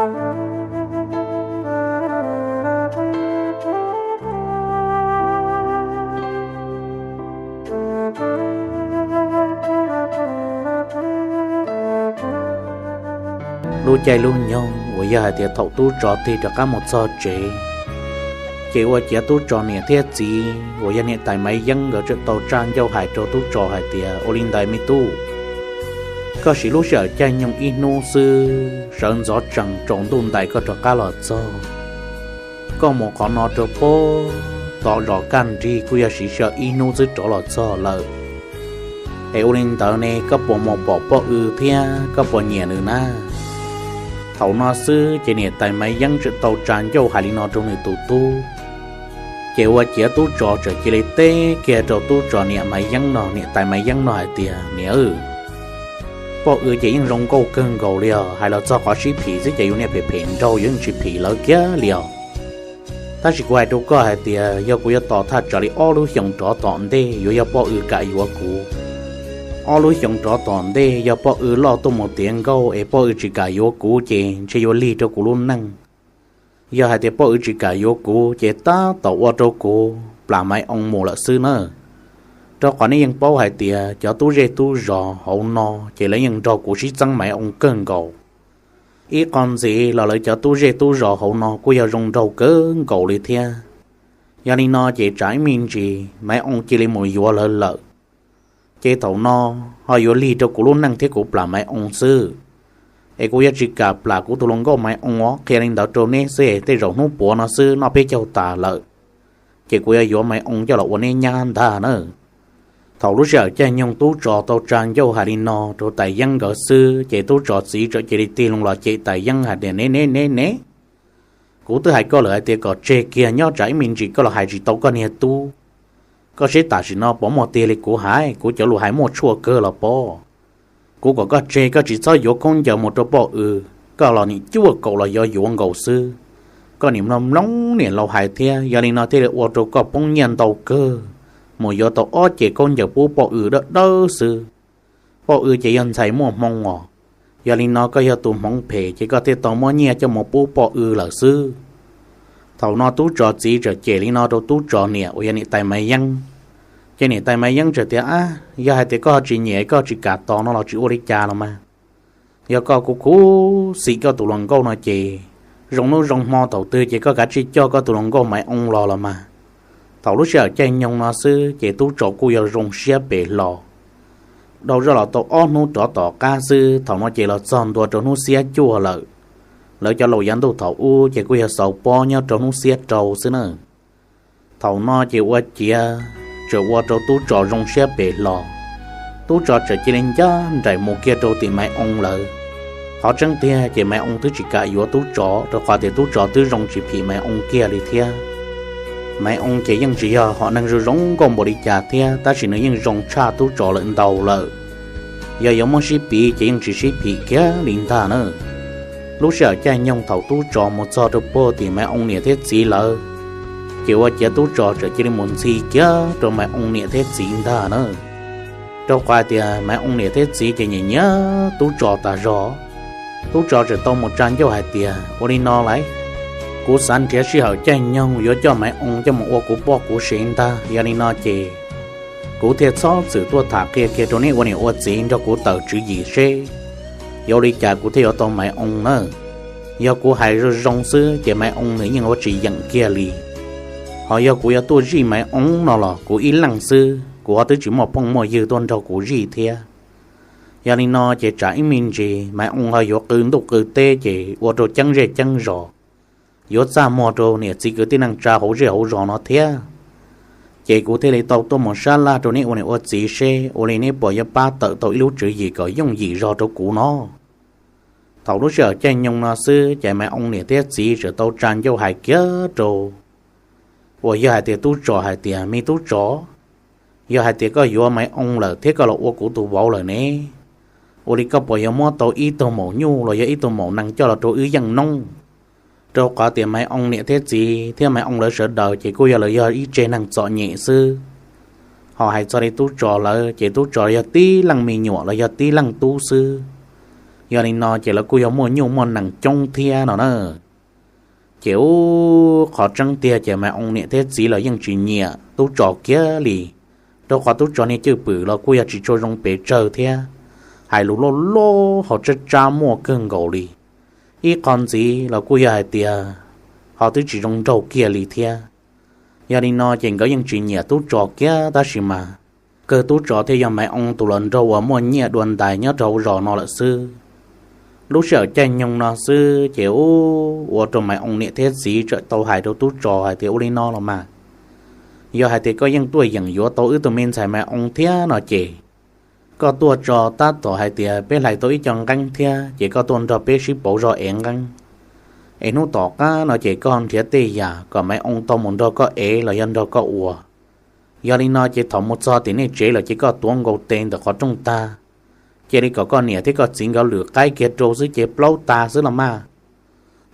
Lub caij lub nyoog uas yog hais tias thaum tub tsov tig rov qab mus txog tsev, ces ua ciav tub tsov niam thiab txiv uas yog niam tais Maiv Yeeb nkawd tseem tau tsa ncauj hais rau tub tsov hais tias, ua li ntawd me tub, koj siv lub sij hawm caij nyoog ib hnub xwb sawv ntxov tsees tsaus ntuj ntais koj rov qab los txog. Koj mus qhov no rau pem tom zos kaj nrig kuj yog siv sij hawm ib hnub xwb rov los txog lawm. Es ua li ntawd ne koj puas mus pom poj W thiab koj puas nyiam nws na? Thaum no xwb ces niam tais Maiv Yeeb tseem tau tsa ncauj hais li no rau nws tus tub. Ces ua ciav tub tsov txawm cia li teb kiag rau tub tsov niam Maiv Yeeb no, niam tais Maiv Yeeb no hais tias, niam, poj W ces yeej zoo nkauj kawg nkaus li os, hais los txog qhov sib phim xwb ces yus niam phem phem nraug yuav yeej tsis phim lawv kiag li os. Tab sis kuv hais rau koj hais tias yog kuv yuav tos thaj tsam li ob lub xyoos rov tom ntej yuav yog poj W kam yuav kuv. Ob lub xyoos rov tom ntej yog poj W loj tuaj mus tiav nkauj es poj W tsis kam yuav kuv ces ntshe yuav lig rau kuv lub neej. Yog hais tias poj W tsis kam yuav kuv ces tab tom ua rau kuv plam Maiv Oo mus lawm xwb na. Rau qhov nej yeej paub hais tias cov tub zej tub zos hauv no ces lawv yeej nrog kuv sib txeeb Maiv Oo kawg nkaus. Ib qho ntxiv los lawv cov tub zej tub zos hauv no kuj yog zoo nraug kawg nkaus li thiab. Yog li no ces tsam ib me ntsis Maiv Oo cia li mus yuav lawv lawm. Ces thaum no ho yuav lig rau kuv lub neej thiab kuv plam Maiv Oo xwb. Es kuv yuav tsis kam plam kuv tus hluas nkauj Maiv Oo os, qhia li ntawd rau neb xwb es tej zaum hnub puav no xwb noj peb caug tas lawm, ces kuv yuav yuav Maiv Oo coj los ua neb nyab ntag na. Thaum lub sij hawm caij nyoog tub tsov tau tsa ncauj hais li no rau tais Yeeb nkawd xwb ces tub tsov txiv txawm cia li tig loo los cem tais Yeeb hais tias, ne ne ne ne, kuv twb hais koj lawm hais tias kom tseg kiag nyob tsam ib me ntsis koj los hais tsis tau koj niag tub. Koj seb tam sim no puas muaj tiag li kuv hais, kuv cov lus hais muaj tshuaj kawg los pob. Kuv kom koj tseg, koj tsis txhob yuav khaub ncaws mus rau poj W, koj los nim cuaj kaum los yuav yuav nkaus xwb. Koj nim mloog mloog niam laus hais thiab, yog li no thiaj li ua rau koj poob nyiaj ntau kawg, mus yuav tau ob ce khaub ncaws pub poj W dawb dawb xwb. Poj W ces yog ntxhais muaj hmoo os, yog li no koj yog tus hmoov phem ces koj thiaj tau muab nyiaj coj mus pub poj W lawm xwb. Thaum no tub tsov txiv txawm cem li no rau tub tsov niam uas yog niam tais Maiv Yeeb. Ces niam tais Maiv Yeeb txawm tias, ab, yog hais tias koj tsis nyiam koj tsis kam tos no los tsis ua li cas los mas. Yog koj kuv khuv xim koj tus hluas nkauj no ces zoo hnub zoo hmo thaum twg ces koj kav tsij coj koj tus hluas nkauj Maiv Oo los los mas. Thaum lub sij hawm caij nyoog no xwb ces tub tsov kuj yog zoo siab pem hlo. Dhau zoj los tau ob hnub rov tom qab xwb, thaum no ces los txog ntua rau hnub xiab cuaj lawm. Lawv cov laus yav ntuj thaum ub ces kuj yog xaus pob nyob rau hnub xiab rau xwb na. Thaum no ces ua ciav txawm ua rau tub tsov zoo siab pem hlo. Tub tsov txawm cia li ncaj nraim mus kiag rau tim Maiv Oo lawv. Qhov tseeb tiag ces Maiv Oo twb tsis kam yuav tub tsov rau qhov tias tub tsov twb zoo tsis phim Maiv Oo kiag li thiab. Maiv Oo ces yeej tsis yog hom neeg zoo zoo nkauj npaum li cas thiab, tab sis nws yeej zoo tshaj tub tsov lawm ntau lawm. Yog yuav muab sib piv ces yeej tsis sib phim kiag li ntag na. Lub sij hawm caij nyoog thaum tub tsov mus txog rau puag tim Maiv Oo niam thiab txiv lawv, ces ua ciav tub tsov txawm cia li mus ntxhi kiag rau Maiv Oo niam thiab txiv ntag na. Rau qhov hais tias Maiv Oo niam thiab txiv ces nyiam nyiam tub tsov tas zog. Tub tsov txawm tau mus tsa ncauj hais tias, ua li no lauj, kuv xav nrhiav sij hawm caij nyoog yuav coj Maiv Oo coj mus ua kuv poj kuv sev ntag. Yog li no ces kuv thiaj txhob txwm tuaj tham qhia kiag rau neb ua niam ua txiv nrog kuv tawm tswv yim seb yuav ua li cas kuv thiaj yuav tau Maiv Oo na. Yog kuv hais zoo zoo xwb ces Maiv Oo nws yeej ua tsis yeem kiag li. Ho yog kuv yuav tuaj zij Maiv Oo no los kuv ib leeg xwb, kuv ho twb tsis muaj phooj muaj ywg tuaj nrog kuv zij thiab. Yog li no ces tsam ib me ntsis Maiv Oo ho yuav qw ntuj qw teb ces ua rau ceeb zej ceeb zos, yuav txaj muag rau niam txiv kwv tij neej tsa hauv zej hauv zos no thiab. Ces kuv thiaj li tau tuaj mus sab laj rau neb ua niam ua txiv seb ua li neb puas yuav pab tawm tau ib lub tswv yim kom yooj yim zog rau kuv no. Thaum lub sij hawm caij nyoog no xwb ces Maiv Oo niam thiab txiv txawm tau tsa ncauj hais kiag rau uas yog hais tias tub tsov hais tias, me tub tsov, yog hais tias koj yuav Maiv Oo lawm thiab koj los ua kuv tus vauv lawm ne, ua li koj puas yuav muab tau ib tug maum nyuj los yog ib tug maum nees coj los rau wb yeej noob? Rau qhov tias Maiv Oo niam thiab txiv thiab Maiv Oo lawv sawv daws ces kuj yog lawv yog ib tsev neeg txom nyem xwb. Ho hais txog li tub tsov lawv ces tub tsov yog tib leej me nyuam los yog tib leej tub xwb. Yog li no ces lawv kuj yog muaj nyuj muaj nees coob thiab no na. Ces ub, qhov tseeb tiag ces Maiv Oo niam thiab txiv los yeej tsis nyiam Tub Tso kiag li, rau qhov Tub Tso niag cwj pwm los kuj yog tsis tshua zoo pes tsawg thiab, hais lus loj loj ho tsab tsab muaj kawg nkaus li. Ib qho ntxiv los kuj yog hais tias ho twb tsis zoo nraug kiag li thiab. Yog li no ces nkawd yeej tsis nyiam Tub Tso kiag, tab sis mas kawg Tub Tso thiaj yog Maiv Oo tus hluas nraug uas muaj nyiaj dua ntais nyob rau hauv zos no lawm xwb. Lub sij hawm caij nyoog no xwb ces ub, ua rau Maiv Oo niam thiab txiv txawm tau hais rau Tub Tso hais tias, Ua li no los mas, yog hais tias koj yeej tuaj yeem yuav tau wb tus me ntxhais Maiv Oo thiab no ces, koj tuaj tso tab tom hais tias peb hlais tau ib co nqeeb thiab ces koj tuaj nrog peb sib pauv zog ev nqeeb, es hnub tom qab no ces koj nrhiav tej yam kom Maiv Oo tau mus nrog koj ev los yog nrog koj ua. Yog li no ces thaum mus txog tim nej tsev lawm ces koj tuav nkaus tes ntawm qhov rooj tag, cia li kom koj niam thiab koj txiv nkawd lwm qaib kiag rau xwb ces plaub tag xwb los mas.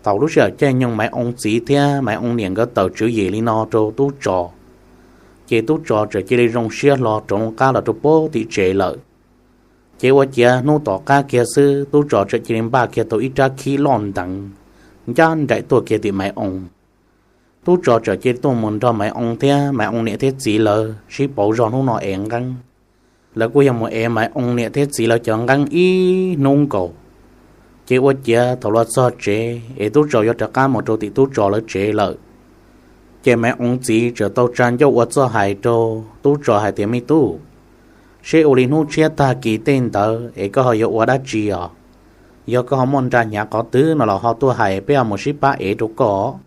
Thaum lub sij hawm caij nyoog Maiv Oo txiv thiab Maiv Oo niam nkawd tawm tswv yim li no rau Tub Tso, ces Tub Tso txawm cia li zoo siab hlo rov loo qab los rau puag tim tsev lawm. Ces ua ciav hnub tom qab kiag xwb Tub Tso txawm cia li npaj kiag tau ib rab khib loj nteev ncaj nraim tuaj kiag tim Maiv Oo. Tub Tso txawm cia li tuaj mus nrog Maiv Oo thiab Maiv Oo niam thiab txiv lawv sib pauv zog hnub no ev nqeeb. Lawv kuj yog mus ev Maiv Oo niam thiab txiv lawv cov nqeeb ib hnub nkaus. Ces ua ciav thaum los txog tsev es Tub Tso yuav rov qab mus rau tim Tub Tso lawv tsev lawm, ces Maiv Oo txiv txawm tau tsa ncauj ua txuj hais rau Tub Tso hais tias, Me tub, seb ua li hnub tshiab tag kis tej ntawd es koj ho yuav ua dab tsi os? Yog koj ho muaj nra hnyav qhov twg no los ho tuaj hais peb ho mus sib pab ev rau koj.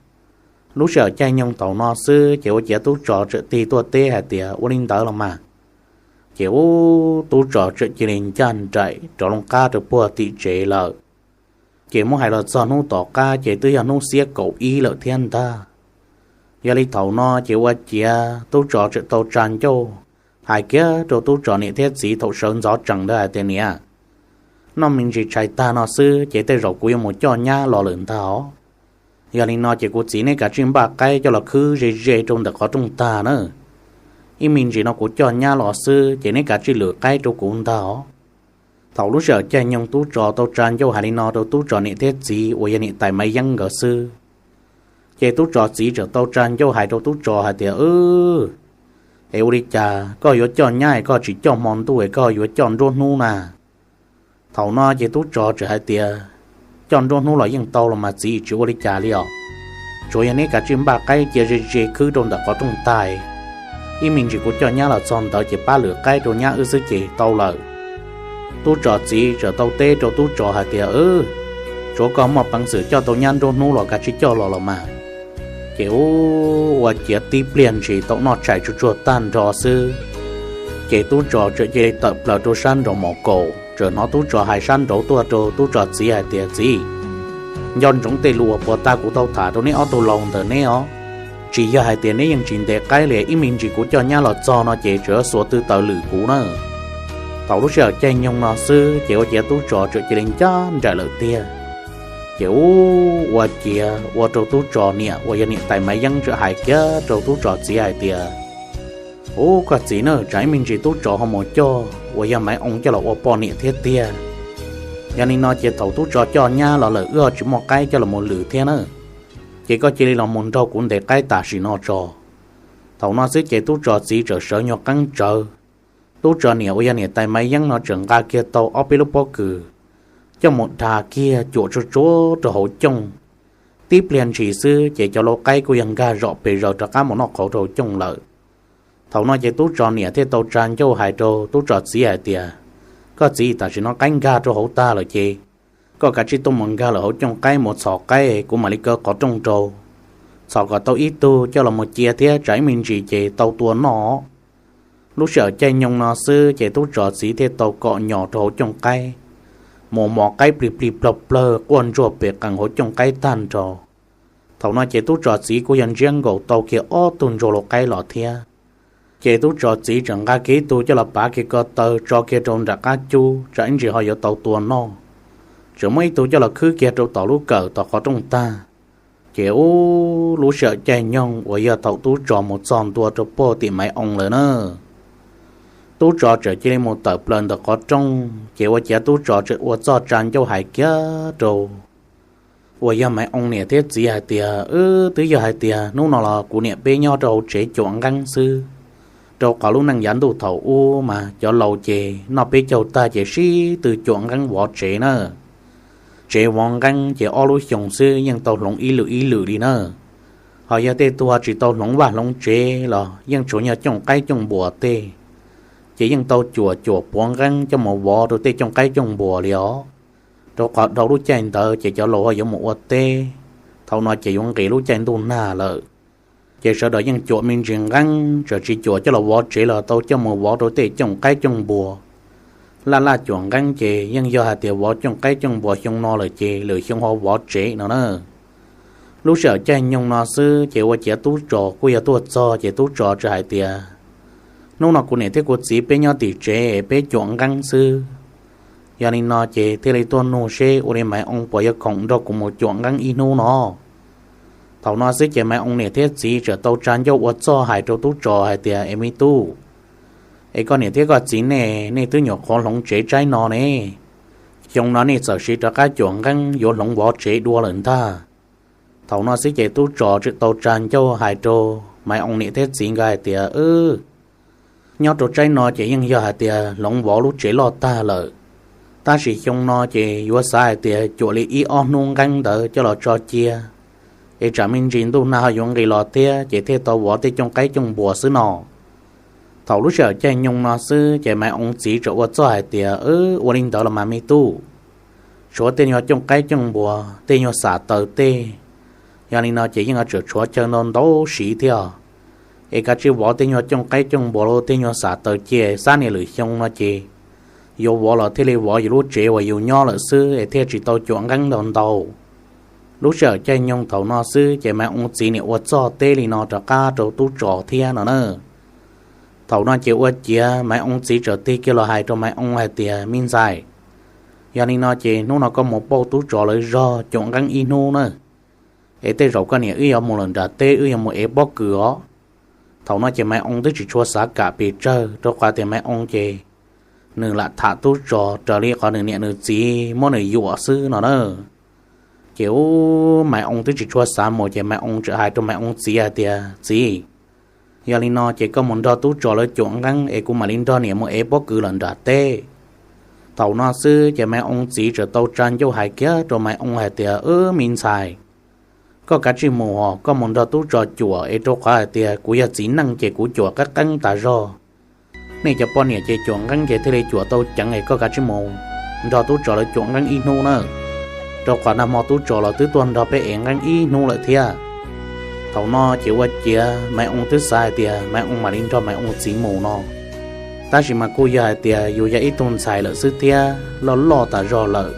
Lub sij hawm caij nyoog thaum no xwb ces ua ciav Tub Tso txawm tig tuaj teb hais tias, Ua li ntawd los mas. Ces ub, Tub Tso txawm cia li ncaj nraim rov loo qab rau puag tim tsev lawm. Ces muab hais los txog hnub tom qab ces twb yog hnub xiab kaum ib lawm thiab ntag. Yog li thaum no ces ua ciav Tub Tso txawm tau tsa ncauj hais kiag rau Tub Tso niam thiab txiv thaum sawv ntxov tsees ntawd hais tias, Niam, noj me ntsis tshais tag no xwb ces tej zaum kuv yuav mus coj nyab los lawm ntag os. Yog li no ces kuv txiv neb kav tsij npaj qaib coj los khwb ze ze rau ntawm qhov rooj tag na. Ib me ntsis no kuv coj nyab los xwb ces neb kav tsij lwm qaib rau kuv ntag os. Thaum lub sij hawm caij nyoog Tub Tso tau tsa ncauj hais li no rau Tub Tso niam thiab txiv uas yog niam tais Maiv Yeeb nkawd xwb, ces Tub Tso txiv txawm tau tsa ncauj hais rau Tub Tso hais tias, Wb, es ua li cas koj yuav coj nyab es koj tsis coj hmo ntuj es koj yuav coj nruab hnub na? Thaum no ces Tub Tso txawm hais tias, Coj nruab hnub los yeej tau los mas txiv, tsis ua li cas li os. Tsuas yog neb kav tsij npaj qaib cia ze ze khwb rau ntawm qhov rooj tag, ib me ntsis kuv coj nyab los txog ntawd ces pab lwm qaib rau nyab wb xwb ces tau lawm. Tub Tso txiv txawm tau teb rau Tub Tso hais tias, Wb, tsuav koj muaj peev xwm coj tau nyab nruab hnub los kav tsij coj los los mas. Ces ub, ua ciav tib pliag ntshis tau noj tshais tsuag tsuag tag nrho xwb, ces Tub Tso txawm cia li tawm plaws rau sab nraum mos kaum, txawm hnov Tub Tso hais sab nraud tuaj rau Tub Tso txiv hais tias, Txiv, nco ntsoov tej lus uas puag ta kuv tau tham rau neb ob tug laus ntawm neb os. Tsis yog hais tias neb yeej tsis ntes qaib li, ib me ntsis kuv coj nyab los txog no ces tseem xuas tw taws lwm kuv na. Thaum lub sij hawm caij nyoog no xwb ces ua ciav Tub Tso txawm cia li ncaj nraim lawm tiag. Ces ub, ua ciav ua rau Tub Tso niam uas yog niam tais Maiv Yeeb txawm hais kiag rau Tub Tso txiv hais tias, Ub, koj txiv na, tsam ib me ntsis Tub Tso ho mus coj uas yog Maiv Oo coj los ua poj niam thiab tiag. Yog li no ces thaum Tub Tso coj nyab los lawm wb ho tsis muaj qaib coj los mus lwm thiab na. Ces koj cia li los mus nrog kuv ntes qaib tam sim no tso. Thaum no xwb ces Tub Tso txiv txawm sawv nyuag qeeb tsawv. Tub Tso niam uas yog niam tais Maiv Yeeb no txawm nqa kiag tau ob peb lub pob kws coj mus dha kiag cuam tsuag tsuag rau hauv cooj. Tib pliag ntshis xwb ces cov lau qaib kuj yog nkag zom pes zaws rov qab mus noj qhauv rau hauv cooj lawm. Thaum no ces Tub Tso niam thiaj tau tsa ncauj hais rau Tub Tso txiv hais tias, Koj txiv, tam sim no qaib nkag rau hauv tag lawm ces koj kav tsij tuaj mus nkag lawm hauv cooj qaib mus txhom qaib, kuv mam li kaw qhov rooj rau. Txhom kom tau ib tug coj los mus cia thiab tsam ib me ntsis ces tau tua noj. Lub sij hawm caij nyoog no xwb ces Tub Tso txiv thiaj tau kom nyos rau hauv cooj qaib, mus mos qaib plig plig plawg plawg quaj ntsuag pem qees hauv cooj qaib tag nrho. Thaum no ces Tub Tso txiv kuj yog ntsiab nkaus tau kiag ob tug ntsuag lau qaib los thiab. Ces Tub Tso txiv txawm nqa kiag ib tug coj los pav kiag ko taw tso kiag rau nram qab cub, tsam ib ntsis ho yuav tau tua noj. Txawm muab ib tug coj los khwb kiag rau tom lub kawm tom qhov rooj tag. Ces ub, lub sij hawm caij nyoog uas yog thaum Tub Tso mus txog ntua rau puag tim Maiv Oo lawm na, Tub Tsos txawm cia li mus tawm plaws ntawm qhov rooj, ces ua ciav Tub Tsos txawm ua txuj tsa ncauj hais kiag rau uas yog Maiv Oo niam thiab txiv hais tias, Wb, twb yog hais tias hnub no los kuv niam peb nyob rau hauv tsev cuam nqeeb xwb, rau qhov lub neej yav ntuj thaum ub mas cov laus ces noj peb caug tag ces sib tw cuam nqeeb vov tsev na. Tsev vov nqeeb ces ob lub xyoo xwb yeej tau hloov ib lwm ib lwm li na. Ho yog tej tug tsis tau hloov vaj hloov tsev los yeej tsuas yog cooj qaib cooj npuas tej, ces yeej tau cuam cuam puav nqeeb coj mus vov rau tej cooj qaib cooj npuas li os. Rau qhov dhau lub caij ntawd ces cov laus ho yuav mus ua teb, thaum no ces yuav nqis lub caij ntuj nag lawm. Ces sawv daws yeej cuam me ntsis nqeeb, txawm tsis cuam coj los vov tsev los tau coj mus vov rau tej cooj qaib cooj npuas. Laj laj cuam nqeeb ces yeej yog hais tias vov cooj qaib cooj npuas xyoo no lawm ces lwm xyoo ho vov tsev no na. Lub sij hawm caij nyoog no xwb ces ua ciav Tub Tsos kuj yog tuaj txog ces Tub Tsos txawm hais tias, Hnub no kuv niam thiab kuv txiv peb nyob tim tsev peb cuam nqeeb xwb. Yog li no ces thiaj li tuaj nug seb ua li Maiv Oo puas yuav khoom nrog kuv mus cuam nqeeb ib hnub no. Thaum no xwb ces Maiv Oo niam thiab txiv txawm tau tsa ncauj ua txuj hais rau Tub Tsos hais tias, Es me tub, es koj niam thiab koj txiv nej, nej twb nyuam qhuav hloov tsev tsaib no ne, xyoo no nej txawm siv rov qab cuam nqeeb yuav hloov vov tsev dua lawm ntag. Thaum no xwb ces Tub Tsos txawm tau tsa ncauj hais rau Maiv Oo niam thiab txiv nkawd hais tias, Wb, nyob rau tsaib no ces yeej yog hais tias hloov vov lub tsev loj tag lawm, tab sis xyoo no ces yuav xav hais tias cuam li ib ob hnub nqeeb ntawd coj los tso cia, es tsam me ntsis ntuj nag ho yuav nqis los thiab ces thiaj tau vov tej cooj qaib cooj npuas xwb no. Thaum lub sij hawm caij nyoog no xwb ces Maiv Oo txiv txawm ua txuj hais tias, Wb, ua li ntawd los mas me tub, tshuav tej nyuag cooj qaib cooj npuas tej nyuag xam taws tej, yog li no ces yeej yuav tsum tshuav chaw ntau ntau siv thiab. Es kav tsij vov tej nyuag cooj qaib cooj npuas los tej nyuag xam taws cia, xab nias lwm xyoo no ces yus vov los thiaj li vov yus lub tsev uas yus nyob lawm xwb es thiaj tsis tau cuam nqeeb ntau ntau. Lub sij hawm caij nyoog thaum no xwb ces Maiv Oo txiv niam ua txuj teb li no rov qab rau Tub Tsos thiab no na. Thaum no ces ua ciav Maiv Oo txiv txawm tig kiag los hais rau Maiv Oo hais tias, Me ntxhais, yog li no ces hnub no koj mus pauj Tub Tsos lawv zog cuam nqeeb ib hnub na, es tej zaum koj niam wb yuav mus lawm nram teb wb yuav mus ev pob kws os. Thaum no ces Maiv Oo twb tsis tshua xav kam pes tsawg rau qhov tias Maiv Oo ces nws lam tham Tub Tsos raws li qhov nws niam nws txiv muab nws yuam xwb no na. Ces ub, Maiv Oo twb tsis tshua xav mus ces Maiv Oo txawm hais rau Maiv Oo txiv hais tias, Txiv, yog li no ces koj mus nrog Tub Tsos lawv cuam nqeeb es kuv mam li nrog niam mus ev pob kws lawm nram teb. Thaum no xwb ces Maiv Oo txiv txawm tau tsa ncauj hais kiag rau Maiv Oo hais tias, Wb, me ntxhais, koj kav tsij mus os, koj mus nrog Tub Tsos cuam es rau qhov hais tias kuv yog txiv neej ces kuv cuam qeeb qeeb tas zog. Nej cov poj niam ces cuam nqeeb ces thiaj li cuam tau ceev es koj kav tsij mus nrog Tub Tsos lawv cuam nqeeb ib hnub na, rau qhov nag hmo Tub Tsos los twb tuaj nrog peb ev nqeeb ib hnub lawm thiab. Thaum no ces ua ciav Maiv Oo twb xav hais tias Maiv Oo mam li nrog Maiv Oo txiv mus no, tab sis mas kuj yog hais tias yus yog ib tug ntxhais lawm xwb thiab loj loj tas zog lawm.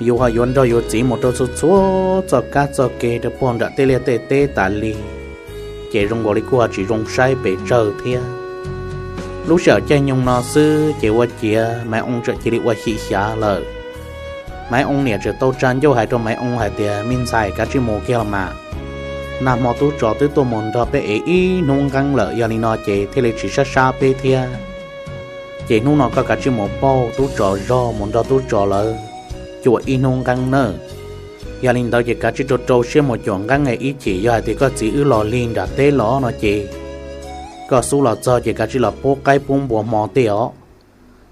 Yus ho yuav nrog yus txiv mus rau txhua txhua txoj kab txoj kev rau puag nram tej liaj tej teb tas li, ces zoo nkaus li kuj ho tsis zoo saib pes tsawg thiab. Lub sij hawm caij nyoog no xwb ces ua ciav Maiv Oo txawm cia li ua xyim xyav lawm. Maiv Oo niam txawm tau tsa ncauj hais rau Maiv Oo hais tias, Me ntxhais, kav tsij mus kiag los mas. Nag hmo Tub Tsos twb tuaj mus nrog peb ev ib hnub nqeeb lawm, yog li no ces thiaj li tsis sab sab peb thiab. Ces hnub no koj kav tsij mus pauj Tub Tsos zog mus nrog Tub Tsos lawv cuam ib hnub nqeeb nawb. Yog li ntawd ces kav tsij rau rau siab mus cuam nqeeb es ib chim yog hais tias koj txiv wb los lig nram teb los no ces koj xub los txog ces kav tsij los pub qaib pub npua hmo tej os.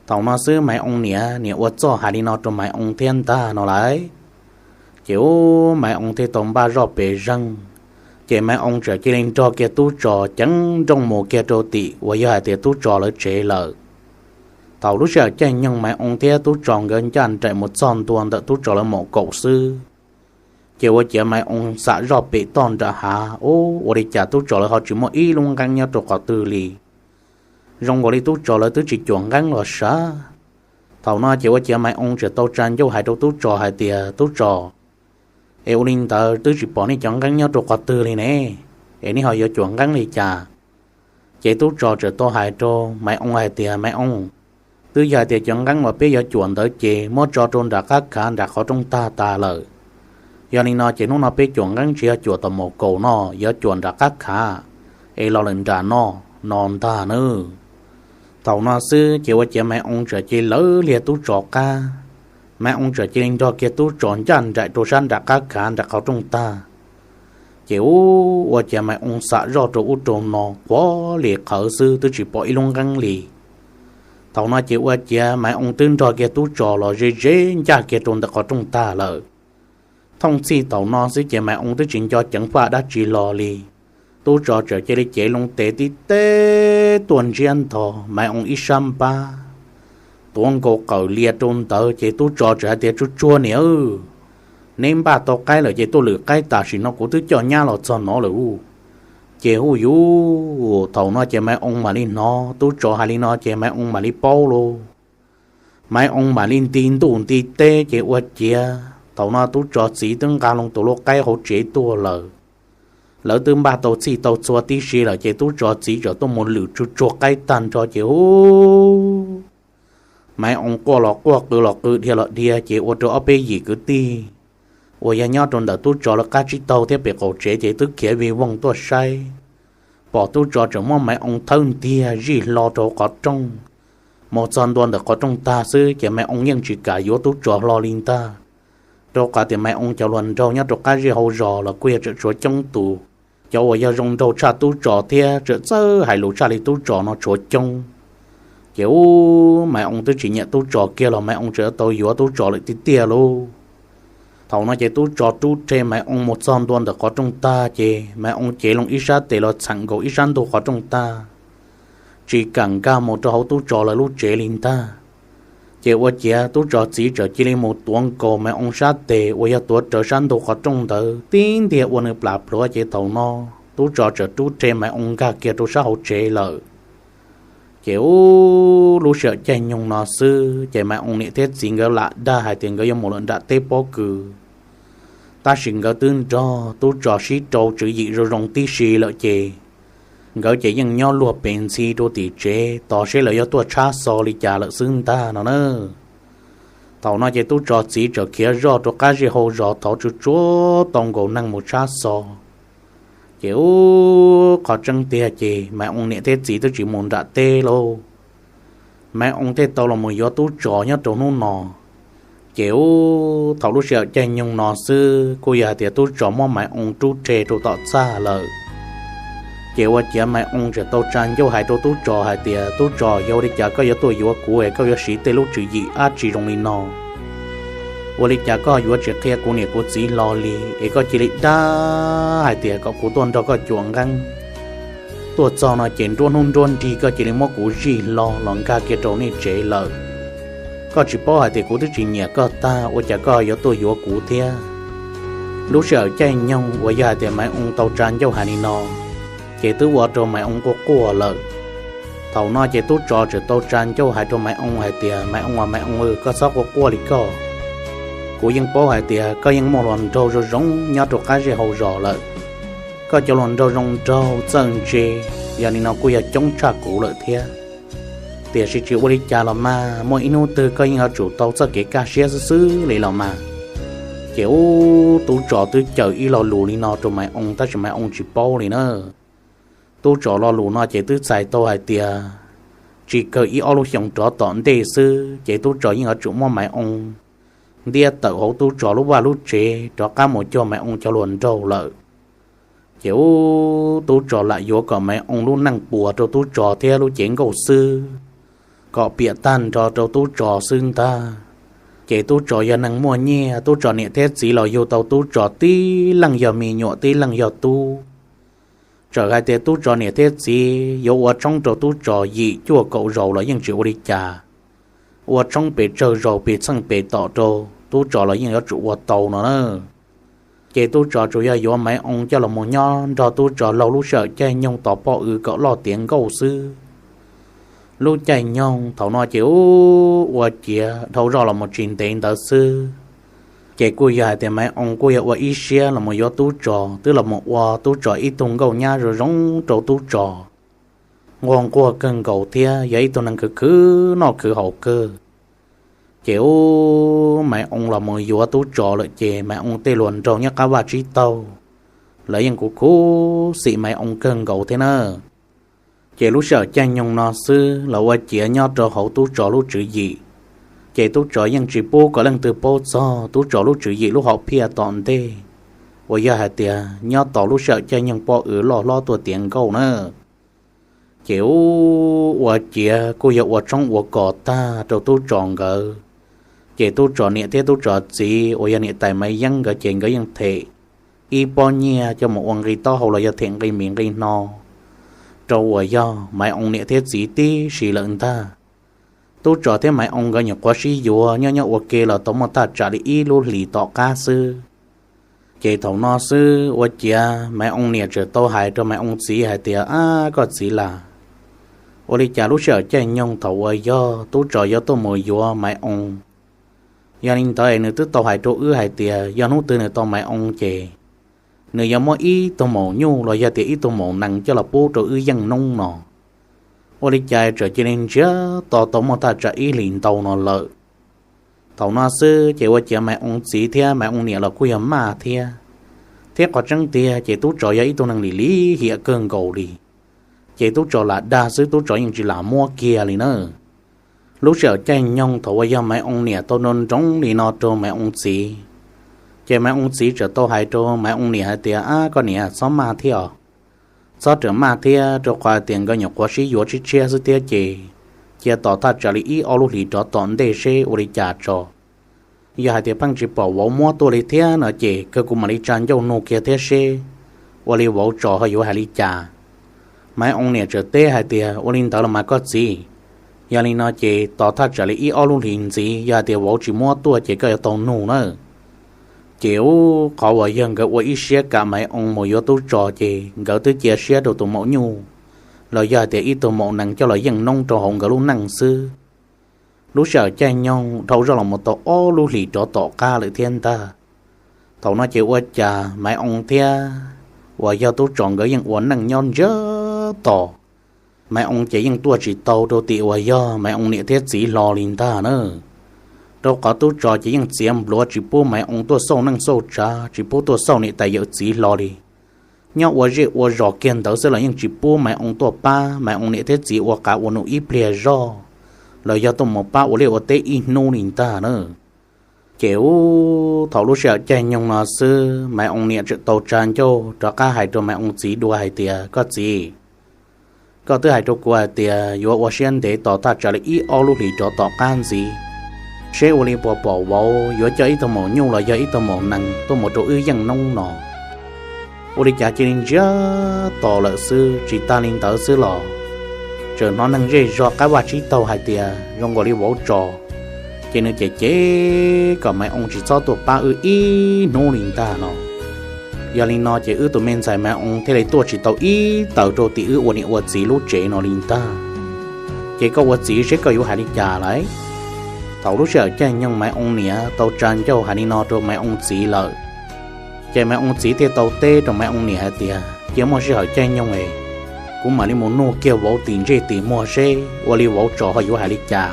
Thaum no xwb Maiv Oo niam, niam ua txuj hais li no rau Maiv Oo thiab ntag no lauj. Ces ub, Maiv Oo thiaj tau npaj zoj pes zeeg, ces Maiv Oo txawm cia li nrog kiag Tub Tsos ceev nrooj mus kiag rau tim uas yog hais tias Tub Tsos lawv tsev lawm. Thaum lub sij hawm caij nyoog Maiv Oo thiab Tub Tsos nkawd ncaj nraim mus txog ntua ntawm Tub Tsos lawv maum kaum xwb, ces ua ciav Maiv Oo xam zoj pem toj nram hav, ub, ua li cas Tub Tsos lawv ho tsis muaj ib lub nqeeb nyob rau qhov twg li. Zoo nkaus li Tub Tsos lawv twb tsis cuam nqeeb los sav. Thaum no ces ua ciav Maiv Oo txawm tau tsa ncauj hais rau Tub Tsos hais tias, Tub Tsos, es ua li ntawd twb tsis pom nej cov nqeeb nyob rau qhov twg li ne, es nej ho yuav cuam nqeeb li cas? Ces Tub Tsos txawm tau hais rau Maiv Oo hais tias, Maiv Oo, twb yog hais tias cov nqeeb uas peb yuav cuam ntawd ces muab tso rau nram qab khav nram qhov rooj tag tas lawm. Yog li no ces hnub no peb cuam nqeeb tsis yog cuam tom maum kaum no, yuav cuam nram qab khav es los lawm nram no, no ntag nawb. Thaum no xwb ces ua ciav Maiv Oo txawm cia li lawv liag tub tsov qab. Maiv Oo txawm cia li nrog kiag tub tsov ncaj nraim rau sab nram qab khav nram qhov rooj tag. Ces ua ciav Maiv Oo xam zoj rau ub rau no quav li qhawv xwb twb tsis pom ib lub nqeeb li. Thaum no ces ua ciav Maiv Oo twb nrog kiag tub tsov los ze ze ncaj kiag rau ntawm qhov rooj tag lawm. Thooj txhij thaum no xwb ces Maiv Oo twb tsis nco ceev faj dab tsi los li. Tub tsov txawm cia li cev loo tes tib teb tuaj ntsiab ntog Maiv Oo ib sab npab, tuav nkaus qawm lias rau ntawd ces tub tsov txawm hais tias, Tsuag tsuag niam, neb npaj tau qaib lawm ces tuaj lwm qaib tam sim no, kuv twb coj nyab los txog no lawm. Ces hu yus, thaum no ces Maiv Oo mam li hnov tub tsov hais li no ces Maiv Oo mam li paub lauj. Maiv Oo mam li nti ntuj nti teb ces ua ciav thaum no tub tsov txiv twb nqa loo tus lub qaib hauv tsev tuaj lawm. Lawv twb npaj tau txhij tau txhua tib si lawm ces tub tsov txiv txawm tuaj mus lwm tsuag tsuag qaib tag nrho ces hu, Maiv Oo quaj los quaj, qw los qw, dhia los dhia ces ua rau ob peb yim kwv tij uas yog nyob rau ntawm tub tsov lawv qab tsib taug thiab pem qaum tsev ces twb khiav vij voog tuaj saib, pom tub tsov tseem muab Maiv Oo thawb ntiag zij hlo rau qhov rooj. Mus txog ntua ntawm qhov rooj tag xwb ces Maiv Oo yeej tsis kam yuav tub tsov hlo li ntag, rau qhov tias Maiv Oo cov hluas nraug nyob rau qab zej hauv zos los kuj yog tseem tshuav coob tus. Cov uas yog zoo nraug tshaj tub tsov thiab tseem txawj hais lus tshaj li tub tsov no tshuav coob. Ces ub, Maiv Oo twb tsis nyiam tub tsov kiag los Maiv Oo tseem tau yuav tub tsov lawm tiag tiag lauj. Thaum no ces tub tsov rub rhe Maiv Oo mus txog ntua ntawm qhov rooj tag ces Maiv Oo cev loo ib sab tes los txheem nkaus ib sab ntug qhov rooj tag, tsis kam nkag mus rau hauv tub tsov lawv lub tsev li ntag. Ces ua ciav tub tsov txiv txawm cia li mus tuav nkaus Maiv Oo sab tes uas yog tuav rawv sab ntug qhov rooj ntawd tib ntiag ua nws plam plhuav ces thaum no tub tsov txawm rub rhe Maiv Oo nkag kiag rau sab hauv tsev lawm. Ces ub, lub sij hawm caij nyoog no xwb ces Maiv Oo niam thiab txiv nkawd lam dag hais tias nkawd yuav mus lawm nram teb pob kws, tab sis nkawd twb nrog tub tsov sib rau tswv yim zoo zoo tib si lawm ces nkawd ces yeej nyob luag pes ntxhi rau tim tsev tos seb lawv yuav tuaj tshab xo li cas lawm xwb ntag no na. Thaum no ces tub tsov txiv txawm khiav zoj rau qab zej hauv zos thov tsuag tsuag tau nkaus neeg mus tshab xo. Ces ub, qhov tseeb tiag ces Maiv Oo niam thiab txiv twb tsis mus nram teb lauj. Maiv Oo thiaj tau los mus yuav tub tsov nyob rau hnub no. Ces ub, thaum lub sij hawm caij nyoog no xwb kuj yog hais tias tub tsov muab Maiv Oo rub rhe rau tom txaj lawm. Ces ua ciav Maiv Oo tseem tau tsa ncauj hais rau tub tsov hais tias, Tub tsov, yog ua li cas koj yuav tuaj yuav kuv es koj yuav siv tej lub tswv yim dab tsi zoo li no? Ua li cas koj yuav tsis qhia kuv niam kuv txiv hlo li es koj cia li dag hais tias kom kuv tuaj nrog koj cuam nqeeb? Tuaj txog no ces nruab hnub nruab nrig koj cia li muab kuv zij hlo los nkag kiag rau nej tsev lawm. Koj tsis paub hais tias kuv twb tsis nyiam koj tag ua cas koj yuav tuaj yuav kuv thiab? Lub sij hawm caij nyoog uas yog hais tias Maiv Oo tau tsa ncauj hais li no, ces twb ua rau Maiv Oo quaj quaj lawm. Thaum no ces tub tsov tseem tau tsa ncauj hais rau Maiv Oo hais tias, Maiv Oo, Maiv Oo, koj txhob quaj quaj li koj. Kuv yeej paub hais tias koj yeej muaj hluas nraug zoo zoo nyob rau qab zej hauv zos lawm. Koj cov hluas nraug zoo nraug txawj ntse, yog li no kuj yog coob tshaj kuv lawm thiab. Tiam sis tsis ua li cas los mas, muaj ib hnub twg koj yeej yuav tsum tau txoj kev kaj siab xwb xwb li los mas. Ces ub, tub tsov twb cawm ib lo lus li no rau Maiv Oo tab sis Maiv Oo tsis paub li na. Tub tsov lo lus no ces twb txhais tau hais tias tsis kawg ib ob lub xyoo rov tom ntej xwb ces tub tsov yeej yuav tsum muab Maiv Oo ntiab tawm hauv tub tsov lub vaj lub tsev rov qab mus cuag Maiv Oo cov hluas nraug lawm. Ces ub, tub tsov lam yuav kom Maiv Oo lub neej puas rau tub tsov thiab lub cev nkauj xwb, kom piam tag nrho rau tub tsov xwb ntag. Ces tub tsov yog neeg muaj nyiaj, tub tsov niam thiab txiv los yug tau tub tsov tib leej yog me nyuam tib leej yog tub. Txawm hais tias tub tsov niam thiab txiv yuav ua tshoob rau tub tsov yim cuaj kaum zaus los yeej tsis ua li cas. Ua tshoob pes tsawg zaus pes txheej pes tom rau tub tsov los yeej yuav tsum ua tau no na. Ces tub tsov tsuas yog yuav Maiv Oo coj los mus nyob nrog tub tsov laug lub sij hawm caij nyoog tos poj w kom loj tiav nkauj xwb. Lub caij nyoog thaum no ces ub, ua ciav dhau zoj los mus tsis ntev ntawd xwb, ces kuj yog hais tias Maiv Oo kuj yog ua ib siab los mus yuav tub tsov twb los mus ua tub tsov ib tug nkauj nyab zoo zoo rau tub tsov, nquag nquag kawg nkaus thiab yog ib tug neeg khwv khwv noj khwv haus kawg. Ces ub, Maiv Oo los mus yuav tub tsov lawm ces Maiv Oo tej hluas nraug nyob qab vaj tsib taug, lawv yeej khuv khuv xim Maiv Oo kawg nkaus thiab na. Ces lub sij hawm caij nyoog no xwb los ua ciav nyob rau hauv tub tsov lub tswv yim, ces tub tsov yeej tsis pub kom leej twg paub txog tub tsov lub tswv yim lub hom phiaj tom ntej uas yog hais tias nyob tom lub sij hawm caij nyoog poj ws loj hlob tuaj tiav nkauj na. Ces ua ciav kuj yog ua tshoob ua kos tag rau tub tsov nkawd. Ces tub tsov niam thiab tub tsov txiv uas yog niam tais Maiv Yeeb nkawd ces nkawd yeej them ib pob nyiaj coj mus ua nqi taub hau los yog them nqi mis nqi hno rau uas yog Maiv Oo niam thiab txiv tib si lawm ntag. Tub tsov thiab Maiv Oo nkawd nyuam qhuav sib yuav nyob nyob ua ke los tau muaj thaj tsam li ib lub hlis tom qab xwb. Ces thaum no xwb ua ciav Maiv Oo niam txawm tau hais rau Maiv Oo txiv hais tias, Ab koj txiv las, ua li cas lub sij hawm caij nyoog thaum uas yog tub tsov yuav tuaj mus yuav Maiv Oo, yog li ntawd nws twb tau hais rau wb hais tias yog hnub twg nws tau Maiv Oo ces nws yuav muab ib tug maum nyuj los yog tias ib tug maum nees coj los pub rau wb yeej noob no. Ua li cas txawm cia li ntsiag to tau muaj thaj tsam ib hlis ntau no lawm. Thaum no xwb ces ua ciav Maiv Oo txiv thiab Maiv Oo niam los kuj yog maj thiab, thiab qhov tseeb tiag ces tub tsov yog ib tug neeg lim lim hiam kawg nkaus li. Ces tub tsov lam dag xwb tub tsov yeej tsis lam muab kiag li na. Lub sij hawm caij nyoog thaum uas yog Maiv Oo niam tau nroo nroov li no rau Maiv Oo txiv, ces Maiv Oo txiv txawm tau hais rau Maiv Oo niam hais tias, Ab koj niam, txhob maj thiab os. Txhob rawm maj thiab, rau qhov hais tias nkawd nyuam qhuav sib yuav tshiab tshiab xwb thiab ces cia tos thaj tsam li ib ob lub hlis rov tom ntej seb ua li cas tso. Yog hais tias pheej tsis pom vauv muab tuaj li thiab no ces kawg kuv mam li tsa ncauj nug kiag thiab seb ua li vauv tso ho yuav hais li cas. Maiv Oo niam txawm teb hais tias, Ua li ntawd los mas koj txiv, yog li no ces tos thaj tsam li ib ob lub hlis ntxiv yog hais tias vauv tsis muab tuaj ces koj yuav tau nug na. Ces ub, qhov uas yog nkawd ua ib siab kam Maiv Oo mus yuav tub tsov ces nkawd twb cia siab rau tus maum nyuj los yog hais tias ib tug maum nees coj los yeej noob rau hauv nkawd lub neej xwb. Lub sij hawm caij nyoog dhau zoj los mus tau ob lub hlis rov tom qab lawm thiab ntag. Thaum no ces ua cas Maiv Oo thiab uas yog tub tsov nkawd yeej ua neej nyob ntsiag to. Maiv Oo ces yeej tuaj tsis tau rau tim uas yog Maiv Oo niam thiab txiv hlo li ntag na. Rau qhov tub tsov ces yeej txiav npluav tsis pub Maiv Oo tuaj xauj neej xauj tsav, tsis pub tuaj xauj niam tais yawm txiv hlo li. Nyob ua zej ua zos kiag ntawd xwb los yeej tsis pub Maiv Oo tuaj pab Maiv Oo niam thiab txiv ua qav ua num ib pliag zoj, los yog tuaj mus pab ua liaj ua teb ib hnub li ntag na. Ces ub, thaum lub sij hawm caij nyoog no xwb Maiv Oo niam txawm tau tsa ncauj rov qab hais rau Maiv Oo txiv dua hais tias, Koj txiv, koj twb hais rau kuv hais tias yuav ua siab ntev tos thaj tsam li ib ob lub hlis rov tom qab ntxiv, seb ua li puas pom vauv yuav coj ib tug maum nyuj los yog ib tug maum nees tuaj mus rau wb yeej noob no. Ua li cas cia li ntsiag to lawm xwb. Tsis tas li ntawd xwb los txawm hnov neeg zej zog qab vaj tsib taug hais tias zoo nkaus li vauv tso, ces nws cem cem kom Maiv Oo tsis txhob tuaj pab wb ib hnub li ntag no. Yog li no ces wb tus me ntxhais Maiv Oo thiaj li tuaj tsis tau ib taws rau tim wb ua niam ua txiv lub tsev no li ntag. Ces koj ua txiv seb koj yuav hais li cas lawm? Thaum lub sij hawm caij nyoog Maiv Oo niam tau tsa ncauj hais li no rau Maiv Oo txiv lawm, ces Maiv Oo txiv thiaj tau teb rau Maiv Oo niam hais tias, Cia muaj sij hawm caij nyoog es kuv mam li mus nug kiag vauv tim ntsej tim muag seb ua li vauv tso ho yuav hais li cas.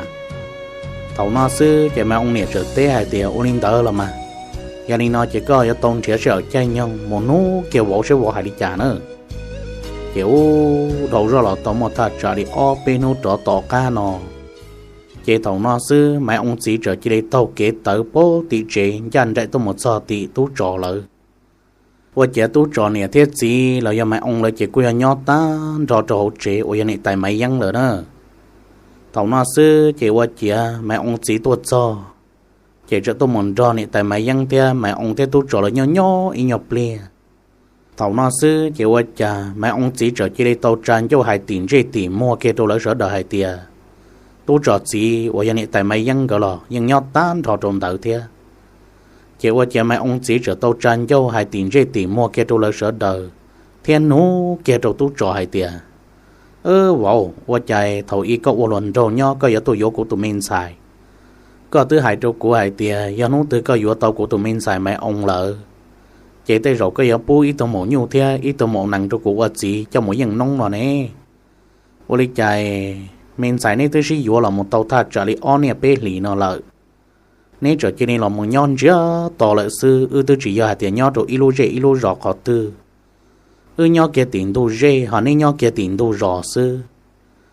Thaum no xwb ces Maiv Oo niam txawm teb hais tias, Ua li ntawd los mas, yog li no ces koj yuav tau nrhiav sij hawm caij nyoog mus nug kiag vauv seb vauv hais li cas na. Ces ub, dhau zoj los tau muaj thaj tsam li ob peb hnub rov tom qab no, ces thaum no xwb Maiv Oo txiv txawm cia li taug kev tawv puag tim tsev ncaj nraim tuaj mus txog tim tub tsov lawv. Ua ciav tub tsov niam thiab txiv los yog Maiv Oo lawv ces kuj yog nyob tag nrho rau hauv tsev uas yog niam tais Maiv Yeeb lawm na. Thaum no xwb ces ua ciav Maiv Oo txiv tuaj txog, ces txawm tuaj mus nrog niam tais Maiv Yeeb thiab Maiv Oo thiab tub tsov lawv nyob nyob ib nyuag pliag. Thaum no xwb ces ua cas Maiv Oo txiv txawm cia li tau tsa ncauj hais tim ntsej tim muag kiag rau lawv sawv daws hais tias, Tub tsov txiv uas yog niam tais Maiv Yeeb nkawd los yeej nyob tag nrho rau ntawd thiab. Ces ua ciav Maiv Oo txiv txawm tau tsa ncauj hais tim ntsej tim muag kiag rau lawv sawv daws, thiab nug kiag rau tub tsov hais tias, Vauv, ua cas thaum ub koj ua hluas nraug nyob koj yuav tuaj yuav kuv tus me ntxhais? Koj twb hais rau kuv hais tias yog hnub twg koj yuav tau kuv tus me ntxhais Maiv Oo lawm, ces tej zaum koj yuav pub ib tug maum nyuj thiab ib tug maum nees rau kuv ua txiv coj mus yeej noob no ne. Ua li cas me ntxhais neb twb sib yuav los mus tau thaj tsam li ob niaj peb hlis no lawm, neb txawm cia li los mus nyob ntsiag to lawm xwb, wb twb tsis yog hais tias nyob rau ib lub zej ib lub zos qhov twg. Wb nyob kiag tim ntug zej ho neb nyob kiag tim ntug zos xwb.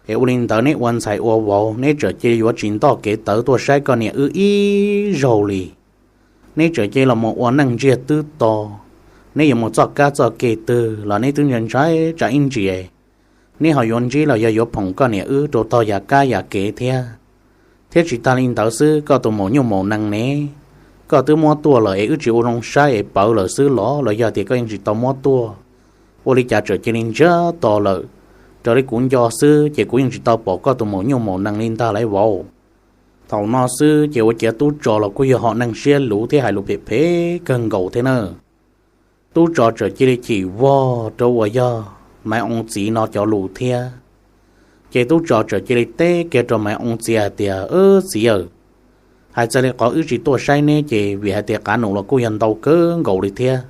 Es ua li ntawd neb ua ntxhais ua vauv neb txawm cia li yuav tsis ntoj kev tawv tuaj saib koj niam wb ib zaug li. Neb txawm cia li los mus ua neej ntsiag twb to, neb yuav mus txoj kab txoj ke twg los neb twb ntshai ntshai tsam ib ntsis neb ho yuav ntsib los yog yuav phoom koj niam wb rau tog yam kab yam kev thiab. Thiab tsis tas li ntawd xwb, koj tus maum nyuj maum nees ne, koj twb muab tuaj lawm es wb tsis ua zoo saib es pawv lawm xwb los los yog tias koj yeej tsis tau muab tuaj? Ua li cas txawm cia li ntsiag to lawm? Raws li kuv nco xwb ces kuv yeej tsis tau pom koj tus maum nyuj maum nees li ntag lauj vauv. Thaum no xwb ces ua ciav tub tso los kuj yog ho neeg siab luv thiab hais lus phem phem kawg nkaus thiab na. Tub tso txawm cia li chim vog rau uas yog Maiv Oo txiv no cov lus thiab. Ces tub tso txawm cia li teb kiag rau Maiv Oo txiv hais tias, Wb txiv aw, hais txog li qhov wb tsis tuaj saib neb ces vim hais tias qav num los kuj yog ntau kawg nkaus li thiab.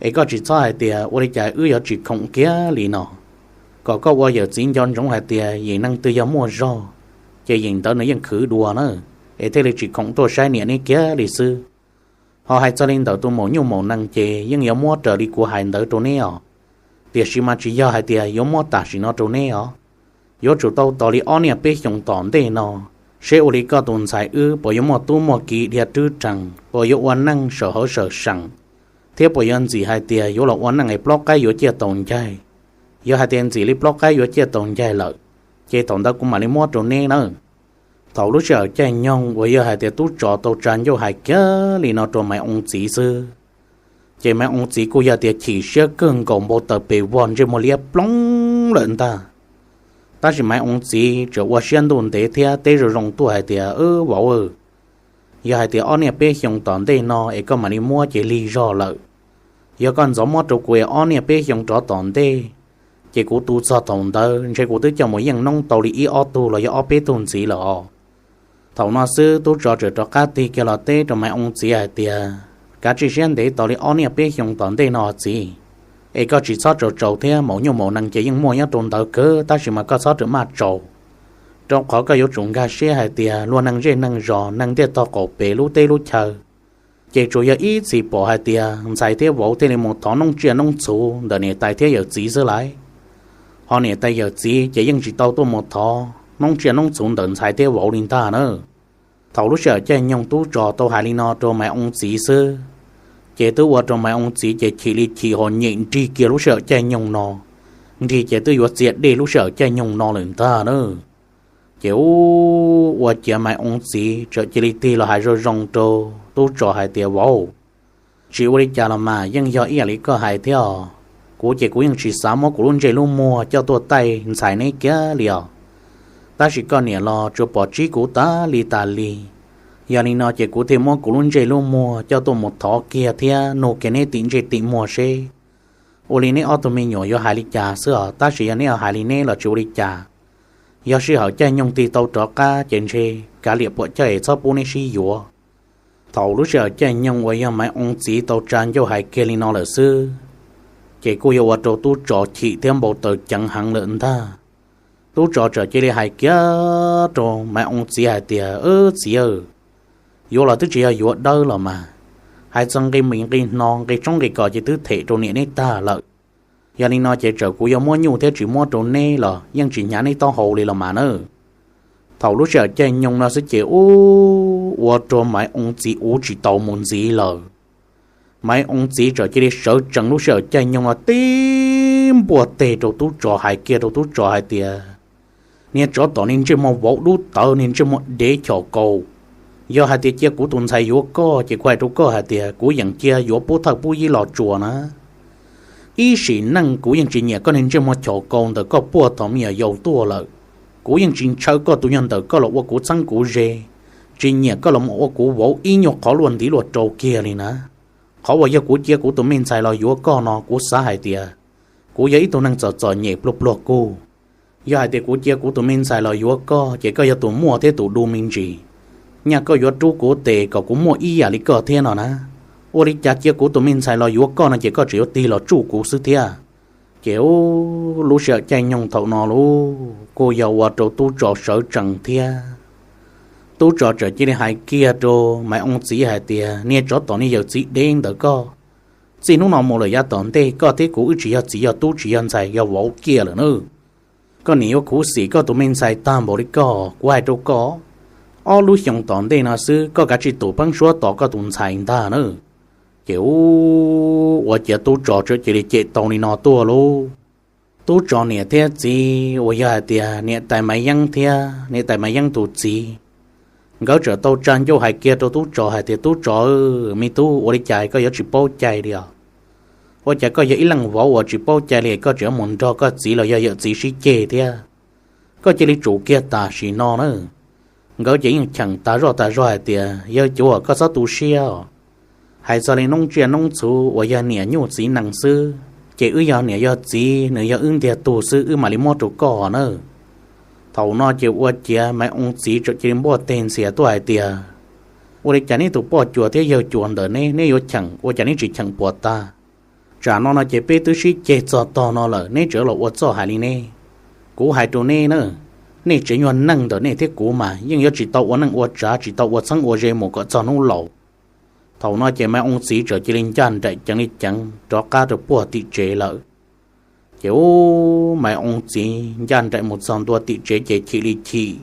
Es koj tsis txhob hais tias ua li cas wb yuav tsis khoom kiag li no, kom koj ua yawm txiv nco ntsoov hais tias yim neeg twg yog muaj zog, ces yim ntawd nws yeej khwv dua na, es thiaj li tsis khoom tuaj saib niam neb kiag li xwb. Ho hais txog li ntawm tus maum nyuj maum nees ces yeej yuav muab raws li kuv hais ntawd rau neb os. Tiam sis mas tsis yog hais tias yuav muab tam sim no rau neb os. Yuav tsum tau tos li ob niaj peb xyoos tom ntej no, seb ua li koj tus ntxhais wb puas yuav muaj tub muaj ki dhia rwb rees, puas yuav ua neej sawm hawv sawm seem, thiab puas yuav ntxim hais tias yuav los ua neej es plaub qaib yuav ciaj tau ncaig. Yog hais tias ntxim li plaub qaib yuav ciaj tau ncaig lawm, ces thaum ntawd kuv mam li muab rau neb nawb. Thaum lub sij hawm caij nyoog uas yog hais tias tub tsov tau tsa ncauj hais kiag li no rau Maiv Oo txiv xwb, ces Maiv Oo txiv kuj yog tias chim siab kawg nkaus npau taws pes vog ntsej muag liab ploog lawm ntag. Tab sis Maiv Oo txiv tseem ua siab ntuj ntev thiab teb zoo zoo tuaj hais tias, Wb vauv, yog hais tias ob niaj peb xyoos tom ntej no es koj mam li muab ces lig zog lawm. Yog koj ntxov muab rau kuv es ob niaj peb xyoos rov tom ntej, ces kuv tu txog thaum ntawd ntshe kuv twb coj mus yeej noob tau li ib ob tug los yog ob peb tug ntxiv lawm os. Thaum no xwb tub tsov txawm rov qab tig kiag los teb rau Maiv Oo txiv hais tias, Kav tsij siab ntev tos li ob niaj peb xyoos tom ntej no txiv, es koj tsis txhob tsaus tsaus thiab, maum nyuj maum nees ces yeej muaj nyob rau ntawd kawg tab sis mas koj txhob rawm maj tsaus, rau qhov koj yuav tsum nkag siab hais tias luag neeg zej neeg zos neeg ntiaj tog qaum pem lub teb lub chaw, ces tsuas yog ib txhis pom hais tias ntxhais thiab vauv thiaj li mus thov noob tsiaj noob txhuv ntawm niam tais thiab yawm txiv xwb lauj. Ho niam tais yawm txiv ces yeej tsis tau tuaj mus thov noob tsiaj noob txhuv ntawm ntxhais thiab vauv li ntag na. Thaum lub sij hawm caij nyoog tub tsov tau hais li no rau Maiv Oo txiv xwb, ces twb ua rau Maiv Oo txiv ces chim li chim ho nyem nrig kiag lub sij hawm caij nyoog no, nrig ces twb yuav txias dej lub sij hawm caij nyoog no lawm ntag na. Ces ua ciav Maiv Oo txiv txawm cia li tig los hais zoo zoo rau tub tsov hais tias, Vauv, tsis ua li cas los mas yeej yog ib yam li koj hais thiab os. Kuv ces kuv yeej tsis xav muab kuv lub ntsej lub muag coj tuaj taij ntxhais neb kiag li os. Tab sis koj niam los tsuas pom tsib kuv tas li tas li. Yog li no ces kuv thiaj muab kuv lub ntsej lub muag coj tuaj mus thov kiag thiab nug kiag neb tim ntsej tim muag seb ua li neb ob tug me nyuam yuav hais li cas xwb os. Tab sis yog neb hais li neb los tsis ua li cas. Yog sij hawm caij nyoog tig tau rov qab ces ntshe kav liam puam chawj es txhob pub neb sib yuav. Thaum lub sij hawm caij nyoog uas yog Maiv Oo txiv tau tsa ncauj hais kiag li no lawm xwb, ces kuj yog ua rau tub tsov chim thiab npau taws ceev heev lawm ntag. Tub tsov txawm cia li hais kiag rau Maiv Oo txiv hais tias, Wb txiv aw, yuav los twb tsis yog yuav dawb los mas, hais txog nqi mis nqi hno nqi tshoob nqi kos ces twb them rau niam neb tag lawm. Yog li no ces txawm kuv yuav muab nyuj thiab tsis muab rau neb los yeej tsis hnyav neb taub hau li los mas nawb. Thaum lub sij hawm caij nyoog no xwb ces ua rau Maiv Oo txiv uv tsis tau mus ntxiv lawm. Maiv Oo txiv txawm cia li sawv tsees lub sij hawm caij nyoog no tib npuaj teg rau tub tsov hais kiag rau tub tsov hais tias, Niag tsov tom niag ntsej muag vauv dub tawv niag ntsej muag dev chom kaus, yog hais tias cia kuv tus ntxhais yuav koj ces kuv hais rau koj hais tias kuv yeem cia yuav pub thawj pub yib los tsuas na. Ib sim neej kuv yeej tsis nyiam koj niag ntsej muag chom kaus ntawm koj puag thaum me nyuam yaus tuaj lawm. Kuv yeej tsis ntshaw koj tus nyuag ntawm koj los ua kuv txheeb kuv ze, tsis nyiam koj los mus ua kuv vauv ib nyuag qhov luaj ntiv luaj rau kiag li na. Qhov uas yog kuv cia kuv tus me ntxhais los yuav koj no kuv xav hais tias kuv yog ib tug neeg txom txom nyem pluag pluag kuj. Yog hais tias kuv cia kuv tus me ntxhais los yuav koj ces koj yog tus muaj thiab tus du me ntsis. Nyaj koj yuav rub kuv tes kom kuv muaj ib yam li koj thiab no na. Ua li cas cia kuv tus me ntxhais los yuav koj no ces koj tseem yuav tig los tsuj kuv xwb thiab. Ces lub sij hawm caij nyoog thaum no lauj kuj yog ua rau tub tsov sawv tsees thiab. Tub tsov txawm cia li hais kiag rau Maiv Oo txiv hais tias, Niag tsov tom niag yawm txiv dev ntawm koj, Txij hnub no mus lawm yav tom ntej koj thiab kuv wb tsis yog txiv yog tub tsis yog ntxhais yog vauv kiag lawm nawb. Koj niam yuav khuv xim koj tus me ntxhais tag npaum li koj, kuv hais rau koj, ob lub xyoos tom ntej no xwb koj kav tsij tus pheeb suab tos koj tus ntxhais ntag nawb. Ces ua ciav tub tsov txawm cia li cem tau li no tuaj lauj. Tub tsov niam thiab txiv uas yog hais tias niam tais Maiv Yeeb thiab niam tais Maiv Yeeb tus txiv, nkawd txawm tau tsa ncauj hais kiag rau tub tsov hais tias, Tub tsov, me tub, ua li cas koj yuav tsis paub cai li os? Ua cas koj yog ib leej vauv uas tsis paub cai li koj tseem yuav mus nrog koj txiv los yog yawm txiv sib ceg thiab? Koj cia li tsum kiag tam sim no na. Nkawd ces yeej cheem tas zoj tas zog hais tias, Yawg cuas, koj txhob tu siab os. Hais txog li noob tsiaj noob txhu uas yog niam nyuj txiv nees xwb, ces wb yog niam yog txiv nws yog wb ntiag tug xwb wb mam li muab rau koj nawb. Thaum no ces ua ciav Maiv Oo txiv txawm cia li npuaj teg ntxhias tuaj hais tias, Ua li cas neb tus poj cuas thiab yawg cuas ntawm neb, neb yuav cheem ua cas neb tsis cheem puas tag? Tsam no no ces peb twb sib ceg txog tog no lawm neb tseem los ua txoj hais li ne. Kuv hais rau neb na, nej tsev nyuag neej ntawm nej thiab kuv mas yeej yuav tsis tau ua neej ua tsav tsis tau ua txheeb ua ze mus kom txog hnub laus. Thaum no ces Maiv Oo txiv txawm cia li ncaj nraim ceev li ceev rov qab rau puag tim tsev lawm. Ces ub, Maiv Oo txiv ncaj nraim mus txog ntua tim tsev ces chim li chim,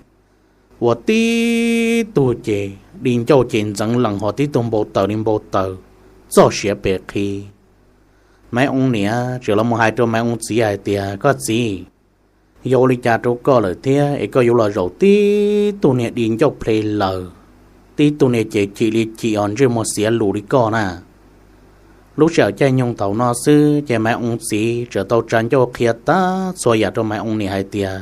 ua tib tug ces di ncauj ces ntxeev lees ho tib tug npau taws li npau taws, txoj siav pes qhi. Maiv Oo niam txawm los mus hais rau Maiv Oo txiv hais tias, Koj txiv, yog ua li cas rau koj lawm thiab es koj yuav los zaum tib tug niag di ncauj ple laws, tib tug niag ces chim li chim ho ntsej muag xiav lus li koj na? Lub sij hawm caij nyoog thaum no xwb ces Maiv Oo txiv txawm tau tsa ncauj qhia tag txhua yam rau Maiv Oo niam hais tias,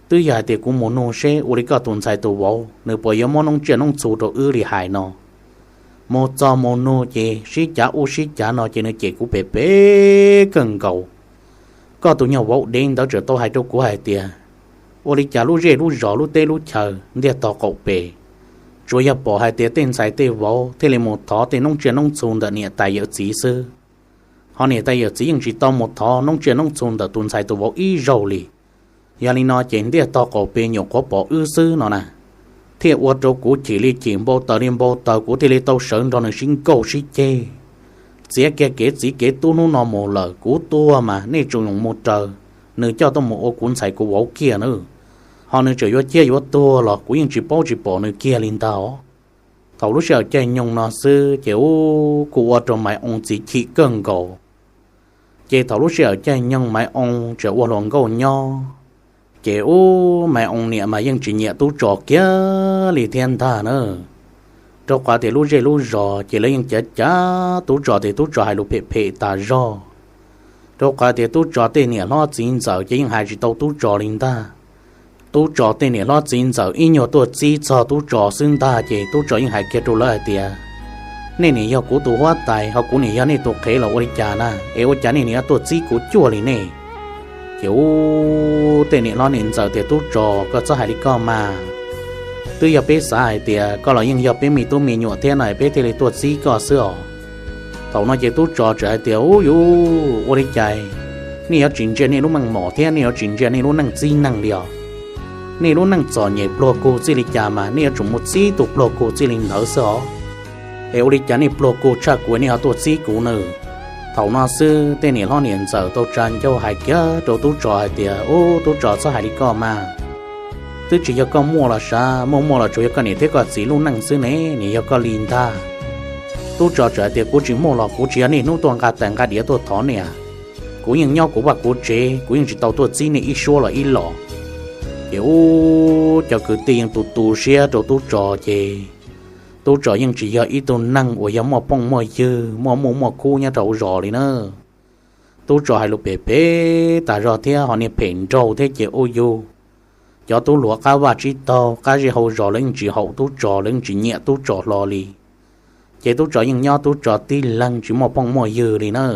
Twb yog hais tias kuv mus nug seb ua li koj tus ntxhais tus vauv nws puas yuav muab noob tsiaj noob txhu rau wb li hais no. Mus txog mus nug ces sib cav ub sib cav no ces nws cem kuv pes pes kawg nkaus. Koj tus nyuag vauv dev ntawd txawm tau hais rau kuv hais tias, ua li cas lub zej lub zos lub teb lub chaw ntiaj tog qaum pes, tsuas yog pom hais tias tej ntxhais tej vauv thiaj li mus thov tej noob tsiaj noob txhu ntawm niam tais yawm txiv xwb. Ho niam tais yawm txiv yeej tsis tau mus thov noob tsiaj noob txhu ntawm tus ntxhais tus vauv ib zaug li. Yog li no ces ntiaj tog qaum pes nyuam qhuav pom wb xwb no na, thiaj ua rau kuv chim li chim npau taws li npau taws kuv thiaj li tau sawv nrog nws sib nkauj sib ceg, txiav kiag kev txiv kev tub hnub no mus lawm kuv tuag mas nej tsuas mus raws nws coj tuaj mus ua kuv ntxhais kuv vauv kiag na. Ho nws tseem yuav ciaj yuav tuag los kuv yeej tsis paub tsis pom nws kiag li ntag. Thaum lub sij hawm caij nyoog no xwb ces ub kuj ua rau Maiv Oo txiv chim kawg nkaus. Ces thaum lub sij hawm caij nyoog Maiv Oo tseem ua hluas nkauj nyob, ces ub Maiv Oo niam mas yeej tsis nyiam Tub Tsos kiag li thiab ntag na. Rau qhov tias lub zej lub zos ces lawv yeej cav cav Tub Tsos tias Tub Tsos hais lus phem phem tas zog. Rau qhov tias Tub Tsos tej niam hlob txiv ntxawm ces yeej hais tsis tau Tub Tsos li ntag. Tub Tsos tej niam hlob txiv ntxawm ib nyuag tuaj txib txog Tub Tsos xwb ntag ces Tub Tsos yeej hais kiag rau lawv hais tias, nej nim yog kuv tus huab tais ho kuv nim yog nej tus qhev los ua li cas na es ua cas nej nim yuav tuaj txib kuv cuaj li nej? Ces ub tej niam hlob niam ntxawm tias, Tub Tsos, koj txhob hais li koj mas. Twb yog peb xav hais tias koj los yeej yog peb me tub me nyuam thiab no peb thiaj li tuaj txib koj xwb os. Thaum no ces Tub Tsos txawm hais tias, Ub yuv, ua li cas nej yuav tsis ntsia nej lub meej mom thiab nej yuav tsis ntsia nej lub neej txib neeg li os? Nej lub neej txom nyem pluag kug txij li cas mas nej yuav tsum mus txib tus pluag kug txij li ntawd xwb os. Es ua li cas nej pluag kug tshaj kuv nej ho tuaj txib kuv na? Thaum no xwb tej niam hlob niam ntxawm tau tsa ncauj hais kiag rau Tub Tsos hais tias, Ub Tub Tsos, txhob hais li koj mas. Twb tsis yog koj muaj los sav, muaj muaj los tsuas yog koj niam thiab koj txiv lub neej xwb ne, nim yog koj li ntag. Tub Tsos txawm hais tias, Kuv tsis muaj los kuv tsis yog niaj hnub tuaj nqa tais nqa diav tuaj thov nej. Kuv yeej nyob kuv vaj kuv tsev, kuv yeej tsis tau tuaj txib nej ib suab los ib los. Ces ub cov kwv tij yeej tu tu siab rau Tub Tsos ces Tub Tsos yeej tsis yog ib tug neeg uas yog muaj phooj muaj ywg muaj muj muaj khub nyob rau hauv zos li na. Tub Tsos hais lus phem phem tas zog thiab ho niag phem nraug thiab ces ub yug, cov tub hluas qab vaj tsib taug qab zej hauv zos lawv yeej tsis haum Tub Tsos, lawv yeej tsis nyiam Tub Tsos hlo li. Ces Tub Tsos yeej nyob Tub Tsos tib leeg tsis muaj phooj muaj ywg li na.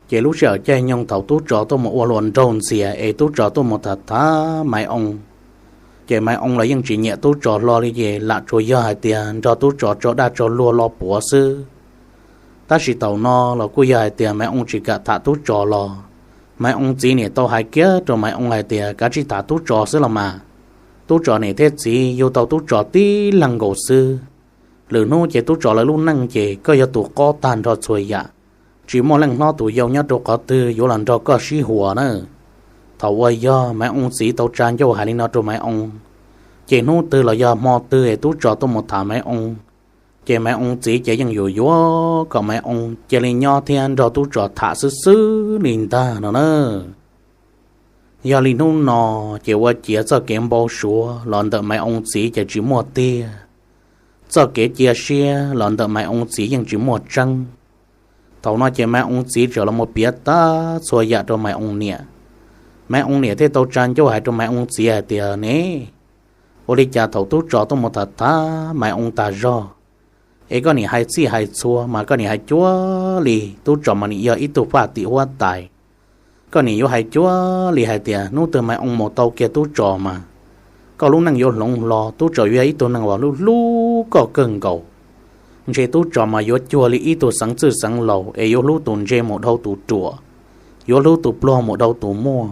Ces lub sij hawm caij nyoog thaum Tub Tsos tuaj mus ua hluas nraug ntxias es Tub Tsos tuaj mus tham tham Maiv Oo, ces Maiv Oo los yeej tsis nyiam Tub Tsos hlo li ces lam tsuas yog hais tias nrog Tub Tsos tso daj tso luag lo puav xwb. Tab sis thaum no los kuj yog hais tias Maiv Oo tsis kam tham Tub Tsos los, Maiv Oo txiv niam tau hais kiag rau Maiv Oo hais tias, Kav tsij tham Tub Tsos xwb los mas. Tub Tsos niam thiab txiv yug tau Tub Tsos tib leeg nkaus xwb. Lwm hnub ces Tub Tsos lawv lub neej ces koj yog tus qob tag nrho txhua yam. tsis muaj leej hlob tus yau nyob rau qhov twg yuav los nrog koj sib huas na. Thaum uas yog Maiv Oo txiv tau tsa ncauj hais li no rau Maiv Oo, ces hnub twg los yog hmo twg es tub Tsos tuaj mus tham Maiv Oo, ces Maiv Oo txiv ces yeej yuav yuav kom Maiv Oo cia li nyob thiab nrog tub Tsos tham xwb xwb li ntag no na. Yog li hnub no, ces ua ciav txoj kev npau suav los ntawm Maiv Oo txiv ces tsis muaj tiag. Txoj kev cia siab los ntawm Maiv Oo txiv yeej tsis muaj tseeb. Thaum no ces Maiv Oo txiv txawm los mus piav tag txhua yam rau Maiv Oo niam. Maiv Oo niam thiaj tau tsa ncauj hais rau Maiv Oo txiv hais tias, Ne, ua li cas thaum tub Tsos tuaj mus tham tham Maiv Oo tag zog, es koj nim hais txhij hais txhua mas koj nim hais cuag li tub Tsos mas nim yog ib tug faj tim huab tais. Koj nim yuav hais cuag li hais tias hnub twg Maiv Oo mus tau kiag tub Tsos mas koj lub neej yuav hloov hlo, tub Tsos yuav yog ib tug neeg uas hlub hlub koj kawg nkaus. Ntshe tub Tsos mas yuav cuag li ib tug xeev txwj xeev laus es yuav hlub tus ntse mus dhau tus ruam, yuav hlub tus pluag mus dhau tus muaj.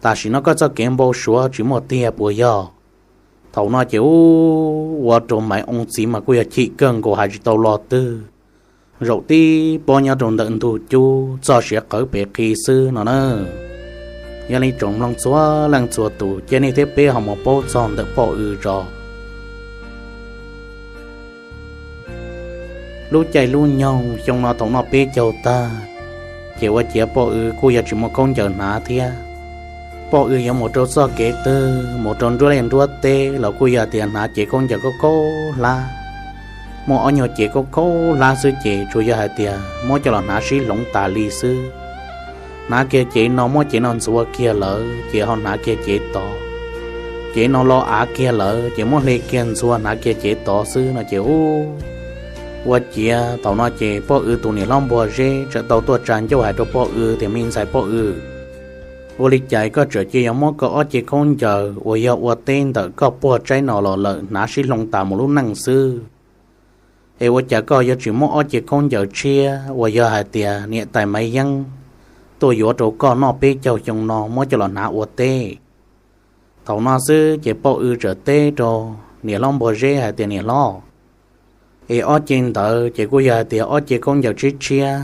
Tam sim no koj txoj kev npau suav tsis muaj tiag puas yog? Thaum no ces ub, ua rau Maiv Oo txiv mas kuj yog chim kawg nkaus hais tsis tau lo twg. Zaum tib pob nyob rau ntawm ntug cub txoj siav qawv pes qhi xwb no na. Yog li tsoom mloog txhua leej txhua tus, cia nej thiab peb ho mus paub txog ntawm Poj Ws tso. Lub caij lub nyoog xyoo no thaum noj peb caug tag, ces ua ciav Poj Ws kuj yog tsis muaj khaub ncaws hnav thiab. Poj Ws yuav mus rau txoj kev twg, mus rau nruab liaj nruab teb los kuj yog tias hnav cev khaub ncaws khaub khaub hlab. Muaj ob nyuag cev khaub khaub hlab xwb ces tsuas yog hais tias muab coj los hnav sib hloov tas li xwb. Hnav kiag cev no muab cev no ntxuav kiag lawm ces ho hnav kiag cev tod. Cev no lo av kiag lawm ces muab hle kiag ntxuav hnav kiag cev tod xwb no ces ub, ua ciav thaum no ces Poj Ws tus niam hlob Npua Zeb txawm tau tuaj tsa ncauj hais rau Poj Ws tias, Me ntxhais Poj Ws, ua li cas koj txawm cia yuav muab koj ob cev khaub ncaws uas yog ua teb ntawm koj puag tsaib no los lawm hnav sib hloov tas mus lub neej xwb? Es ua cas koj yuav tsis muab ob cev khaub ncaws tshiab uas yog hais tias niam tais Maiv Yeeb tuaj yuav rau koj noj peb caug xyoo no muab coj los hnav ua teb? Thaum no xwb ces Poj Ws txawm teb rau niam hlob Npua Zeb hais tias, Niam hlob, es ob cev ntawd ces kuj yog hais tias ob cev khaub ncaws tshiab tshiab,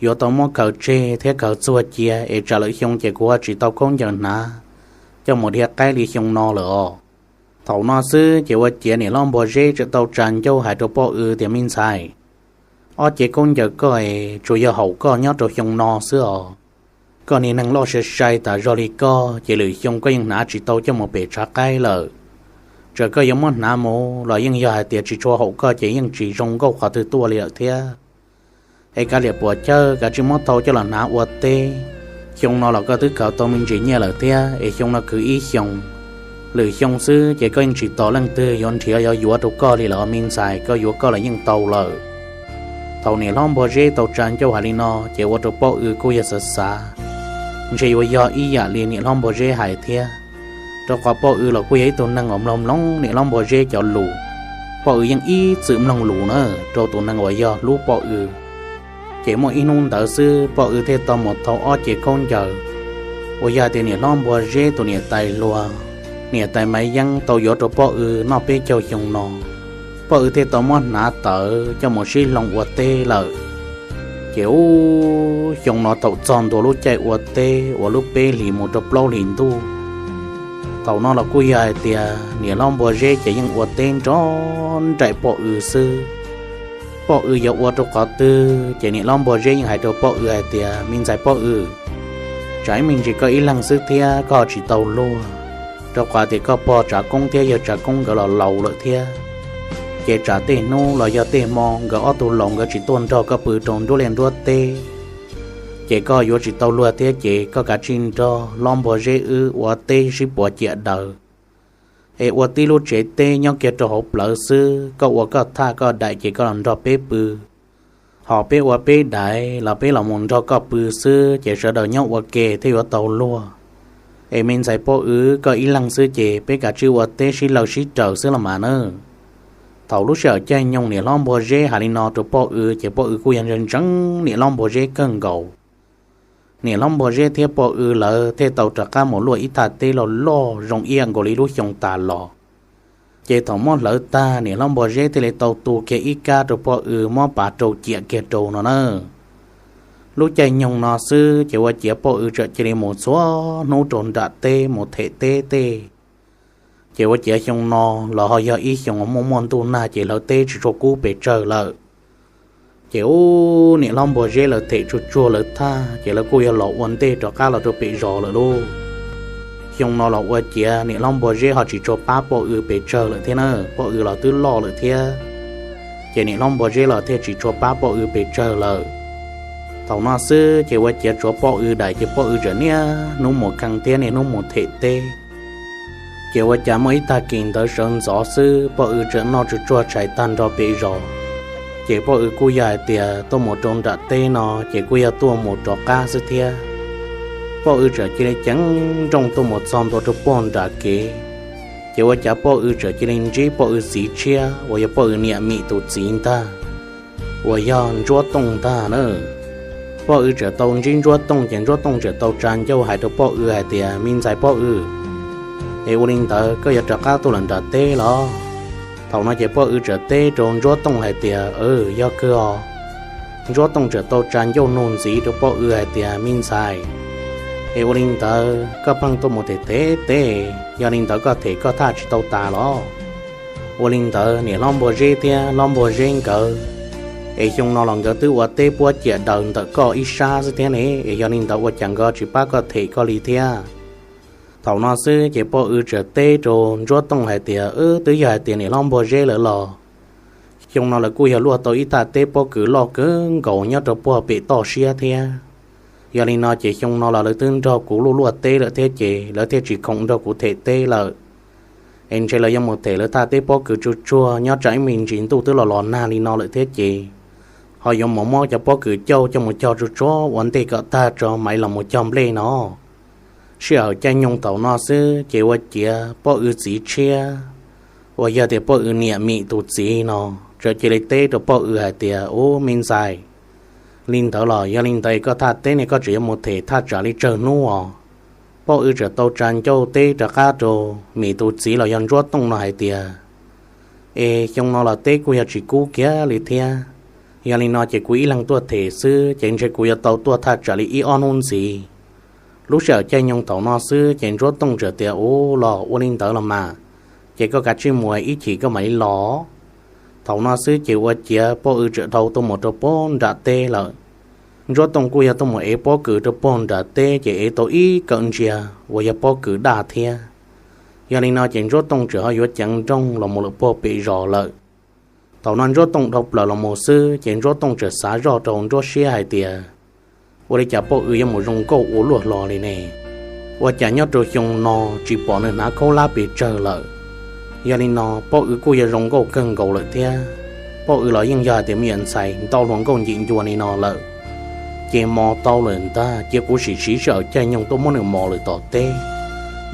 yuav tau muab khaws tseg thiab khaws txuag cia es tsam lwm xyoo ces kuv ho tsis tau khaub ncaws hnav coj mus dhia qaib li xyoo no lawm os. Thaum no xwb ces ua ciav niam hlob Npua Zeb txawm tau tsa ncauj hais rau Poj Ws tias, Me ntxhais, ob cev khaub ncaws koj es tsuas yog haum koj nyob rau xyoo no xwb os. Koj niag neeg loj sai sai tas zog li koj ces lwm xyoo koj yeej hnav tsis tau coj mus pem tshav qaib lawm. Txawm koj yuav muab hnav mus los yeej yog hais tias tsis tshua haum koj ces yeej tsis zoo nkauj qhov twg tuaj li lawm thiab. Es kav liam puas chawj, kav tsij muab thau coj los hnav ua teb. Xyoo no los koj twb khaws tau me ntsis nyiaj lawm thiab es xyoo no khwv ib xyoos, lwm xyoo xwb ces koj yeej tsis tos leej twg yuav nrhiav yuav yuav rau koj li lawm os me ntxhais, koj yuav koj los yeej tau lawm. Thaum niam hlob Npua Zeb tau tsa ncauj hais li no ces ua rau Poj Ws kuj yog xav xav, ntshe yuav yog ib yam li niam hlob Npua Zeb hais thiab. Rau qhov Poj Ws los kuj yog ib tug neeg uas mloog mloog niam hlob Npua Zeb cov lus. Poj Ws yeej ib txwm mloog lus na rau tus neeg uas yog hlub Poj Ws. Ces muaj ib hnub ntawd xwb Poj Ws thiaj tau mus thau ob cev khaub ncaws uas yog hais tias niam hlob Npua Zeb tus niam tais hluas, niam tais Maiv Yeeb tau yuav rau Poj Ws noj peb caug xyoo no. Poj Ws thiaj tau muab hnav tawm coj mus sib hloov ua teb lawm. Ces ub, xyoo no thaum txog ntua lub caij ua teb uas lub peb hlis mus rau plaub hlis ntuj, thaum no los kuj yog hais tias niam hlob Npua Zeb ces yeej ua teb nrog nraim Poj Ws xwb. Poj Ws yuav ua rau qhov twg ces niam hlob Npua Zeb yeej hais rau Poj Ws hais tias, Me ntxhais Poj Ws, tsam ib me ntsis koj ib leeg xwb thiab koj tsis tau luag, rau qhov tias koj pog Tsav Koob thiab yawg Tsav Koob nkawd los laus lawm thiab. Ces tsam tej hnub los yog tej hmo nkawd ob tug laus nkawd tsis tuaj nrog koj pw rau nruab liaj nruab teb, ces koj yuav tsis tau luag thiab ces koj kav tsij nrog hlob Npua Zeb wb ua teb sib puas ciam daws, es ua tib lub tsev teb nyob kiag rau hauv plawv xwb, koj ua koj thaj koj daim ces koj los nrog peb pw. Ho peb ua peb daim los peb los mus nrog koj pw xwb ces sawv daws nyob ua ke thiaj yuav tau luag. Es me ntxhais Poj Ws, koj ib leeg xwb ces peb kav tsij ua teb sib law sib raws xwb los mas nawb. Thaum lub sij hawm caij nyoog niam hlob Npua Zeb hais li no rau Poj Ws ces Poj Ws kuj yog ntseeg ntseeg niam hlob Npua Zeb kawg nkaus. Niam hlob Npua Zeb thiab Poj Ws lawv thiaj tau rov qab mus luaj ib thaj teb loj loj zoo ib yam nkaus li lub xyoo tas los. Ces thaum muab hlawv tag niam hlob Npua Zeb thiaj li tau tu kiag ib kab rau Poj Ws muab pav rau ciam kiag rau no na. Lub caij nyoog no xwb ces ua ciav Poj Ws txawm cia li mus txhua hnub rau nram teb mus them teb tej. Ces ua ciav xyoo no los ho yog ib xyoo muaj muaj ntuj nag ces hlawv teb tsis tshua kub pes tsawg lawm. Ces ub, niam hlob Npua Zeb lawv them tsuag tsuag lawv thaj ces lawv kuj yog los ua ntej rov qab los rau pem zos lawm lauj. Xyoo no los ua ciav niam hlob Npua Zeb ho tsis tshua pab Poj Ws pes tsawg lawm thiab na, Poj Ws los twb loj lawm thiab. Ces niam hlob Npua Zeb los thiaj tsis tshua pab Poj Ws pes tsawg lawm. Thaum no xwb ces ua ciav tsuav Poj Ws daim ces Poj Ws txawm niaj hnub mus kheej thiab niaj hnub mus them teb. Ces ua cas muaj ib tag kis ntawd sawv ntxov xwb Poj Ws txawm noj tsuag tsuag tshais tag nrho pem zos, ces Poj Ws kuj yog hais tias tuaj mus rau nram teb no ces kuj yog tuaj mus rov qab xwb thiab. Poj Ws txawm cia li ceev nrooj tuaj mus txog ntua rau puag nram kev, ces ua cas Poj Ws txawm cia li ntsib Poj Ws txiv tshiab uas yog Poj Ws niam Mim tus txiv ntag, uas yog Ntsuab Tooj ntag na. Poj Ws txawm tau ntsib Ntsuab Tooj ces Ntsuab Tooj txawm tau tsa ncauj hais rau Poj Ws hais tias, Me ntxhais Poj Ws, es ua li ntawd koj yuav rov qab tuaj lawm nram teb los? Thaum no ces Poj Ws txawm teb rau Ntsuab Tooj hais tias, Aw, yog kawg os. Ntsuab Tooj txawm tau tsa ncauj nug ntxiv rau Poj Ws hais tias, Me ntxhais, es ua li ntawd koj pheej tuaj mus them them teb, yog li ntawd koj them koj thaj tsis tau tas los? Ua li ntawd niam hlob Npua Zeb thiab hlob Npua Zeb nkawd, es xyoo no los nkawd twb ua teb puab ciam daws ntawm koj ib sab xwb thiab ne, es yog li ntawd ua cas nkawd tsis pab koj them koj li thiab? Thaum no xwb ces Poj Ws txawm teb rau Ntsuab Tooj hais tias, Wb, twb yog hais tias niam hlob Npua Zeb lawv los, xyoo no lawv kuj yog luaj tau ib thaj teb pob kws loj kawg nkaus nyob rau puag pem toj siab thiab. Yog li no ces xyoo no los lawv twb nrog kuv luaj luaj teb lawm thiab ces lawv thiaj tsis khoom nrog kuv them teb lawm. Es ntshe lawv yuav mus them lawv thaj teb pob kws tsuag tsuag nyob tsam ib me ntsis ntuj twb los los nag li no lawm thiab ces ho yuav mus muab cov pob kws cauj coj mus cog tsuag tsuag ua ntej kom tag tso mam li los mus cog nplej no. Sij hawm caij nyoog thaum no xwb ces ua ciav Poj Ws txiv tshiab uas yog tias Poj Ws niam Mim tus txiv no txawm cia li teb rau Poj Ws hais tias, Ub, me ntxhais, li ntawd los yog li ntawd es koj thaj teb ne koj tseem yuav mus them thaj tsam li tsawg hnub os? Poj Ws txawm tau tsa ncauj teb rov qab rau Mim tus txiv los yog Ntsuab Tooj no hais tias, Es xyoo no los teb kuj yog tsis kub kiag li thiab. Yog li no ces kuv ib leeg tuaj them xwb ces ntshe kuv yuav tau tuaj thaj tsam li ib ob hnub ntxiv. Lub sij hawm caij nyoog thaum no xwb ces Ntsuab Tooj txawm tias, Ub, los ua li ntawd los mas, ces koj kav tsij mus ib chim koj mam li los. Thaum no xwb ces ua ciav Poj Ws txawm dhau tuaj mus rau puag nram teb lawm. Ntsuab Tooj kuj yog tuaj mus ev pob kws rau puag nram teb ces ev tau ib kawm ntsia uas yog pob kws daj thiab. Yog li no ces Ntsuab Tooj txawm ho yuav ceev nrooj los mus lawm puag pem zos lawm. Thaum no Ntsuab Tooj dhau plaws los mus xwb ces Ntsuab Tooj txawm xav zoj rau hauv nruab siab hais tias, Ua li cas Poj Ws yuav mus zoo nkauj ua luaj hlo li ne? Ua cas nyob rau xyoo no tsis pom nws hnav khaub hlab pes tsawg lawm? Yog li no Poj Ws kuj yog zoo nkauj kawg nkaus lawm thiab. Poj Ws los yeej yog hais tias me nyuam ntxhais ntau hluas nkauj ncim ncua li no lawm. Ces mos tau lawm ntag, cia kuv sim siv sij hawm caij nyoog tuaj muab nws mos lawm tom teb,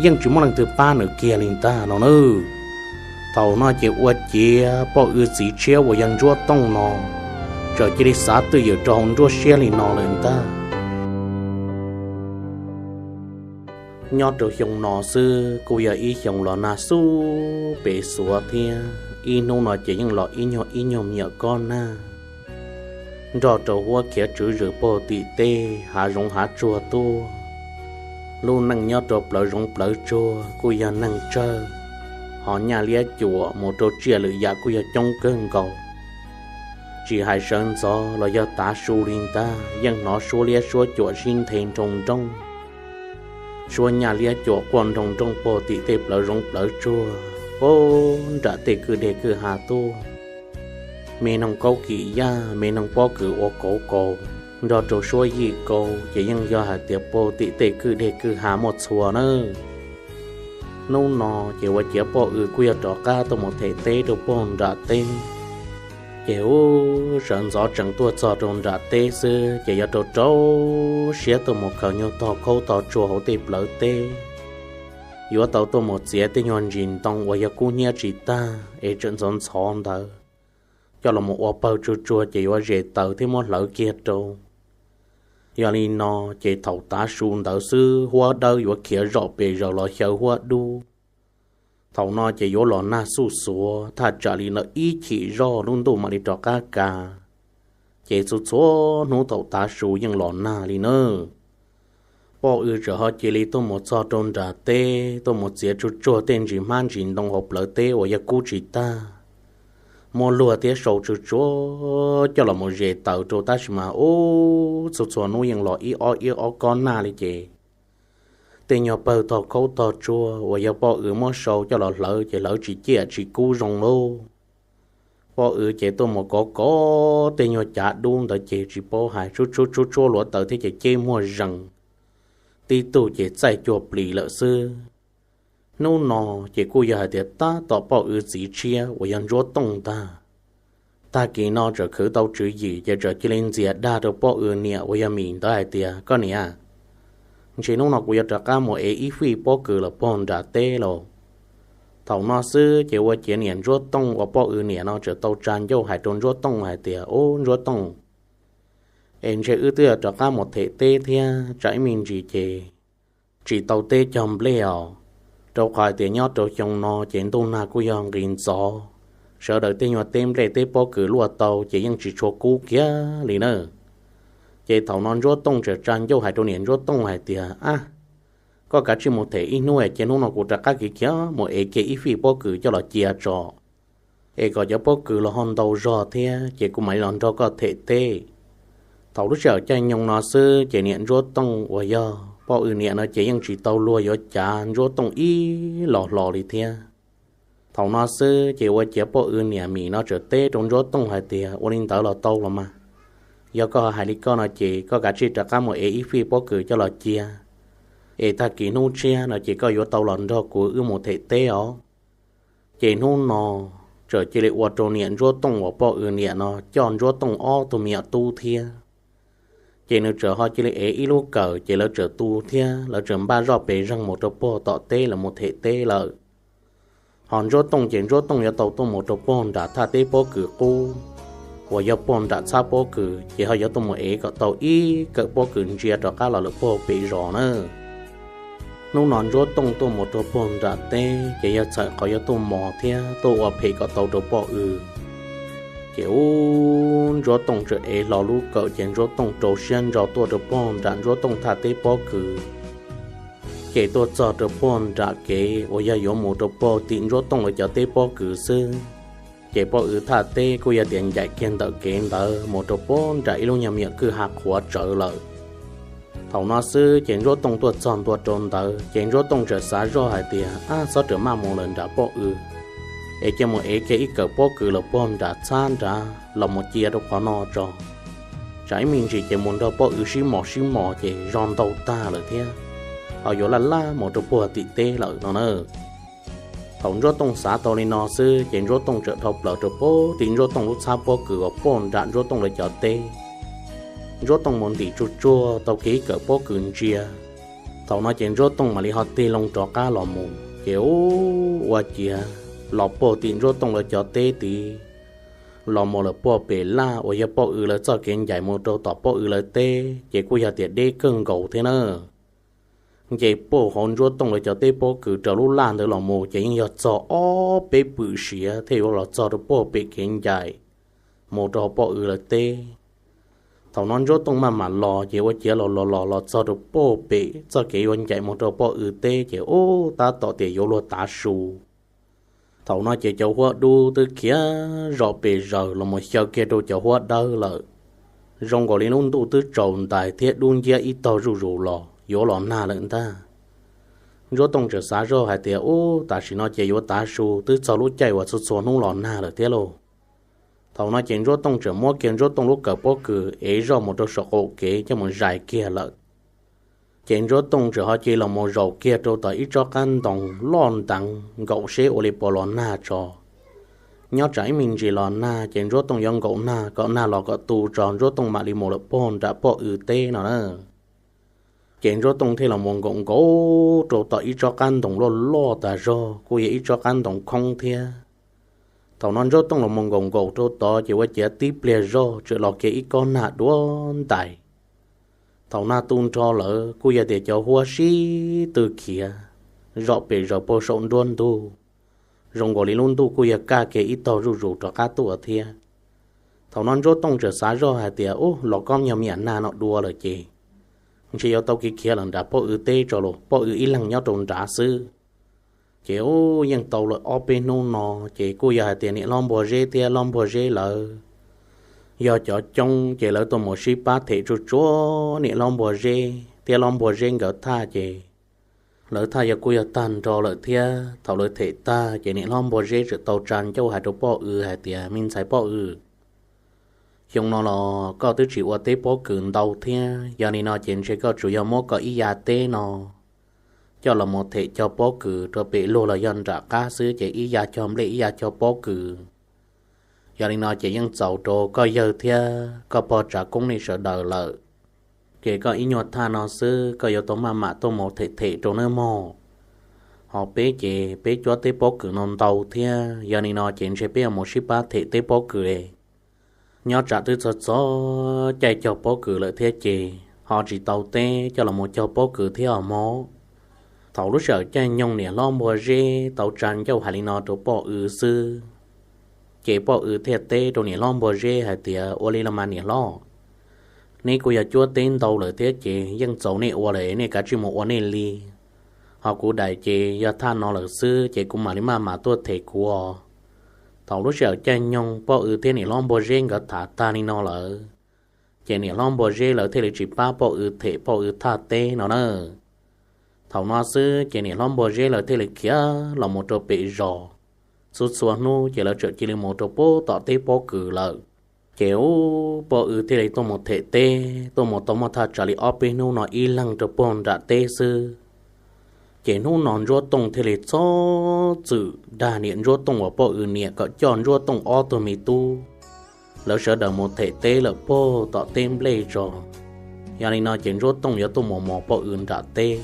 yeej tsis muaj leej twg pab nws kiag li ntag no nawb. Thaum no ces ua ciav Poj Ws txiv tshiab uas yog Ntsuab Tooj no txawm cia li xav twj ywm rau hauv nruab siab li no lawm ntag. Nyob rau xyoo no xwb kuj yog ib xyoo los nag xub pes xuav thiab, ib hnub no ces yeej los ib nyuag ib nyuag me nyuam kob nag nrog rau huab khiav tswv zwm puag tim tej hav zoov hav tsuag tuaj. Lub neej nyob rau plawv zoov plawv tsuag kuj yog neeg tsawg, ho nyaj liab cuam mus rau tsiaj lwm yam kuj yog coob kawg nkaus. Tsis hais sawv ntxov los yog tav su li ntag, yeej hnov suab liab suab cuam sib nthe nroo nrooj, suab nyaj liab cuam quaj nroo nrooj puag tim tej plawv zoov plawv tsuag, puag nram tej kwj deg kwj ha tuaj. Me noog kaub kim yaj, me noog pob kws ua kauv kaus, nrog rau suab yij kau ces yeej yog hais tias puag tim tej kwj deg kwj ha muaj txhua nawb. Hnub no ces ua ciav Poj Ws kuj yog rov qab tuaj mus them teb rau puag nram teb. Ces ub, sawv ntxov tseem tuaj txog rau nram teb xwb ces yuav rau rau siab tuaj mus khaws nyuag tog khaub tog tsuag hauv tej plawv teb. Yuav tau tuaj mus txiav tej nyuag ntsis ntoo uas yog kub hnyiab tsis tag es tseem ntxhov ntxhov ntawd, coj los mus ua pawg tsuag tsuag ces yuav zes taws thiab muab hlawv kiag rau. Yog li no ces thaum tav su ntawd xwb huab dawb yuav khiav zom pes zaws los xyaw huab dub. Thaum no ces yuav los nag xuj xuav thaj tsam li lawm ib chim zoj lub ntuj mam li rov qab kav. Ces txhua txhua hnub thaum tav su yeej los nag li nawb. Poj W txawm ho cia li tuaj mus txog rau nram teb, tuaj mus txiav tsuj tsuag tej ntsis hmab ntsis ntoo hauv plawv teb uas yog kub tsis tag, muab luag thiab sau tsuj tsuag coj los mus zes taws rau, tab sis mas ub, txhua txhua hnub yeej los ib ob ib ob kob nag li ces tej nyuag pawg tog khaub tog tsuag uas yog poj W muab sau coj los hlawv ces hlawv tsis ciaj tsis kub zoo lauj. Poj W ces tuaj mus kov kov tej nyuag cav dub ntawd ces tsis paub hais, tsuj tsuag tsuj tsuag luav taws thiab ces ceb muag zees, tib tug ces txaij cuag plis lawm xwb. Hnub no ces kuj yog hais tias tab tom poj W txiv tshiab uas yog Ntsuab Tooj ntag. Tag kis no txawm khwv tau tswv yim ces txawm cia li ntxias dag rau poj W niam uas yog Mim ntawd hais tias, Koj niam, ntshe hnub no kuv yuav rov qab mus ev ib fij pob kws los pog nram teb lauj. Thaum no xwb ces ua ciav niam Ntsuab Tooj uas poj W niam no txawm tau tsa ncauj hais rau Ntsuab Tooj hais tias, Ub, Ntsuab Tooj, es ntshe wb twb yuav rov qab mus them teb thiab tsam ib me ntsis ces tsis tau teb cog nplej os, rau qhov hais tias nyob rau xyoo no ces ntuj nag kuj yog nqis ntxov, sawv daws tej nyuag teb nplej teb pob kws luaj tau ces yeej tsis tshua kub kiag li na. Ces thaum no Ntsuab Tooj txawm tsa ncauj hais rau niam Ntsuab Tooj hais tias, Ab, koj kav tsij mus them ib hnub es cia hnub no kuv rov qab kiv khiav mus ev kiag ib fij pob kws coj los cia tso, es kom cov pob kws los ho ntau zog thiab ces kuv mam li los nrog koj them teb. Thaum lub sij hawm caij nyoog no xwb ces niam Ntsuab Tooj uas yog poj W niam no ces yeej tsis tau luag yuav cav Ntsuab Tooj ib los hlo li thiab. Thaum no xwb ces ua ciav poj W niam Mim no txawm teb rau Ntsuab Tooj hais tias, Ua li ntawd los tau los mas, yog koj hais li koj no ces koj kav tsij rov qab mus ev ib fij pob kws coj los cia, es tag kis hnub tshiab no ces koj yuav tau los nrog kuv wb mus them teb os. Ces hnub no txawm cia li ua rau niam Ntsuab Tooj uas poj W niam no coj Ntsuab Tooj ob tug me nyuam tub thiab, ces nws txawm ho cia li ev ib lub kawm ces lawv txawm tu thiab lawv txawm npaj zoj pes zeeg mus rau pog tom teb los mus them teb lawm. Ho Ntsuab Tooj ces Ntsuab Tooj yuav tau tuaj mus rau pog nram thaj teb pob kws qub uas yog pog nram txhab pob kws ces ho yuav tuaj mus ev kom tau ib kawm pob kws ntsia rov qab los lawm pog pem zos na. Hnub no Ntsuab Tooj tuaj mus rau pog nram teb ces yog txhawm qhov yuav tuaj mos thiab tuaj ua phem kom tau rau poj W. Ces ub, Ntsuab Tooj txawm ev hlo lub kawm ces Ntsuab Tooj rau siab ntso tuaj rau pog nram Ntsuab Tooj thaj teb pob kws. Ces tuaj txog rau pog nram kev uas yog yuav mus rau pog tim Ntsuab Tooj lawv cov teb pob kws xwb, ces poj W thaj teb kuj yog tias ncaim kiag ntawm kev ntawd mus rau pog nram ib lub nyuag me nyuam kwj ha qhuav tsawv lawm. Thaum no xwb ces Ntsuab Tooj tuaj txog ntua rau ntawd ces Ntsuab Tooj txawm xav zoj hais tias, Ab, txhob rawm maj mus lawm nram poj W, es cia mus ev kiag ib kawm pob kws los pog nram txhab nrad los mus cia rau qhov no tso, tsam ib me ntsis ces mus nrog poj W sib mos sib mos ces zog ntau tag lawm thiab, ho yuav laj laj mus rau puag tim teb lawm no na. Thaum Ntsuab Tooj xav tau li no xwb ces Ntsuab Tooj txawm dhau plaws rau pog tim Ntsuab Tooj lub txhab pob kws uas pog nram Ntsuab Tooj lawv cov teb. Ntsuab Tooj mus ntim tsuj tsuag tau kiag ib kawm pob kws ntsia. Thaum no ces Ntsuab Tooj mam li ho tig loo rov qab los mus ces ub, ua ciav los pog tim Ntsuab Tooj lawv cov teb tid, los mus lawm pog pem laj uas yog poj W lawv txoj kev ncaim mus rau tom poj W lawv teb ces kuj yog tias deb kawg nkaus thiab na. Nce pog hauv Ntsuab Tooj lawv cov teb pob kws raws lub laj ntawd los mus ces yeej yog txog ob peb pwm siav thiaj yuav los txog rau pog pem kev ncaim mus rau hauv poj W lawv teb. Thaum no Ntsuab Tooj maj mam los ces ua ciav los los los los txog rau pog pem txoj kev yuav ncaim mus rau poj W teb ces ub, tab tom tias yuav luag tav su. Thaum no ces cov huab dub twb khiav zom pes zaws los mus xyaw kiag rau cov huab dawb lawm. Zoo nkaus li lub ntuj twb tsaus ntais thiab dub nciab ib tog zuj zus los yuav los nag lawm ntag. Ntsuab Tooj txawm xav zoj hais tias, Ub, tam sim no ces yuav tav su twb txog lub caij uas txhua txhua hnub los nag lawm thiab lauj. Thaum no ces Ntsuab Tooj txawm muab kiag Ntsuab Tooj lub kawm pob kws ev zoj mus rau saum qaum kev coj mus zais kiag lawm. Ces Ntsuab Tooj txawm ho cia li los mus zaum kiag rau tom ib tsob qab ntoo loj nteev nkaum seb ua li puas los nag tso. Nyob tsam ib me ntsis los nag ces Ntsuab Tooj yuav nkaum nag kom nag los kom tu tso Ntsuab Tooj mam li mus lawm pog nram poj W teb no na. Ces Ntsuab Tooj thiaj los mus nkaum nkaum rau tom ib tsob qab ntoo loj loj tas zog kuj yog ib tsob qab ntoo khoob thiab. Thaum no Ntsuab Tooj los mus nkaum nkaum rau tod ces ua ciav tib pliag zog txawm los kiag ib kob nag duab ntais. Thaum nag tu nrho lawm kuj yog tias cov huab sib tw khiav zom pes zaws puag saum nruab ntug, zoo nkaus li lub ntuj kuj yog kaj kiag ib tog zuj zus rov qab tuaj thiab. Thaum no Ntsuab Tooj txawm xav zoj hais tias, Ub, los koj nyuag me nyuam nag no dua lawm ces ntshe yuav tau kev khiav lawm nram poj W teb tso los, poj W ib leeg nyob rau nrad xwb. Ces ub, yeej tau lawm ob peb hnub no, ces kuj yog hais tias niam hlob Npua Zeb thiab hlob Npua Zeb lawv yog cov coob, ces lawv tuaj mus sib pab them tsuj tsuav niam hlob Npua Zeb thiab hlob Npua Zeb nkawd thaj ces lawv thaj yog kuj yog tag nrho lawm thiab. Thaum lawv them tag ces niam hlob Npua Zeb txawm tau tsa ncauj hais rau poj W hais tias, Me ntxhais poj W, xyoo no los koj twb tsis ua teb pob kws ntau thiab, yog li no ces ntshe koj tsuas yog muab koj ib yav teb no coj los mus them cog pob kws rau pem luag los yog nram qab xwb, ces ib yav cog nplej ib yav cog pob kws. Yog li no ces yeej txaus rau koj yawg thiab koj pog Tsav Koob nej sawv daws lawm. Ces koj ib nyuag thaj no xwb, koj yuav tau maj mam tuaj mus them them rau nawb mog. Ho peb ces peb cuab teb pob kws no ntau thiab, yog li no ces ntshe peb yuav mus sib pab them teb pob kws. Nyob tsam twb txog txog caij cog pob kws lawm thiab ces ho tsis tau teb coj los mus cog pob kws thiab os mog. Thaum lub sij hawm caij nyoog niam hlob Npua Zeb tau tsa ncauj hais li no rau poj W xwb, ces poj W thiaj teb rau niam hlob Npua Zeb hais tias, Ua li los mas niam hlob, neb kuj yog cuab teb ntau lawm thiab ces yeej txaus nej ua lawm, nej kav tsij mus ua nej li. Ho kuv daim ces yog thaj no lawm xwb, ces kuv mam li maj mam tuaj them kuv os. Thaum lub sij hawm caij nyoog poj W thiab niam hlob Npua Zeb nkawd tham tag li no lawm, ces niam hlob Npua Zeb lawv thiaj li tsis pab poj W them poj W thaj teb no na. Thaum no xwb ces niam hlob Npua Zeb lawv thiaj li khiav los mus rau pem zos. Txhua txhua hnub ces lawv txawm cia li mus rau pem tom teb pob kws lawm. Ces ub, poj W thiaj li tuaj mus them teb, tuaj mus tau muaj thaj tsam li ob peb hnub no ib leeg rau puag nram teb xwb. Ces hnub no Ntsuab Tooj thiaj li txhob txwm dag niam Ntsuab Tooj uas poj W niam kom coj Ntsuab Tooj ob tug me tub lawv sawv daws mus them teb lawm puag tom teb nplej tso. Yog li no ces Ntsuab Tooj yuav tuaj mus mos poj W nram teb.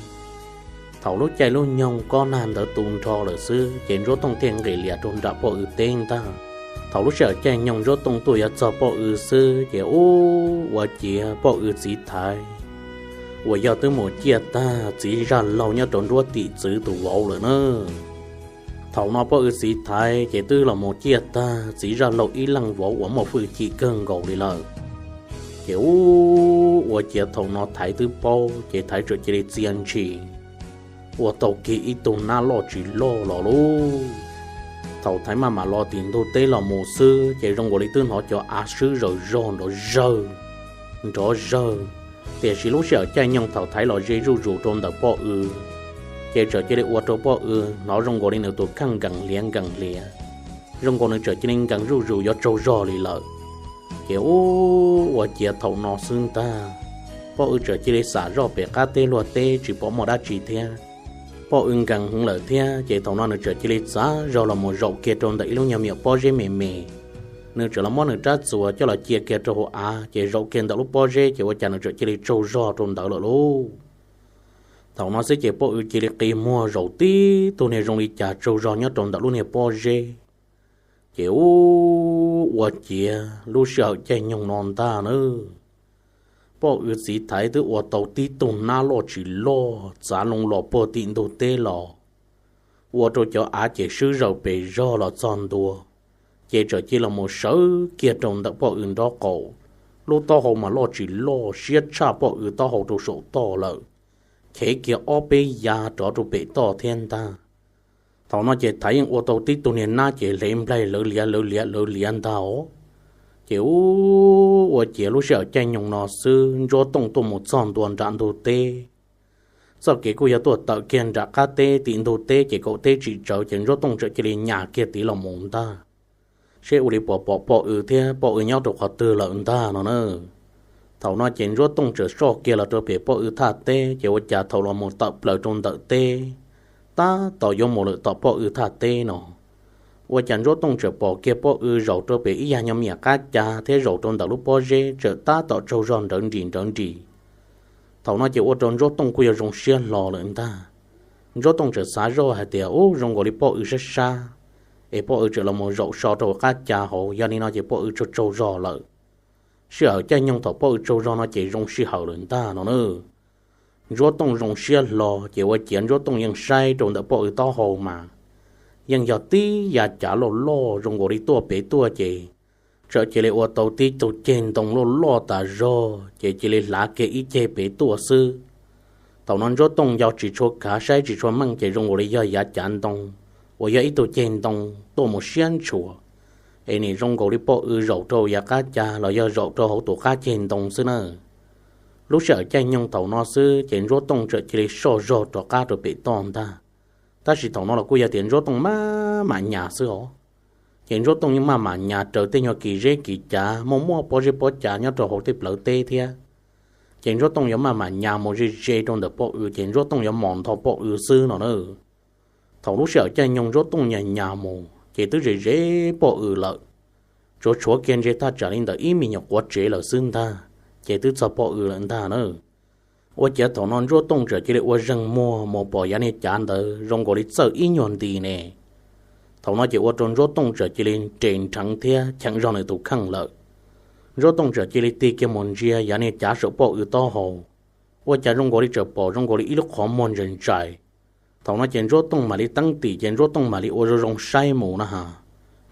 Thaum lub caij lub nyoog kob nag ntawd tu nrho lawm xwb ces Ntsuab Tooj thiaj nqis lias rau nram poj W teb ntag. Thaum lub sij hawm caij nyoog Ntsuab Tooj tuaj yuav txog poj W xwb ces ub, ua ciav poj W txiv Thaiv uas yog twb mus ciaj tag txiv zaj laug nyob rau nruab tim txwv tus vauv lawm na. Thaum no poj W txiv Thaiv ces twb los mus ciaj tag txiv zaj laug ib leeg vauv uas muaj hwj chim kawg nkaus li lawm. Ces ub, ua ciav thaum no Thaiv twb paub ces Thaiv txawm cia li txia ntshis ua tau kiag ib tug nab loj tsis loj los lauj. Thaum Thaiv maj mam los tim ntug teb los mus xwb ces zoo nkaus li twb hnov cov av swb zawm zog nrov zawg nrov zawg. Tiam sis lub sij hawm caij nyoog thaum Thaiv los ze zuj zus rau ntawm poj W, ces txawm cia li ua rau poj W hnov zoo nkaus li nws tus kheej nkees hliav nkees hliav, zoo nkaus nws txawm cia li nkees zuj zus yuav tsaug zog li lawm. Ces ub, ua ciav thaum no xwb ntag, poj W txawm cia li xam zoj pem qab teb luag teb tsis pom muaj dab tsi thiab. Poj W nkees heev lawm thiab ces thaum no nws txawm cia li txav zog los mus zaum kiag rau ntawm ib lub nyuag me nyuam pob zeb me me. Nws txawm los muab nws rab txuas coj los cia kiag rau hauv av ces zaum kiag ntawm lub pob zeb ces ua cas nws txawm cia li tsaug zog rau ntawd lawm lauj. Thaum no xwb ces poj W cia li qi muag zaum tib tug niag zoo li cas tsaug zog nyob rau ntawm lub niag pob zeb. Ces ub, ua ciav lub sij hawm caij nyoog no ntag nawb, poj W txiv Thaiv twb ua tau tib tug nab loj tsis loj txav loo los puag tim ntug teb los, ua rau cov av ces swb zawm pes zog los txog ntua. Ces txawm cia li los mus sawv kiag rau ntawm poj W nraub qaum, lub taub hau mas loj tsis loj siab tshaj poj W taub hau rau saum toj lawm, chev kiag ob peb yav rov rau pem toj thiab ntag. Thaum no ces Thaiv yeej ua tau tib tug niag nab ces hle nplaig lawv liav lawv liav lawv liav ntag os. Ces ub, ua ciav lub sij hawm caij nyoog no xwb Ntsuab Tooj tuaj mus txog ntua nram ntug teb. Txoj kev kuj yog tuaj tawm kiag nram qab teb tim ntug teb ces kaum teb tsis tsawg ces Ntsuab Tooj txawm cia li nyas kiag tid los mus ntag, seb ua li puas pom poj W thiab poj W nyob rau qhov twg lawm ntag no na. Thaum no ces Ntsuab Tooj txawm soj kiag los rau pem poj W thaj teb ces ua cas thaum los mus tawm plaws rau ntawm teb, tab tom yuav mus lawm tom poj W thaj teb no, ua cas Ntsuab Tooj txawm pom kiag poj W zaum rau pem ib yag nyuag me nyuam qab ca thiab zaum rau ntawm lub pob zeb txawm tab tom tsaug zog nrawv nris nrawv nris. Thaum no ces ua rau Ntsuab Tooj kuj yog zoo siab hlo lawm ntag. Ntsuab Tooj txawm xav zoj hais tias, Ub, zoo nkaus li poj W sab sab, es poj W txawm los mus zaum so rau qab ca hauv, yog li no ces poj W tsaug tsaug zog lawm. Sij hawm caij nyoog thaum poj W tsaug zog no ces zoo sij hawm lawm ntag no na. Ntsuab Tooj zoo siab hlo ces ua ciav Ntsuab Tooj yeej saib rau ntawm poj W taub hau mas yeej yog tib yav cav loj loj zoo nkaus li tuaj pem tuaj ces txawm cia li ua tau tib tug ceg ntoo loj loj tas zog ces cia li hlav kiag ib ceg pem tuaj xwb. Thaum no Ntsuab Tooj nco tsis tshua khav saib tsis tshua meej ces zoo nkaus li yog yav cav ntoo uas yog ib tug ceg ntoo tuaj mus siab ntshua, es nim zoo nkaus li poj w zaum rau yav qab cav los yog zaum rau hauv tus qab ceg ntoo xwb na. Lub sij hawm caij nyoog thaum no xwb ces Ntsuab Tooj txawm cia li soj zog rov qab rau pem toj ntag. Tab sis thaum no los kuj yog tias Ntsuab Tooj maj mam nyas xwb os. Ces Ntsuab Tooj yeej maj mam nyas raws tej nyuag kis zeb kis cav muaj muaj pob zeb pob cav nyob rau hauv tej plawv teb thiab. Ces Ntsuab Tooj yuav maj mam nyas mus ze ze rau ntawm poj w ces Ntsuab Tooj yuav mos ntho poj w xwb no na. Thaum lub sij hawm caij nyoog Ntsuab Tooj nyas nyas mus ces twb ze ze poj w lawm, tsuav tshuav kiag ntse thaj tsam li ntawm ib me nyuam quav tsev lawm xwb ntag, ces twb txog poj w lawm ntag na. Ua ciav thaum no Ntsuab Tooj txawm cia li ua zeeg muag mus pom yav niag cav ntawd zoo nkaus li txawj ib nyuag nti ne. Thaum no ces ua rau Ntsuab Tooj txawm cia li nres nrheev thiab cheem zog nws tus kheej lawm. Ntsuab Tooj txawm cia li tig kiag mus ntsia yav niag cav saum poj w taub hau, ua cas zoo nkaus li txawm pom zoo nkaus li ib lub qhov muag ntsais ntsais. Thaum no ces Ntsuab Tooj mam li teeb tim ces Ntsuab Tooj mam li ua zoo zoo saib mus na has,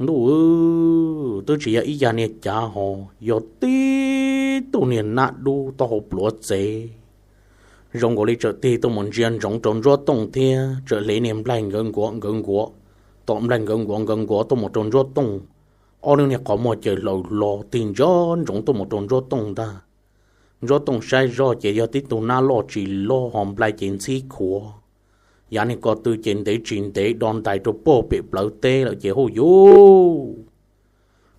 ntuj, twb tsis yog ib yag niag cav ho, yog tib tug niag nab dub taub hau pluav txev, zoo nkaus li txawm tig tuaj mus ntsia ntsoov rau Ntsuab Tooj thiab txawm hle niag nplaig nkawv nkuav nkawv nkuav, tom nplaig nkawv nkuav nkawv nkuav tuaj mus rau Ntsuab Tooj. Ob lub niag qhov muag caws hlaws hlo tig ntsia ntsoov tuaj mus rau Ntsuab Tooj ntag. Ntsuab Tooj saib zoj ces yog tib tug nab loj tsis loj ho nplaig ces ntxhib khuav, yav niag ko tw ces ntev tsis ntev do ntais rau puag pem plawv teb lawm ces huj yuv,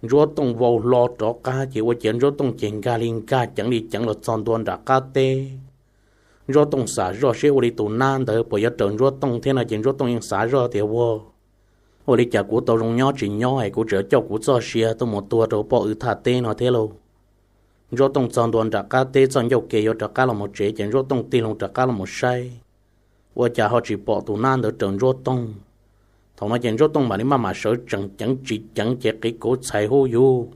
Ntsuab Tooj vau hlo rov qab ces ua ciav Ntsuab Tooj ces nkag li nkag ceev li ceev los txog ntua nram qab teb. Ntsuab Tooj xav zoj seb ua li tus nab ntawd puas yuav raws Ntsuab Tooj thiab no ces Ntsuab Tooj yeej xav zoj tias ua, ua li cas kuv tau zoo nyob tsis nyob es kuv tseem coj kuv txoj sia tuaj mus tuag rau poj w thaj teb no thiab lauj. Ntsuab Tooj txog ntua nram qab teb txoj ncauj ke yuav rov qab los mus tsev ces Ntsuab Tooj tig loo rov qab los mus saib, ua cas ho tsis pom tus nab ntawd raws Ntsuab Tooj. Thaum no ces Ntsuab Tooj mam li maj mam sawv tsees ceev tsis ceev ces qiv kuv txhais huj yuv,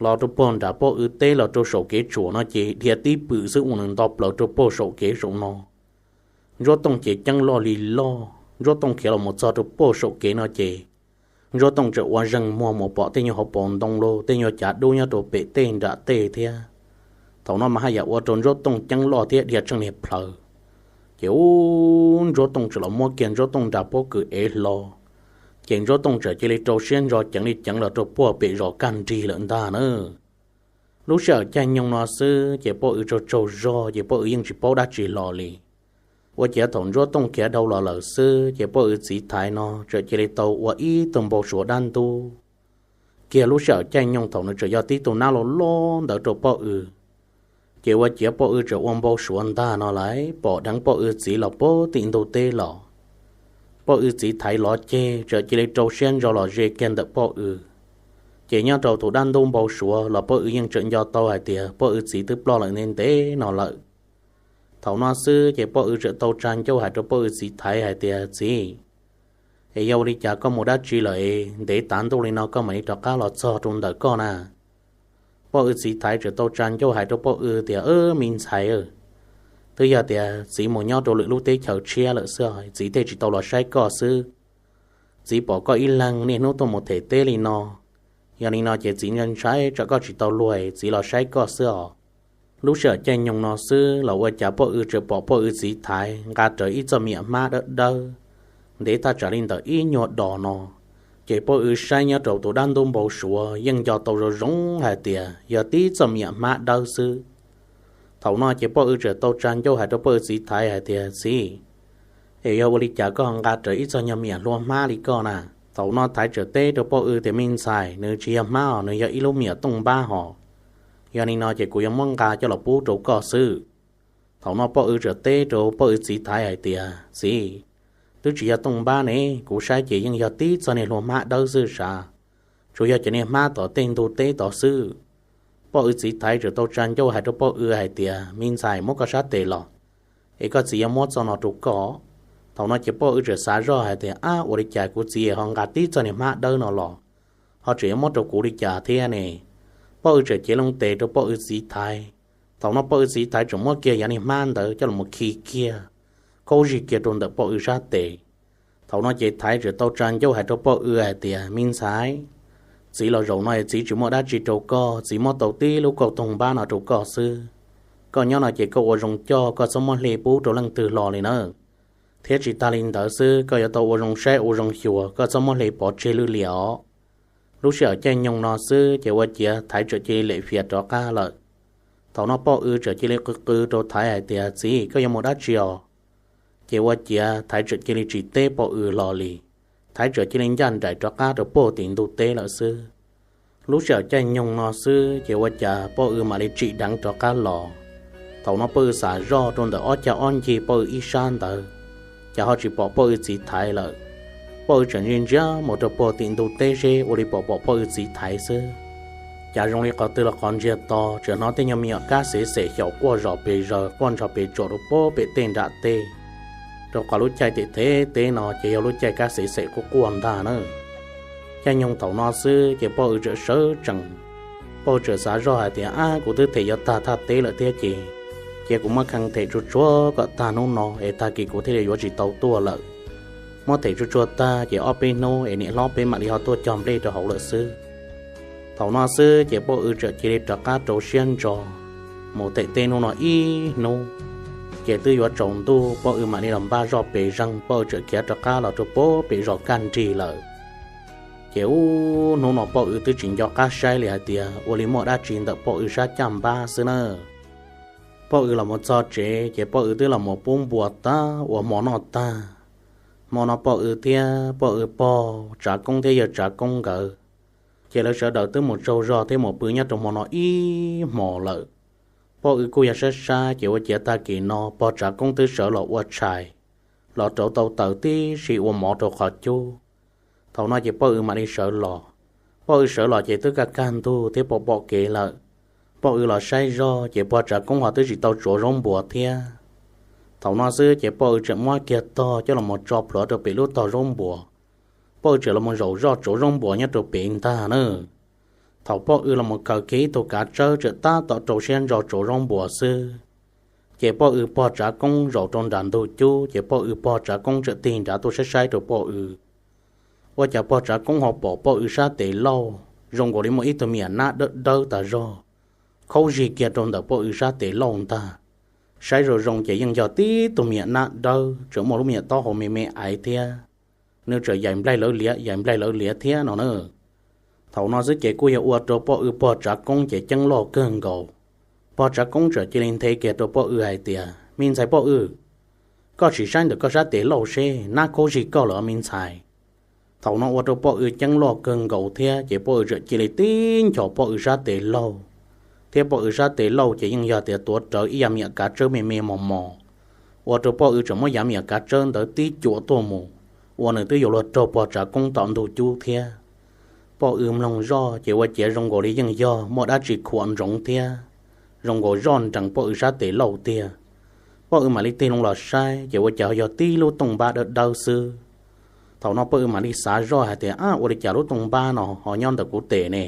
los rau puag nram poj w teb los rau saum kev tshuam no ces dhia tib pwm xwb ua nws nto plaws rau puag saum kev saum no. Ntsuab Tooj ces ceeb loj li loj, Ntsuab Tooj khiav los mus txog rau puag saum kev no ces Ntsuab Tooj txawm ua zeeg muag mus pom tej nyuag hauv paus ntoo los tej nyuag cav dub nyob rau pem tej nram tej thiab. Thaum no mas haj yam ua rau Ntsuab Tooj ceeb loj thiab dhia tsheej niag plhaws. Ces ub, Ntsuab Tooj txawm los muab kiag Ntsuab Tooj nra pob kws ev hlo, ces Ntsuab Tooj txawm cia li rau siab ntso ceev li ceev los rau puag pem zos kaj nrig lawm ntag na. Lub sij hawm caij nyoog no xwb ces poj w tsaug tsaug zog ces poj w yeej tsis paub dab tsi hlo li. Ua ciav thaum Ntsuab Tooj khiav dhau los lawm xwb ces poj w txiv Thaiv no txawm cia li tau ua ib tug npau suav dab ntub kiag lub sij hawm caij nyoog thaum nws tseem yog tib tug nab loj loj ntawd rau poj w. Ces ua ciav poj w tseem ua npau suav ntag no lawm pom dheev poj w txiv los puag tim ntug teb los. Poj w txiv Thaiv lov ceg txawm cia li rau siab ntso los ze kiag ntawm poj w. Ces nyob rau tus dab ntub npau suav los poj w yeej tseem nco tau hais tias poj w txiv twb ploj lawm ntev ntev no lawm. Thaum no xwb ces poj w tseem tau tsa ncauj hais rau poj w txiv Thaiv hais tias, Txiv, es yog ua li cas koj mus dab tsi lawm es ntev tav ntuj li no koj mam li rov qab los txog rau ntawm koj na? Poj w txiv Thaiv tseem tau tsa ncauj hais rau poj w tias, Me ntxhais, twb yog tias txiv mus nyob rau lwm lub teb chaws tshiab lawm xwb, txiv thiaj tsis tau los saib koj xwb. Txiv pom koj ib leeg niaj hnub tuaj mus them teb li no, yog li no ces txiv ntshai ntshai tsam koj tsis tau luag txiv los saib koj xwb os. Lub sij hawm caij nyoog no xwb los ua cas poj w tseem pom poj w txiv Thaiv nqa rawv ib txoj me nyuam hmab dawb dawb, ntev thaj tsam li ntawm ib nyuag dos no. Ces poj w saib nyob rau tus dab ntub npau suav yeej nco tau zoo zoo hais tias yog tib txoj me nyuam hmab dawb xwb. Thaum no ces poj w tseem tau tsa ncauj hais rau poj w txiv Thaiv hais tias, Txiv, es yog ua li cas koj ho nqa rawv ib txoj nyuag me nyuam hlua hmab li koj na? Thaum no Thaiv tseem teb rau poj w tias, Me ntxhais, nws tsis yog hmab os, nws yog ib lub me nyuam tooj npab hos. Yog li no ces kuv yuav muab nqa coj los pub rau koj xwb. Thaum no poj w tseem teb rau poj w txiv Thaiv hais tias, Txiv, twb tsis yog tooj npab ne, kuv saib ces yeej yog tib txoj niag hlua hmab dawb xwb sav. Tsuas yog cov niag hmab tom tej ntug teb tod xwb. Poj w txiv Thaiv tseem tau tsa ncauj hais rau poj w hais tias, Me ntxhais, muab koj sab tes los, es koj txiv yuav muab txoj no rau koj. Thaum no ces poj w tseem xav zoj hais tias, Ab, ua li cas kuv txiv ho nqa tib txoj niag hmab dawb no los, ho tseem yuav muab rau kuv li cas thiab ne? Poj w tseem cev loo tes rau poj w txiv Thaiv. Thaum no poj w txiv Thaiv tseem muab kiag yav niag hmab ntawd coj los khi kiag, khaub zig kiag rau ntawm poj w sab tes. Thaum no ces Thaiv tseem tau tsa ncauj hais rau poj w hais tias, Me ntxhais, Txiv los zaum no es txiv tsis muaj dab tsi rau koj, txiv muab tau tib lub kauj toog npab no rau koj xwb. Koj nyob no ces koj ua zoo coj, koj txhob muab hle pub rau leej twg hlo li nawb. Thiab tsis tas li ntawd xwb, koj yuav tau ua zoo saib ua zoo xyuas, koj txhob muab hle pov tseg lwj liam os. Lub sij hawm caij nyoog no xwb ces ua ciav Thaiv txawm cia li lem fias rov qab lawm. Thaum no Poj Ws txawm cia li qw qw rau Thaiv hais tias, Txiv, koj yuav mus dab tsi os? Ces ua ciav Thaiv txawm cia li tsis teb Poj Ws hlo li. Thaiv txawm cia li ncaj nraim rov qab rau puag tim ntug teb lawm xwb. Lub sij hawm caij nyoog no xwb ces ua cas Poj Ws mam li tsim dheev rov qab los. Thaum no Poj Ws xav zoj rau ntawm ob cag ob ncig Poj Ws ib sab ntawd, cas ho tsis pom Poj Ws txiv Thaiv lawm. Poj Ws tseem ntsia ntsia mus rau puag tim ntug teb seb ua li pom pom Poj Ws txiv Thaiv xwb. Cas zoo li qhov twg los qhov ntsiag to, tseem hnov tej nyuag me nyuam kab xev xem xyaum quaj zom pes zaws quaj nrog pes tsuam rau puag pem tej nram teb. Rau qhov lub caij tem thev teb no ces yog lub caij kab xev xem quaj quaj ntag na. Caij nyoog thaum no xwb ces Poj Ws txawm sawv tsees. Poj Ws txawm xav zoj hais tias, Ab, kuv twb them yuav tag thaj teb lawm thiab ces, cia kuv muab khee them tsuag tsuag kom tag hnub no es tag kis kuv thiaj li yuav tsis tau tuaj lawm. Muab them tsuag tsuag tag ces ob peb hnub es niam hlob peb mam li ho tuaj cog nplej rau hauv lawm xwb. Thaum no xwb ces Poj Ws txawm cia li rov qab rau siab ntso mus them teb hnub no ib hnub. Ces twb yuav tsaus ntuj, Poj Ws mam li los npaj zoj pes zeeg, Poj Ws txawm khiav rov qab los rau puag pem zos kaj nrig lawm. Ces ub, hnub no Poj Ws twb tsis nco qab saib li hais tias ua li muaj dab tsi ntawm Poj Ws sab caj npab xwb na. Poj Ws los mus txog tsev ces Poj Ws twb los mus pub npua tag ua hmo noj tag. Hmo no Poj Ws thiab Poj Ws pog Tsav Koob thiab yawg Tsav Koob nkawd, ces lawv sawv daws twb mus tsaug zog thiab mus pw nyob rau hmo no ib hmos lawm. Poj Ws kuj yog sab sab ces ua ciav tag kis no pog Tsav Koob twb sawv los ua tshais, los rauv tau taws tib si ua mov rau qhov cub. Thaum no ces Poj Ws mam li sawv los. Poj Ws sawv los ces twb kaj kaj ntug thiab pom pom kev lawm. Poj Ws los saib zog ces pog Tsav Koob ho twb tsis tau tsuav zaub npuas thiab. Thaum no xwb ces Poj Ws tseem muab kiag tog coj los mus tso plhuav rau pem lub tog zaub npuas. Poj Ws tseem los mus zaum zoj tsuav zaub npuas nyob rau pem ntag na. Thaum Poj Ws los mus khaws kiag ib tug kav tsawb tseem tab tom rau siab ntso tsuav zaub npuas xwb, ces Poj Ws pog Tsav Koob zaum rau nram ntug cub ces Poj Ws pog Tsav Koob tseem tig nrad tuaj saib saib rau Poj Ws. Ua cas pog Tsav Koob ho pom Poj Ws sab tes lauj zoo nkaus li muaj ib tug me nyuam nab dawb dawb tas zog khaub zig kiag rau ntawm Poj Ws sab tes lauj ntag. Saib zoo zoo ces yeej yog tib tug me nyuam nab dawb tseem muaj lub me nyuam taub hau me me aiv thiab. Nws tseem yaim nplaig lawv liav yaim nplaig lawv liav thiab no na. Thaum no xwb ces kuj yog ua rau Poj Ws pog Tsav Koob ces ceeb loj kawg nkaus. Pog Tsav Koob tseem cia li nthe kiag rau Poj Ws hais tias, Me ntxhais Poj Ws, koj tsis saib ntawm koj sab tes lauj seb nab khaub zig koj lawm me ntxhais. Thaum no ua rau Poj Ws ceeb loj kawg nkaus thiab ces Poj Ws tseem cia li tib nchos Poj Ws sab tes lauj, thiab Poj Ws sab tes lauj ces yeej yog tias tuav rawv ib yav me nyuam kav tsawb me me mos mos, ua rau Poj Ws tseem muab yav me nyuam kav tsawb ntawd tib cuam tuaj mus, ua nws twb yuav luag raug pog Tsav Koob tom ntug cub thiab. Poj Ws mloog zoj ces ua ciav zoo nkaus li yeej yog muaj dab tsi khuam ntsoov thiab, zoo nkaus zoj nrees Poj Ws sab tes lauj tiag. Poj Ws mam li tig loo los saib ces ua cas yog tib lub tooj npab dawb dawb xwb. Thaum no Poj Ws mam li xav zoj hais tias, Ab, ua li cas lub tooj npab no ho nyob ntawm kuv tes ne?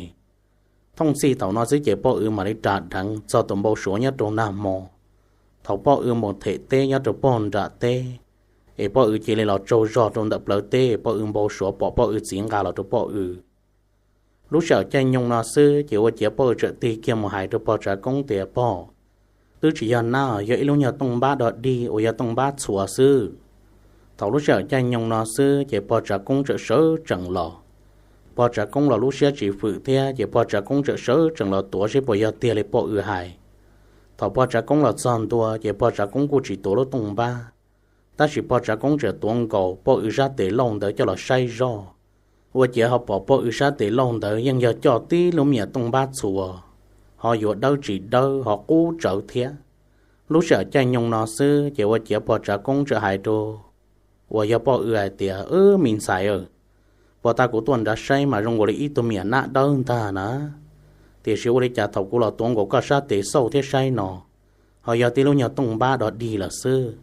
Thooj txhij thaum no xwb ces Poj Ws mam li ras dheev txog tus npau suav nyob rau nag hmo. Thaum Poj Ws mus them teb nyob rau puag nram teb, es Poj Ws cia li los tsaug zog rau ntawm plawv teb, Poj Ws npau suav pom Poj Ws txiv nqa los rau Poj Ws. Lub sij hawm caij nyoog no xwb ces ua ciav Poj Ws txawm tig kiag mus hais rau pog Tsav Koob tias, Pog, twb tsis yog nab, yog ib lub nyuag tooj npab dog dig uas yog tooj npab txhuas xwb. Thaum lub sij hawm caij nyoog no xwb ces pog Tsav Koob txawm sawv tsees los. Pog Tsav Koob los lub siab tsis fwm thiab ces pog Tsav Koob txawm sawv tsees los tuav seb puas yog tiag li Poj Ws hais. Thaum pog Tsav Koob los txog ntua ces pog Tsav Koob kuj tsis tuav lub tooj npab, tab sis pog Tsav Koob tseem tuav nkaus Poj Ws sab tes lauj ntawd coj los saib zoj. Ua ciav ho pom Poj Ws sab tes lauj ntawd yeej yog coj tib lub me nyuam tooj npab txhuas, ho yuav dawb tsis dawb ho qub tsawv thiab. Lub sij hawm caij nyoog no xwb ces ua ciav pog Tsav Koob txawm hais rau uas yog Poj Ws hais tias, Wb, me ntxhais, puag ta kuv tuaj nrad saib mas zoo nkaus li ib tug me nyuam nab dawb ntag na. Tiam sis ua li cas thaum kuv los tuav nkaus koj sab tes xauj thiab saib no, ho yog tib lub nyuag tooj npab dog dig lawm xwb.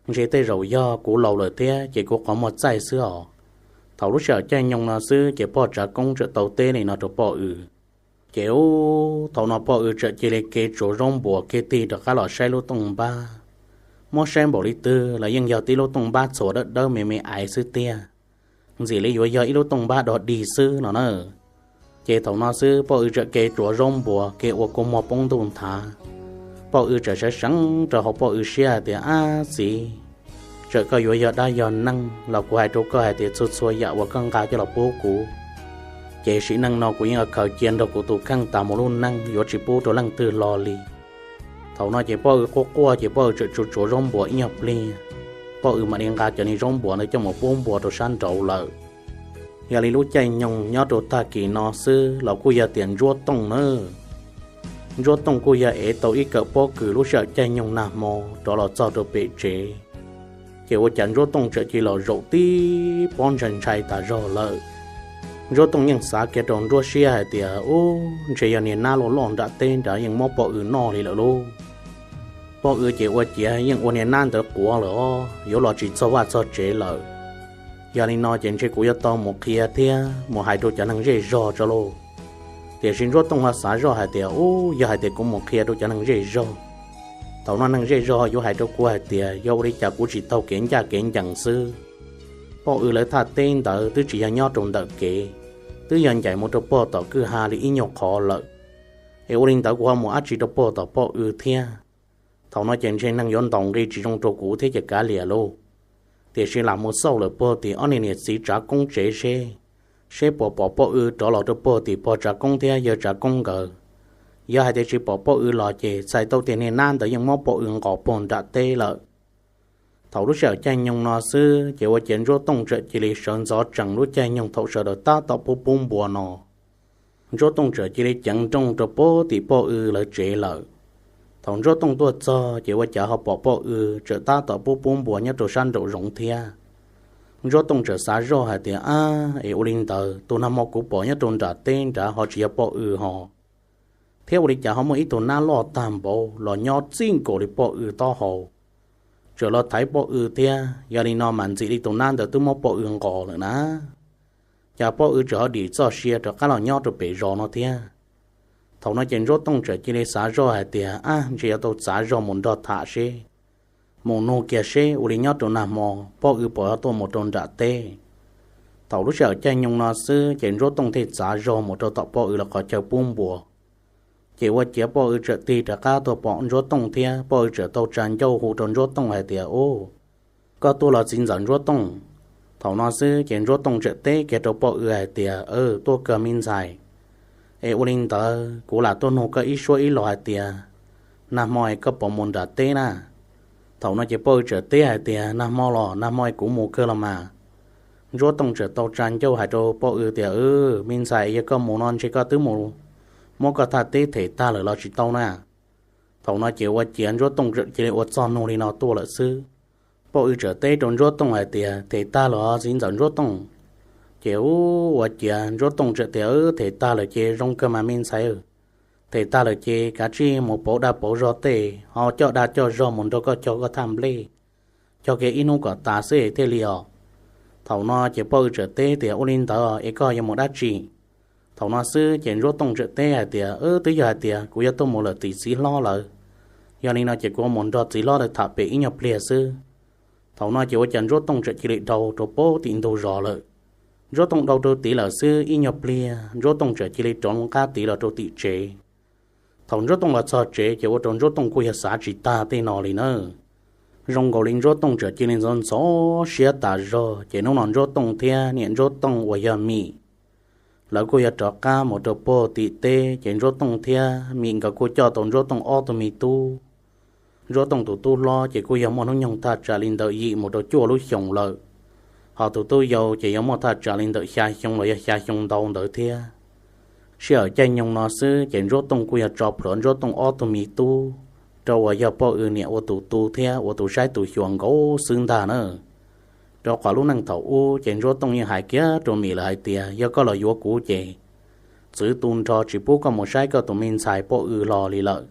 Ntshe tej zaum yog kuv laus lawm thiab ces kuv qhov muag txaij xwb os. Thaum lub sij hawm caij nyoog no xwb ces pog Tsav Koob txawm tau teb li no rau Poj Ws. Ces ub, thaum no Poj Ws txawm cia li kev tsuav zaub npuas kiag tig rov qab los saib lub tooj npab. Muab saib npaum li twg los yeej yog tib lub tooj npab txhuas dawb dawb me me aiv xwb tiag, ntxim li yuav yog ib lub tooj npab dog dig xwb no na. Ces thaum no xwb Poj Ws txawm ke tsuav zaub npuas ke ua kua muag poob ntuj nthav. Poj Ws txawm sawv seev rau hauv Poj Ws siab hais tias, Ab txiv, txawm koj yuav yog dab yog neeg los kuv hais rau koj hais tias txhua txhua yam uas koj nqa coj los pub kuv, ces sim neej no kuv yeej khaws cia nrog kuv tus kheej tas mus lub neej, yuav tsis pub rau leej twg hlo li. Thaum no ces Poj Ws quaj quaj ces Poj Ws txawm tsuav tsuav zaub npuas ib nyuag pliag, Poj Ws mam li nqa cov niag zaub npuas ntawd coj mus pub npua rau sab nraud lawm. Yog li lub caij nyoog nyob rau tag kis no xwb los kuj yog tias Ntsuab Tooj na, Ntsuab Tooj kuj yog ev tau ib kawm pob kws lub sij hawm caij nyoog nag hmo rov los txog rau pem tsev. Ces ua cas Ntsuab Tooj txawm cia li los zaum tib pob ntshai ntshai tas zog lawm. Ntsuab Tooj yeej xav kiag rau nruab siab hais tias, Ub, ntshe yog niag nab loj loj nram teb nrad yeej muab Poj Ws noj li lawm lauj. Poj Ws ces ua ciav yeej ua niag nab ntawd quav lawm os, yuav los tsis txog vaj txog tsev lawm. Yog li no ces ntshe kuv yuav tau mus qhia thiab mus hais rau cov neeg zej zog tso lauj. Tiam sis Ntsuab Tooj ho xav zoj hais tias, Ub, yog hais tias kuv mus qhia rau cov neeg zej zog, thaum no neeg zej zog yuav hais rau kuv hais tias yog ua li cas kuv tsis taug kev ncaj kev ncees xwb. Poj Ws lawv thaj teb ntawd twb tsis yog nyob rau ntawm kev, twb yog ncaim mus rau puag tom kwj ha li ib nyuag qhov lawm. Es ua li ntawd kuv ho mus dab tsi rau puag tom Poj Ws thiab? Thaum no ces ntshe neeg yuav ntaus nqi tsis zoo rau kuv thiab ces kav liam lauj. Tiam sis lam mus xauj lawm puag tim ob niag niam txiv tsav koob tsev seb, seb puas pom Poj Ws rov los rau puag tim pog tsav koob thiab yawg tsav koob nkawd. Yog hais tias tsis pom Poj Ws los ces txhais tau tias niag nab ntawd yeej muab Poj Ws nqos puag nram teb lawm. Thaum lub sij hawm caij nyoog no xwb ces ua ciav Ntsuab Tooj txawm cia li sawv ntxov tsees lub caij nyoog thaum sawv daws tab tom pub pub npua no. Ntsuab Tooj txawm cia li ceev nrooj rau puag tim Poj Ws lawv tsev lawm. Thaum Ntsuab Tooj tuaj txog ces ua cas ho pom Poj Ws txawm tab tom pub pub npua nyob rau sab nraum zoov thiab. Ntsuab Tooj txawm xav zoj hais tias, Ab, es ua li ntawd tus nag hmo kuv pom nyob rau nram teb nrad ho tsis yog Poj Ws ho, thiab ua li cas ho muaj ib tug nab loj tag npaum los nyob txij nkaus li Poj Ws taub hau, txawm los thaiv Poj Ws thiab. Yog li no mas ntxim li tus nab ntawd twb muab Poj Ws nqos lawm na. Cas Poj Ws txawm ho dim txoj sia rov qab los nyob rau pem zos no thiab? Thaum no ces Ntsuab Tooj txawm cia li xav zoj hais tias, Ab, ntshe yuav tau txav zog mus nrog tham seb, mus nug kiag seb ua li nyob rau nag hmo Poj Ws puas ho tuaj mus rau nram teb. Thaum lub sij hawm caij nyoog no xwb ces Ntsuab Tooj thiaj txav zog mus rau tom Poj Ws lawv qhov chaw pub npua. Ces ua ciav Poj Ws txawm tig rov qab tuaj pom Ntsuab Tooj thiab Poj Ws txawm tau tsa ncauj hu rau Ntsuab Tooj hais tias, Ub, koj tuaj los txiv ntxawm Ntsuab Tooj? Thaum no xwb ces Ntsuab Tooj txawm teb kiag rau Poj Ws hais tias, Tuaj kawg me ntxhais. Es ua li ntawd kuv lam tuaj nug koj ib suab ib los hais tias, nag hmo es koj puas mus nram teb na? Thaum no ces Poj Ws txawm teb hais tias, Nag hmo los nag hmo es kuv mus kawg los mas. Ntsuab Tooj txawm tau tsa ncauj hais rau Poj Ws tias, Me ntxhais, yog koj mus no ntshe koj twb mus muab koj thaj teb them tag lawm los tsis tau na. Thaum no ces ua ciav Ntsuab Tooj txawm cia li ua txog nug li no tuaj lawm xwb. Poj Ws txawm teb rau Ntsuab Tooj hais tias, Them tag lawm os txiv ntxawm Ntsuab Tooj. Ces ua ciav Ntsuab Tooj txawm tias, Them tag lawm ces zoo kawg mas me ntxhais. Them tag lawm ces kav tsij mus pauv dag pauv zog tej, ho coj dag coj zog mus nrog koj cog koj thaj nplej, cog kiag ib hnub kom tas xwb thiaj li os. Thaum no ces Poj Ws txawm teb tias, Ua li ntawd es koj yuav mus dab tsi? Thaum no xwb ces Ntsuab Tooj txawm teb hais tias, Twb yog hais tias kuv yuav tuaj mus lawm tim txiv hlob lawv, yog li no ces kuv mus nrog txiv hlob lawv tham pem ib nyuag pliag xwb. Thaum no ces ua cas Ntsuab Tooj txawm cia li dhau rau puag tim ntug zos lawm. Ntsuab Tooj dhau rau tid lawm xwb ib nyuag pliag Ntsuab Tooj txawm cia li rov qab tid los rau tim tsev. Thaum Ntsuab Tooj los txog tsev ces ua rau Ntsuab Tooj kuj yog xav tsis tag tej no li na. Zoo nkaus li Ntsuab Tooj txawm cia li ntxhov ntxhov siab tas zog ces hnub no Ntsuab Tooj thiab niam Ntsuab Tooj uas yog Mim, lawv kuj yog rov qab mus rau puag tim teb ces Ntsuab Tooj thiab Mim nkawd kuj coj tau Ntsuab Tooj ob tug me tub. Ntsuab Tooj tus tub hlob ces kuj yog muaj hnub nyoog thaj tsam li ntawm yim mus rau cuaj lub xyoos lawm, ho tus tub yau ces yog muaj thaj tsam li ntawm xya xyoo los yog xya xyoo ntau ntawd thiab. Sij hawm caij nyoog no xwb ces Ntsuab Tooj kuj yog tso plhuav Ntsuab Tooj ob tug me tub rau uas yog Poj Ws niam ua tus tu thiab ua tus saib tus xyuas nkaus xwb ntag na. Rau qhov lub neej thaum ub ces Ntsuab Tooj yeej hais kiag rau Mim lawm hais tias, Yog koj los yuav kuv ces txwv tu nrho tsis pub koj mus saib koj tus me ntxhais Poj Ws hlo li lawm.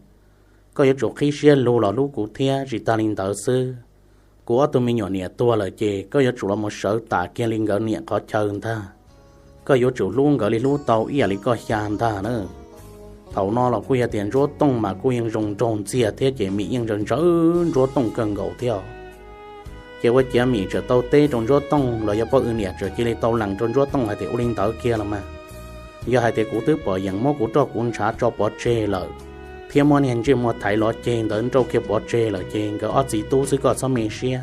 Koj yuav tsum qhib siab lug los hlub kuv thiab, tsis tag li ntawd xwb, kuv ob tug me nyuam niam tuag lawm ces koj yuav tsum los mus sawv tas kiag li nkawd niam qhov chaw ntag. Koj yuav tsum hlub nkawd li hlub tau ib yam li koj xya ntag na. Thaum no los kuj yog tias Ntsuab Tooj mas kuj yeej zoo nraug ntxiag thiab ces Mim yeej ntshaw ntshaw Ntsuab Tooj kawg nkaus thiab. Ces ua ciav Mim txawm tau teb rau Ntsuab Tooj los yog Poj Ws niam txawm cia li tau lees rau Ntsuab Tooj hais tias, Ua li ntawd kiag los mas, Yog hais tias kuv twb pom yeem muab kuv roj kuv ntshav tso pov tseg lawm, thiab muab niag ntsej muag thaiv lov ceg ntawd nrauj kiag pov tseg lawm ces nkawd ob txiv tub xwb, koj txhob me siab.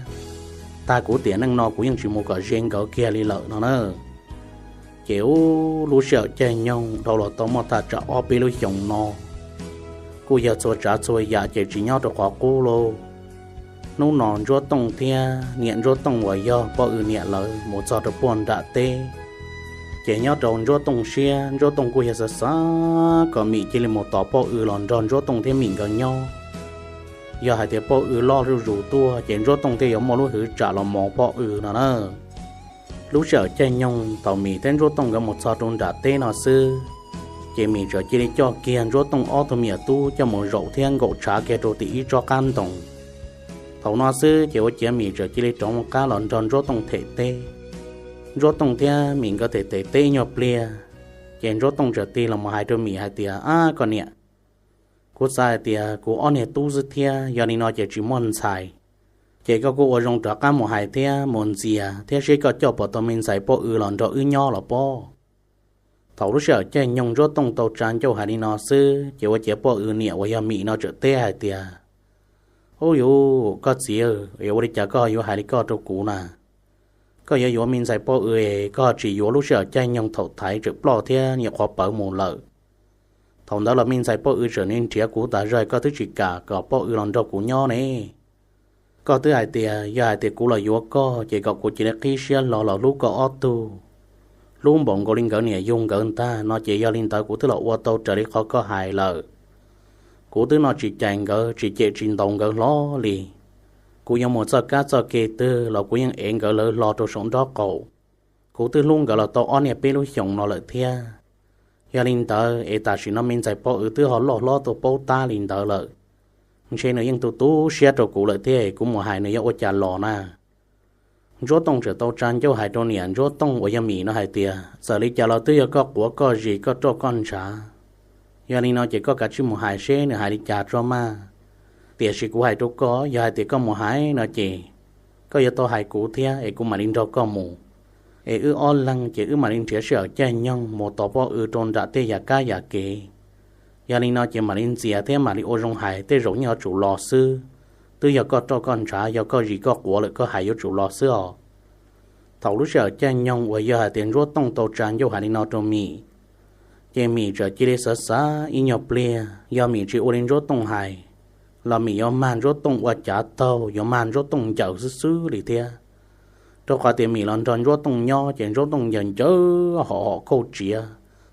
Tag kuv tiam neej no kuv yeej tsis mus kom ze nkawd kiag li lawm no na. Ces ub, lub sij hawm caij nyoog dhau los tau muaj thaj tsam ob peb lub xyoos no, kuj yog txhua tsav txhua yam ces tsis nyob rau qhov qub lauj. Hnub no Ntsuab Tooj thiab niam Ntsuab Tooj uas yog Poj Ws niam lawv mus txog rau puag nram teb. Ces nyob rau Ntsuab Tooj siab, Ntsuab Tooj kuj yog xav xav kom Mim cia li mus tos Poj Ws los nrog Ntsuab Tooj thiab Mim nkawd nyob. Yog hais tias Poj Ws loj zuj zus tuaj ces Ntsuab Tooj thiaj yuav muaj lub hwv tsam los mos Poj Ws no na. Lub sij hawm caij nyoog thaum Mim thiab Ntsuab Tooj nkawd mus txog rau nram teb no xwb, ces Mim txawm cia li coj kiag Ntsuab Tooj ob tug me nyuam tub coj mus zaum thiab nkaum tshav kiag rau tim ib tsob qab ntoo. Thaum no xwb ces ua ciav Mim txawm cia li rov qab los nrog Ntsuab Tooj them teb. Ntsuab Tooj thiab Mim nkawd them them teb ib nyuag pliag, ces Ntsuab Tooj txawm tig los mus hais rau Mim hais tias, Ab koj niam, kuv xav hais tias kuv ob niag tub xwb thiab, yog li no ces tsis muaj ntxhais. Ces koj kuj ua zoo rov qab mus hais thiab mus ntxias thiab seb koj coj puas tau me ntxhais Poj Ws los nrog wb nyob los pob. Thaum lub sij hawm caij nyoog Ntsuab Tooj tau tsa ncauj hais li no xwb, ces ua ciav Poj Ws niam uas yog Mim no txawm teb hais tias, Ub yuv, koj txiv, es ua li cas koj yuav hais li koj rau kuv na? Koj yuav yuav me ntxhais Poj Ws es koj tsis yuav lub sij hawm caij nyoog thaum thaiv tseem ploj thiab nyuam qhuav pawv mus lawm. Thaum ntawd los me ntxhais Poj Ws tseem nrhiav kuv tas zog, koj twb tsis kam kom Poj Ws los nrog kuv nyob ne. Koj twb hais tias yog hais tias kuv los yuav koj ces kom kuv cia li qhib siab hlo los hlub koj ob tug, hlub npaum nkaus li nkawd niam yug nkawd ntag no, ces yog li ntawd kuv twb los ua tau raws li qhov koj hais lawm. Kuv twb no tsis cais nkawd, tsis cem tsis ntaus nkawd hlo li. Kuv yuav mus txoj kab txoj ke twg los kuv yeej ev nkawd lawv hlo rau saum nraub qaum. Kuv twb hlub nkawd los tau ob niag peb lub xyoos no lawm thiab. Yog li ntawd es tam sim no me ntxhais Poj Ws twb ho loj hlob tuaj paub tab li ntawd lawm, ntshe nws yeej tu tu siab rau kuv lawm thiab, kuv mus hais nws yuav ua cas los na? Ntsuab Tooj txawm tau tsa ncauj hais rau niam Ntsuab Tooj uas yog Mim no hais tias, Txawm li cas los twb yog koj quav koj zis koj roj koj ntshav. Yog li no ces koj kav tsij mus hais seb nws hais li cas tso mas. Tiam sis kuv hais rau koj, yog hais tias koj mus hais no ces koj yuav tau hais kuv thiab es kuv mam li nrog koj mus. Es wb ob leeg ces wb mam li nrhiav sij hawm caij nyoog mus tos Poj Ws rau nram tej yam kab yam kev. Yog li no ces mam li ntxias thiab mam li ua zoo hais, tej zaum yeej yuav tsum los xwb. Twb yog koj roj koj ntshav, yog koj zis koj quav lawm koj hais yuav tsum los xwb os. Thaum lub sij hawm caij nyoog uas yog hais tias Ntsuab Tooj tau tsa ncauj hais li no rau Mim, ces Mim txawm cia li xav xav ib nyuag pliag, yog Mim tsis ua li Ntsuab Tooj hais los Mim yuav mag Ntsuab Tooj ua cav taug, yuav mag Ntsuab Tooj ncaws xwb xwb li thiab. Rau qhov tias Mim los nrog Ntsuab Tooj nyob ces Ntsuab Tooj ncaws ncaws hom hom kauj tsiav,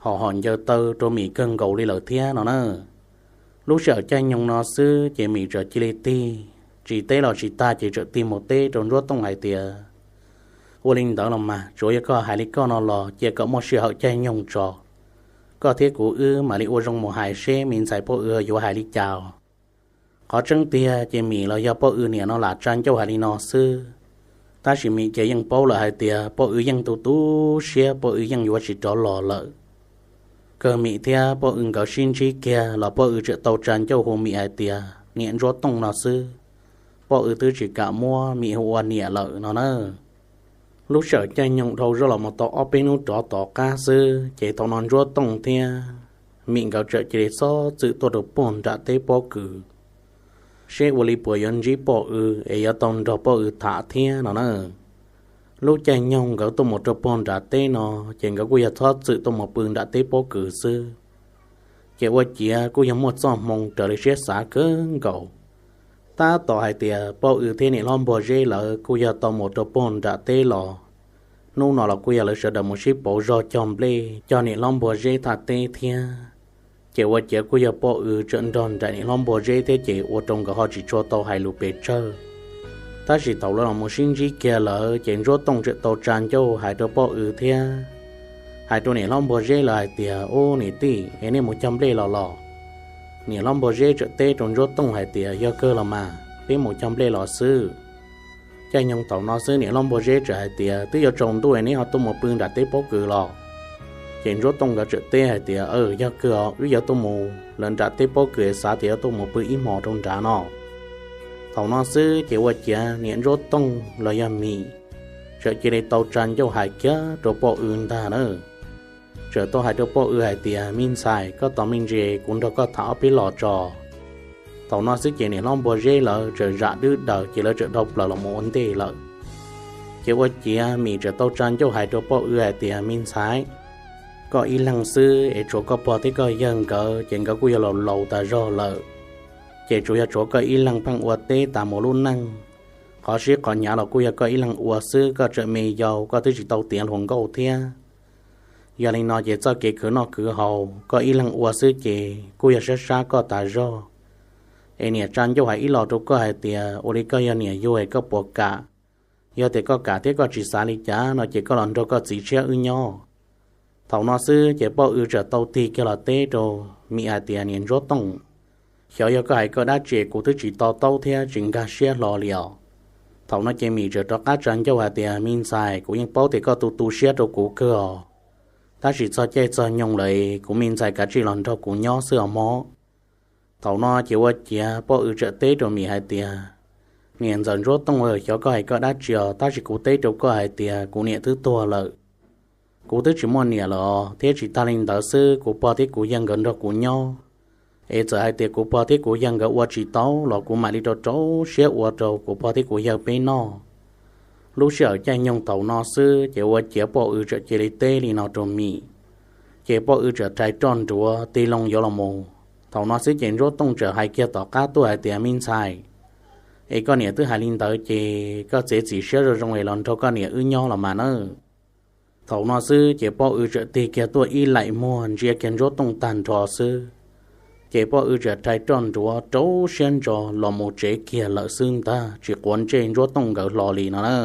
hom hom ncaws taw rau Mim kawg nkaus li lawm thiab no na. Lub sij hawm caij nyoog no xwb ces Mim txawm cia li tig, tsis teb los tsis tag ces txawm tig mus teb rau Ntsuab Tooj hais tias, Ua li ntawd los mas tsuav yog koj hais li koj no los cia kom muaj sij hawm caij nyoog tso, koj thiab kuv wb mam li ua zoo mus hais seb me ntxhais Poj Ws yuav hais li cas os. Qhov tseeb tiag ces Mim los yog Poj Ws niam no lam tsa ncauj hais li no xwb, tab sis Mim ces yeej paub lawm hais tias Poj Ws yeej tu tu siab, Poj Ws yeej yuav tsis rov los lawm. Kawg Mim thiab Poj Ws nkawd sib ntsib kiag los Poj Ws tseem tau tsa ncauj hu Mim hais tias niam Ntsuab Tooj no xwb, Poj Ws twb tsis kam muab Mim hu ua niam lawm no na. Lub sij hawm caij nyoog dhau zoj los mus tau ob peb hnub rov tom qab xwb ces thaum no Ntsuab Tooj thiab Mim nkawd txawm cia li txhob txwm tuaj rau puag nram teb pob kws, seb ua li puas yuav ntsib Poj Ws es yuav tau nrog Poj Ws tham thiab no na. Lub caij nyoog nkawd tuaj mus rau puag nram teb no ces nkawd kuj yog txhob txwm tuaj mus pw nram teb pob kws xwb. Ces ua ciav kuj yog muaj txoj hmoo raws li siab xav kawg nkaus. Tab tom hais tias Poj Ws thiab niam hlob Npuag Zeb lawv kuj yog tau mus rau puag nram teb los, hnub no los kuj yog lawv sawv daws mus sib pauv zog cog nplej cog niam hlob Npuag Zeb thaj teb thiab. Ces ua ciav kuj yog Poj Ws tseem nrog nraim niam hlob Npuag Zeb thiab ces ua rau nkawd ho tsis tshua tau hais lus pes tsawg. Tab sis thaum lawv los mus sib ntsib kiag lawm ces Ntsuab Tooj tseem tau tsa ncauj hais rau Poj Ws thiab hais rau niam hlob Npuag Zeb lawv hais tias, Ub niam tij, es nej mus cog nplej los los? Niam hlob Npuag Zeb tseem teb rau Ntsuab Tooj hais tias, Yog kawg los mas, peb mus cog nplej los xwb. Caij nyoog thaum no xwb niam hlob Npuag Zeb tseem hais tias, Twb yuav tsaus ntuj es neb ho tuaj mus pw nram teb pob kws los? Ces Ntsuab Tooj nkawd tseem teb hais tias, Aw, yog kawg os, wb yuav tuaj mus lawm nram teb pob kws, xav tias yuav tuaj mus pw ib hmos rau nrad no. Thaum no xwb ces ua ciav niam Ntsuab Tooj los yog Mim tseem cia li tau tsa ncauj hais kiag rau Poj Ws ntag na. txawm tau hais rau Poj Ws hais tias, Me ntxhais, koj tos me ntsis, kuv nrog koj tham ob peb los tso. Thaum no xwb ces niam hlob Npua Zeb lawv txawm zam dwb daws ces lawv txawm dhau plaws los mus ua ntej lawm. Ces ua ciav Mim txawm tau tsa ncauj hais rau Poj Ws hais tias, Me ntxhais, koj ib leeg xwb es tshuav koj pog thiab koj yawg nkawd ces nkawd kuj yog laus laus tas zog lawm. Ces tsuas yog tshuav koj ib leeg pheej ua teb tas mus lub neej, qhov sib qhov hnyav los kuj yog koj ib leeg ua xwb, koj tseem me yau, koj twb tsis tau tiav hluas nkauj thiab. Yog li no ces txoj kev khwv noj khwv haus koj ib leeg ua xwb ces kuj yog sab sab koj tas zog. Es niam tsa ncauj hais ib los rau koj hais tias, ua li koj yog niam yug es koj puas kam? Yog tias koj kam thiab koj tsis xav li cas no ces koj los nrog koj txiv tshiab wb nyob. Thaum no xwb ces Poj Ws txawm tau tig kiag los teb rau Mim hais tias, Niam Ntsuab Tooj, xyov yog koj hais koj dab tsi, kuv twb tsis to taub thiab tsis nkag siab hlo li os. Thaum no ces Mim txawm rov qab tsa ncauj hais tias, Me ntxhais, kuv yeej paub tias koj tu tu siab rau kuv kawg os, tab sis txog caij txog nyoog lawm, kuv me ntxhais kav tsij los nrog kuv nyob xwb os mog. Thaum no ces ua ciav Poj Ws txawm teb rau Mim hais tias, Niam ntxawm Ntsuab Tooj, xyov koj hais koj dab tsi os, tab sis kuv teb rau koj hais tias kuv niam twb tuag lawm. Kuv twb tsis muaj niam lawm os, thiab tsis tag li ntawd xwb, kuv pog thiab kuv yawg nkawd nrog kuv nyob. Es txawm hais tias kuv pog thiab kuv yawg nkawd ua tsis tau los kuv mam li rau rau siab ua rau kuv pog thiab kuv yawg peb noj. Lub sij hawm caij nyoog thaum no xwb ces ua ciav Poj Ws txawm cia li teb li no rau Mim. Ces Poj Ws txawm rhais roj nruav tig loo yuav los mus. Thaum no xwb ces Ntsuab Tooj txawm hais kiag tom qab tuaj hais tias, Me ntxhais, es koj niam twb hais li ntawd ces koj txiav txim siab zoo zoo es los nrog koj niam wb nyob los mas nawb. Thaum no xwb ces Poj Ws txawm tig kiag tuaj ib laim muag ntsia kiag Ntsuab Tooj tag nrho xwb, ces Poj Ws txawm rhais roj nruav rau siab ntso los mus tsev kiag lawm xwb ntag, tsis quav ntsej Ntsuab Tooj nkawd hlo li no na.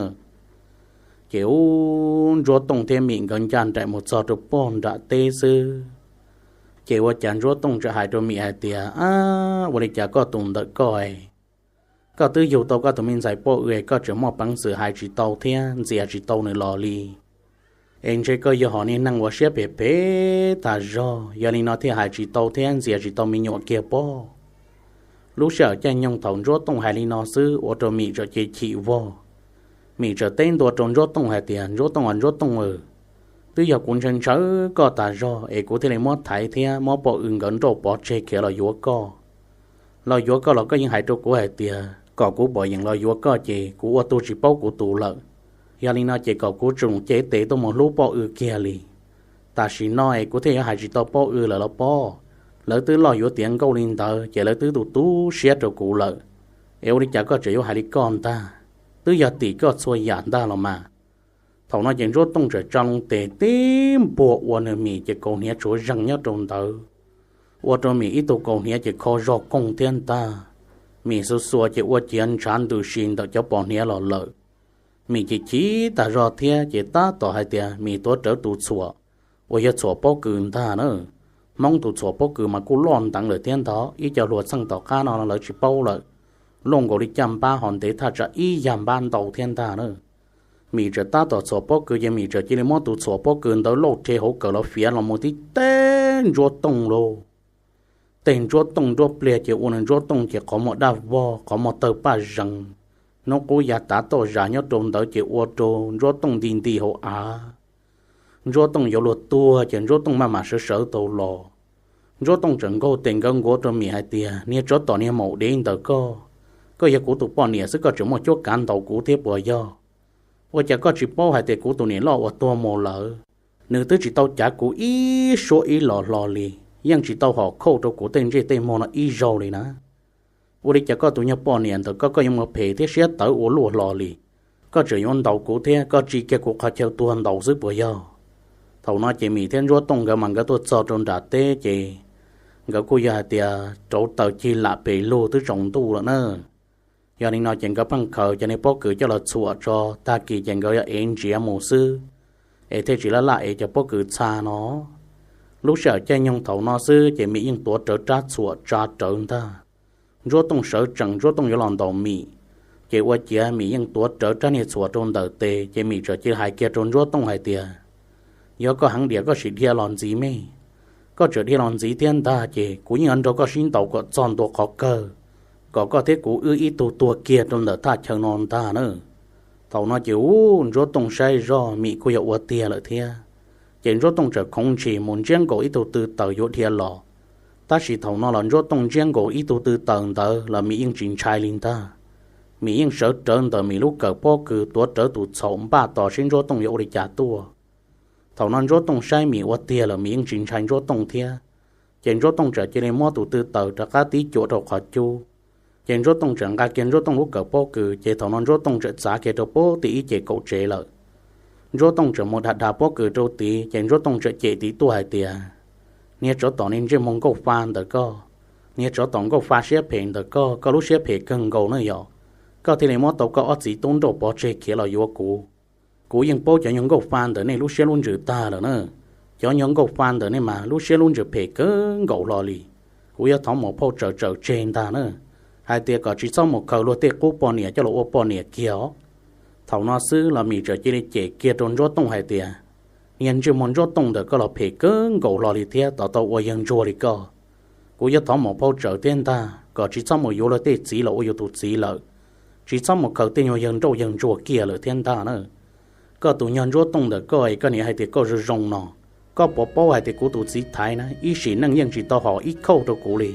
Ces ub, Ntsuab Tooj thiab Mim nkawd ncaj nraim mus txog rau pog nram teb xwb, ces ua cas Ntsuab Tooj txawm hais rau Mim hais tias, Ab, ua li cas koj tus ntawm koj, koj twb yug tau koj tus me ntxhais Poj Ws, koj tseem muaj peev xwm hais tsis tau thiab ntxias tsis tau nws los li? Es ntshe koj yog hom niag neeg uas siab phem phem tas zog, yog li no thiaj hais tsis tau thiab ntxias tsis tau me nyuam kiag pob. Lub sij hawm caij nyoog thaum Ntsuab Tooj hais li no xwb ua rau Mim txawm cia chim vog. Mim txawm teb ntua rau Ntsuab Tooj hais tias, Ntsuab Tooj aw, Ntsuab Tooj aw, twb yog kuv ntshaw ntshaw koj tas zog es kuv thiaj li muab Thaiv thiab muab Poj Ws nkawd nrauj pov tseg khiav los yuav koj. Los yuav koj los koj yeej hais rau kuv hais tias kom kuv pom yeem los yuav koj ces kuv ua tug tsis paub kuv tus lawm. Yog li no ces kom kuv tsoom cev tes tuaj mus hlub Poj Ws kiag li. Tam sim no es kuv thiaj yuav hais tsis tau Poj Ws lawm los pob. Lawv twb loj yuav tiav nkauj li ntawd ces lawv twb tu tu siab rau kuv lawm. Es ua li cas koj tseem yuav hais li koj ntag? Twb yog tim koj txhua yam ntag los mas. Thaum no ces Ntsuab Tooj txawm tsa loo tes tib npuag ua nws Mim ces kaus hniav tshuav zeeg nyob rau ntawd, ua rau Mim ib tug kaus hniav ces kho zog koog thiab ntag. Mim xuas xuas ces ua ciav ntshav ntws si ntawm cov pos hniav los lawm. Mim ces chim tas zog thiab ces tab tom hais tias Mim tuav rawv tus txhuam uas yog txhuam pob kws ntag na. Hmoob tus txhuam pob kws mas kuj loj nteev lawm thiab ntag, ib co hluas txheej tom qab no lawv tsis paub lawm. Loj nkaus li caj npab ho ntev thaj tsam ib yag npab ntau thiab ntag na. Mim txawm tab tom txhuam pob kws ces Mim txawm cia li muab tus txhuam pob kws ntawd lauj rhe hauv kawm los fiav los mus tib teg Ntsuab Tooj lauj. Teg Ntsuab Tooj nruab pliag ces ua nws Ntsuab Tooj ces qhov muag daj vog, qhov muag tawg paj zees, hnub qub ya tav toj zas nyob rau ntawd ces ua rau Ntsuab Tooj nti nti hauv av. Ntsuab Tooj yuav luag tuag ces Ntsuab Tooj maj mam sawv sawv tau los. Ntsuab Tooj txawm nkaug tes nkawv nkuav rau Mim hais tias, Niag tsov tom niag maum dev ntawm koj, koj yog kuv tus poj niam xwb koj tseem muaj cuab kav ntaus kuv thiab puas yog? Ua cas koj tsis paub hais tias kuv tus niam loj uas tuag mus lawm, nws twb tsis tau cav kuv ib suab ib los hlo li, yeej tsis tau hom khauj rau kuv tej ntsej tej muag no ib zaug li na. Ua li cas koj tus nyuag poj niam ntawm koj, koj yuav mus phem thiab siab tawv ua luaj hlo li? Koj tseem yuav ntaus kuv thiab koj tsim kiag kuv qhov chaw tuag ntaus xwb puas yog? Thaum no ces Mim thiab Ntsuab Tooj nkawd mas nkawd tuaj txog rau nram teb ces nkawd kuj yog hais tias rauv taws cig lam pes lug twb tsaus ntuj lawm na. Yog li no ces nkawd pheej khaws cov niag pob kws coj los txhuam tso, tag kis ces nkawd yuav ev ntsiav mus xwb, es thiaj tsis laj laj ev cov pob kws txha no. Lub sij hawm caij nyoog thaum no xwb ces Mim yeej tuav rawv rab txhuam tsa rawv ntag. Ntsuab Tooj sawv tsees, Ntsuab Tooj yuav los ntaus Mim, ces ua ciav Mim yeej tuav rawv rab niag txhuam rau ntawm tes, ces Mim txawm cia li hais kiag rau Ntsuab Tooj hais tias, Yog koj heev diam koj sim dhia los ntxiv me. Koj tseem dhia los ntxiv thiab ntag ces kuv yeej yuav nrog koj sib ntaus kom txog ntua qhov kawg, kom koj thiab kuv wb ib tug tuag kiag rau ntawm thaj chaw no ntag na. Thaum no ces ub, Ntsuab Tooj saib zoj Mim kuj yog ua tiag lawm thiab. Ces Ntsuab Tooj txawm khoov ntshis mus ntsiab nkaus ib tug tw taws yuav dhia los. Tab sis thaum no los Ntsuab Tooj ntsiab nkaus ib tug tw taws ntawd los Mim yeej tsis ntshai li ntag. Mim yeej sawv rawv ntawm Mim lub kawm pob kws tuav rawv tus txhaum npaj tos seb Ntsuab Tooj yuav ua li cas tuaj. Thaum no Ntsuab Tooj saib Mim ua tiag lawm Mim yeej tsis ntshai Ntsuab Tooj thiab. Ces Ntsuab Tooj txawm cia li muab tus tw taws rov qab tib cuam rau qhov cub. Ces Ntsuab Tooj txawm nqa kiag Ntsuab Tooj lub kawm pob kws, ces thaum no Ntsuab Tooj txawm txav kiag rau pob tim ib ce kaum tsev lawm. Ntsuab Tooj txawm mus dhia dhia pob kws rau tid, ces Ntsuab Tooj txawm cem tim tuaj hais tias, Niag tsov tom niag ntsej muag nkauj fa ntawm koj, niag tsov tom nkauj fa siab phem ntawm koj, koj lub siab phem kawg nkaus na yog, koj thiaj li muab tau koj ob txiv tub nrauj pov tseg khiav los yuav kuv. Kuv yeej paub cov nyuag nkauj fa ntawm nej lub siab lub ntsws tag lawm na. Cov nyuag nkauj fa ntawm nej mas lub siab lub ntsws phem kawg nkaus hlo li. Kuv yuav thov mus phauj tsawm tsawm tseg ntag na, hais tias kom tsis txhob mus khaws luag tej qub poj niam coj los ua poj niam kiag os. Thaum no xwb los Mim txawm cia li cem kiag rau Ntsuab Tooj hais tias, Niag ntsej muag Ntsuab Tooj ntawm koj los phem kawg nkaus hlo li thiab, tos tau ua yawg ntsuag li koj. Kuv yuav thov mus phauj tsawm thiab ntag, kom tsis txhob mus yuav luag tej txiv los ua yus tus txiv lawm, tsis txhob mus khaws tej nyuag yawg nrauj yawg ntsuag kiag lawm thiab ntag na. Koj tus nyuag Ntsuab Tooj ntawm koj es koj niam hais tias koj zoo zoo no, koj puas paub hais tias kuv tus txiv Thaiv na ib sim neej yeej tsis tau hom ib khauj rau kuv li.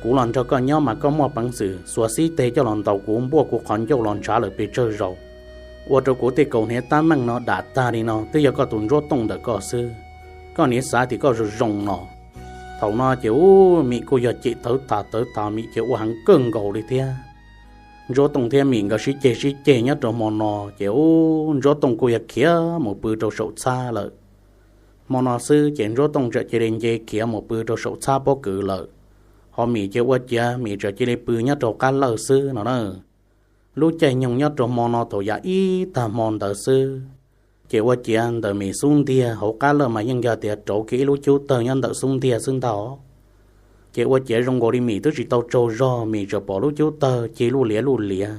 Kuv los nrog koj nyob mas koj muaj peev xwm xuas xib teg coj los ntaus kuv npuaj kuv qhov ncauj los ntshav lawm pes tsawg zaus, ua rau kuv tej kaus hniav tab meeg no dam tag li no twb yog koj tus Ntsuab Tooj ntawm koj xwb. Koj niam xav tias koj zoo zoo no. Thaum no ces ub Mim kuj yog cem tawv tas tawv tas, Mim ces ua heev kawg nkaus li thiab. Ntsuab Tooj thiab Mim nkawd sib ceg sib ceg nyob rau hmo no ces ub Ntsuab Tooj kuj yog khiav mus pw rau saum txhab lawm. Hmo no xwb ces Ntsuab Tooj txawm cia li nce khiav mus pw rau saum txhab pob kws lawm, ho Mim ces ua ciav Mim txawm cia li pw nyob rau qab lawj xwb no na. Lub caij nyoog nyob rau hmo no thaum yav ib tag hmo ntawd xwb, ces ua ciav ntawm Mim xub ntiag hauv qab lawj mas yeej yog tias rauv kiag ib lub cub tawg nyob ntawm xub ntiag xwb ntag. Ces ua ciav zoo nkaus li Mim twb tsis tau tsaug zog Mim txawm pom lub cub tawg cig luj liav luj liav.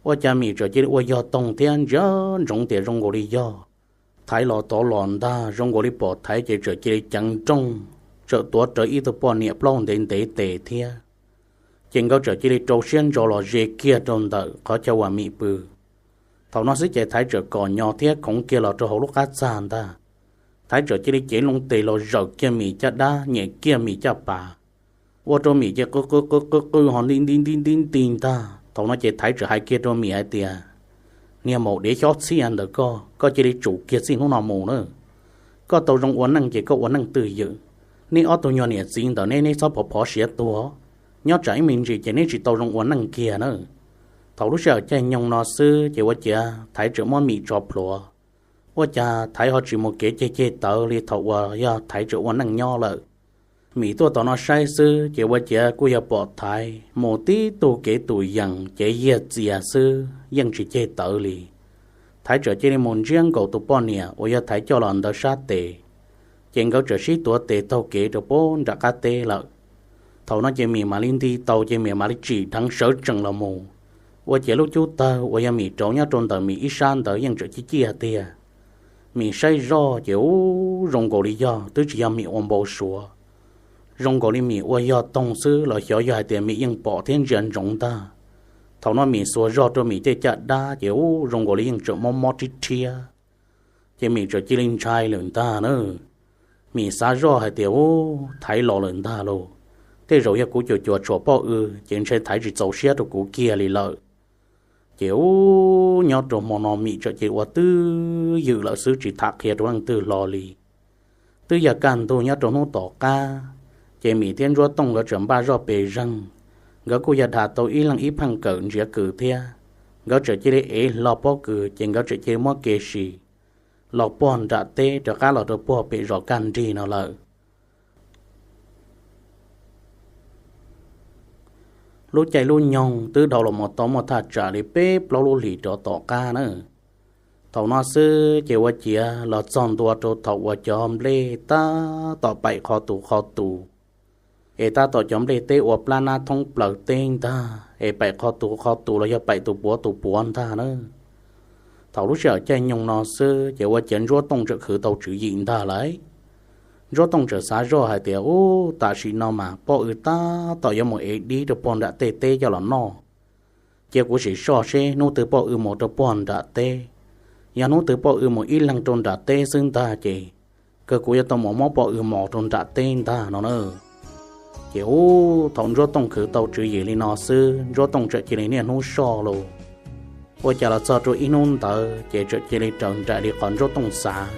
Ua cas Mim txawm cia li ua yog toog thiab ntsia ntsoov tias zoo nkaus li yog Thaiv los tod los ntag, zoo nkaus li pom Thaiv ces txawm cia li ceev nrooj, txawm tuav rawv ib tug poj niam plaub ntev ntev tes thiab. Ces nkawd txawm cia li rau siab ntso los ze kiag rau ntawm qhov chaw uas Mim pw. Thaum no xwb ces Thaiv txawm kom nyo thiab khoov kiag los rau hauv lub qab txag ntag. Thaiv txawm cia li cev loo tes los zawm kiag Mim caj dab, nyem kiag Mim caj pas, ua rau Mim ces qw qw qw qw qw ho nti nti nti nti nti ntag. Thaum no ces Thaiv txawm hais kiag rau Mim hais tias, Niag maum dev xyob txhiaj ntawm koj, koj cia li tsum kiag txij hnub no mus na. Koj tau zoo ua neej ces koj ua neej twj ywm. Nej ob tug nyuag niam txiv ntawm neb neb txhob phov phov siav tuag. Nyob tsam ib me ntsis ces neb tsis tau zoo ua neej kiag na. Thaum lub sij hawm caij nyoog no xwb ces ua ciav Thaiv txawm muab Mim tso plhuav. Ua cas Thaiv ho tsis mus kev ceg ceg tawv li thaum uas yog Thaiv tseem ua neej nyob lawm. Mim tuaj tom no saib xwb ces ua ciav kuj yog pom Thaiv mus tib tug kev tus yees cev yiag txias xwb yeej tsis ceg tawv li. Thaiv txawm cia li mus ntsiab nkaus tus poj niam uas yog Thaiv coj los ntawd sab tes, ces nkawd txawm sib tuav tes taug kev rau puag nram qab teb lawm. Thaum no ces Mim mam li nti tau ces Mim mam li tsim dheev sawv tsees los mus. Ua ciav lub cub tawg uas yog Mim rauv nyob rau ntawm Mim ib sab ntawd yeej tseem ciaj ciaj tiag. Mim saib zoj ces ub zoo nkaus li yog twb tsis yog Mim ua npau suav, zoo nkaus li Mim ua yog toog xwb los xyov yog hais tias Mim yeej pom thiab ntsia ntsoov ntag. Thaum no Mim xuas zog rau Mim tej caj dab ces ub zoo nkaus li yeej tseem mob mob rhiab rhiab. Ces Mim txawm cia li ntshai lawm ntag na. Mim xav zoj hais tias ub Thaiv los lawm ntag lauj, tej zaum yog kuv cuam cuam tshuam poj W ces ntshai Thaiv tsis txaus siab rau kuv kiag li lawm. Ces ub nyob rau hmo no Mim txawm cia li ua twj ywm lawm xwb tsis tham qhia rau leej twg hlo li. Twb yog kaj ntug nyob rau hnub tom qab, ces Mim thiab Ntsuab Tooj nkawd txawm npaj zoj pes zeeg. Nkawd kuj yog dham tau ib leeg ib pheej kawm ntsiav kws thiab. Nkawd txawm cia li ev hlo pob kws ces nkawd txawm cia li muab kev sim los puag nram teb rov qab los rau puag pem zos kaj nrig no lawm. Lub caij lub nyoog twb dhau los mus tau muaj thaj tsam li peb plaub lub hlis rov tom qab na. Thaum no xwb ces ua ciav los txog ntua rau thaum uas cov nplej tab tom paim qhov tus qhov tus, es tab tom cov nplej teb ua plab nab thoob plaws teb ntag, es paim qhov tus qhov tus los yog paim tus puav tus puav ntag na. Thaum lub sij hawm caij nyoog no xwb ces ua ciav Ntsuab Tooj txawm khwv tau tswv yim ntag lauj. Ntsuab Tooj txawm xav zoj hais tias ub tam sim no mas poj W tab tom yuav mus ev dib rau puag nram tej teb coj los noj. Cia kuv sim soj seb hnub twg poj W mus rau puag nram teb. Yog hnub twg poj W mus ib leeg rau nram teb xwb ntag ces kawg kuv yuav tau mus muab Poj Ws mos rau nram teb ntag no na. Ces ub, thaum Ntsuab Tooj khwv tau tswv yim li no xwb, Ntsuab Tooj txawm cia li niaj hnub soj lus. Ua cas los txog rau ib hnub ntawd ces txawm cia li raws nraim li qhov Ntsuab Tooj xav.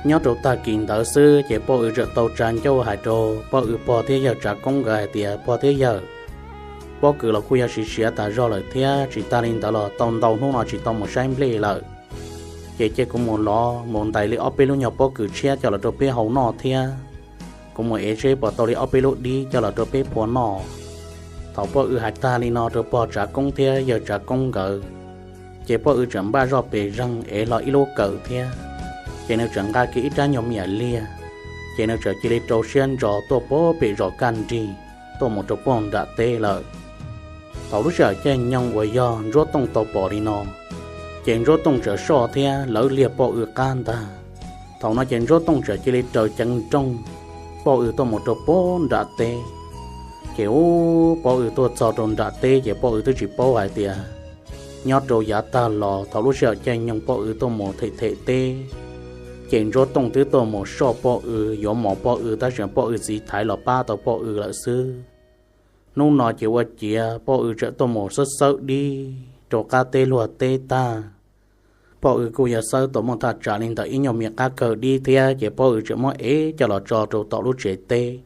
Nyob rau tag kis ntawd xwb ces Poj Ws txawm tau tsa ncauj hais rau Poj Ws pog thiab yawg Tsav Koob nkawd hais tias, Pog thiab yawg, pob kws los kuj yog siav siav tas zog lawm thiab, tsis tas li ntawd los tau ntau hnub no tsis tau mus saib nplej lawm. Ces cia kuv mus lov mus ntais li ob peb lub nyuag pob kws tshiab coj los rau peb hau noj thiab. Kuv mus ev seb puas tau li ob peb lub dib coj los rau peb phua noj. Thaum Poj Ws hais tag li no rau pog Tsav Koob thiab yawg Tsav Koob nkawd, ces Poj Ws txawm npaj zoj pes zeeg ev hlo ib lub kawm thiab. Ces nws txawm nqa kiag ib rab nyuag me nyuam liag, ces nws txawm cia li rau siab ntso tuaj pem zos kaj nrig tuaj mus rau pem nram teb lawm. Thaum lub sij hawm caij nyoog uas yog Ntsuab Tooj tau pom li no, ces Ntsuab Tooj txawm soj thiab lawv liag Poj Ws qab ntag. Thaum no ces Ntsuab Tooj txawm cia li raws ceev nrooj Poj Ws tuaj mus rau pem nram teb. Ces ub, Poj Ws tuaj txog rau nram teb ces Poj Ws twb tsis paub hais tias nyob rau yav tag los thaum lub sij hawm caij nyoog Poj Ws tuaj mus them them teb, ces Ntsuab Tooj twb tuaj mus soj Poj Ws yuav mos Poj Ws tab sis Poj Ws txiv thaiv los pab tau Poj Ws lawm xwb. Hnub no ces ua ciav Poj Ws txawm tuaj mus xawb xawb dib rau qab teb luag teb tag. Poj Ws kuj yog xawb tau muaj thaj tsam li ntawm ib nyuag me qab kawg dib thiab ces Poj Ws txawm muab ev coj los tso rau tom lub tsev teb.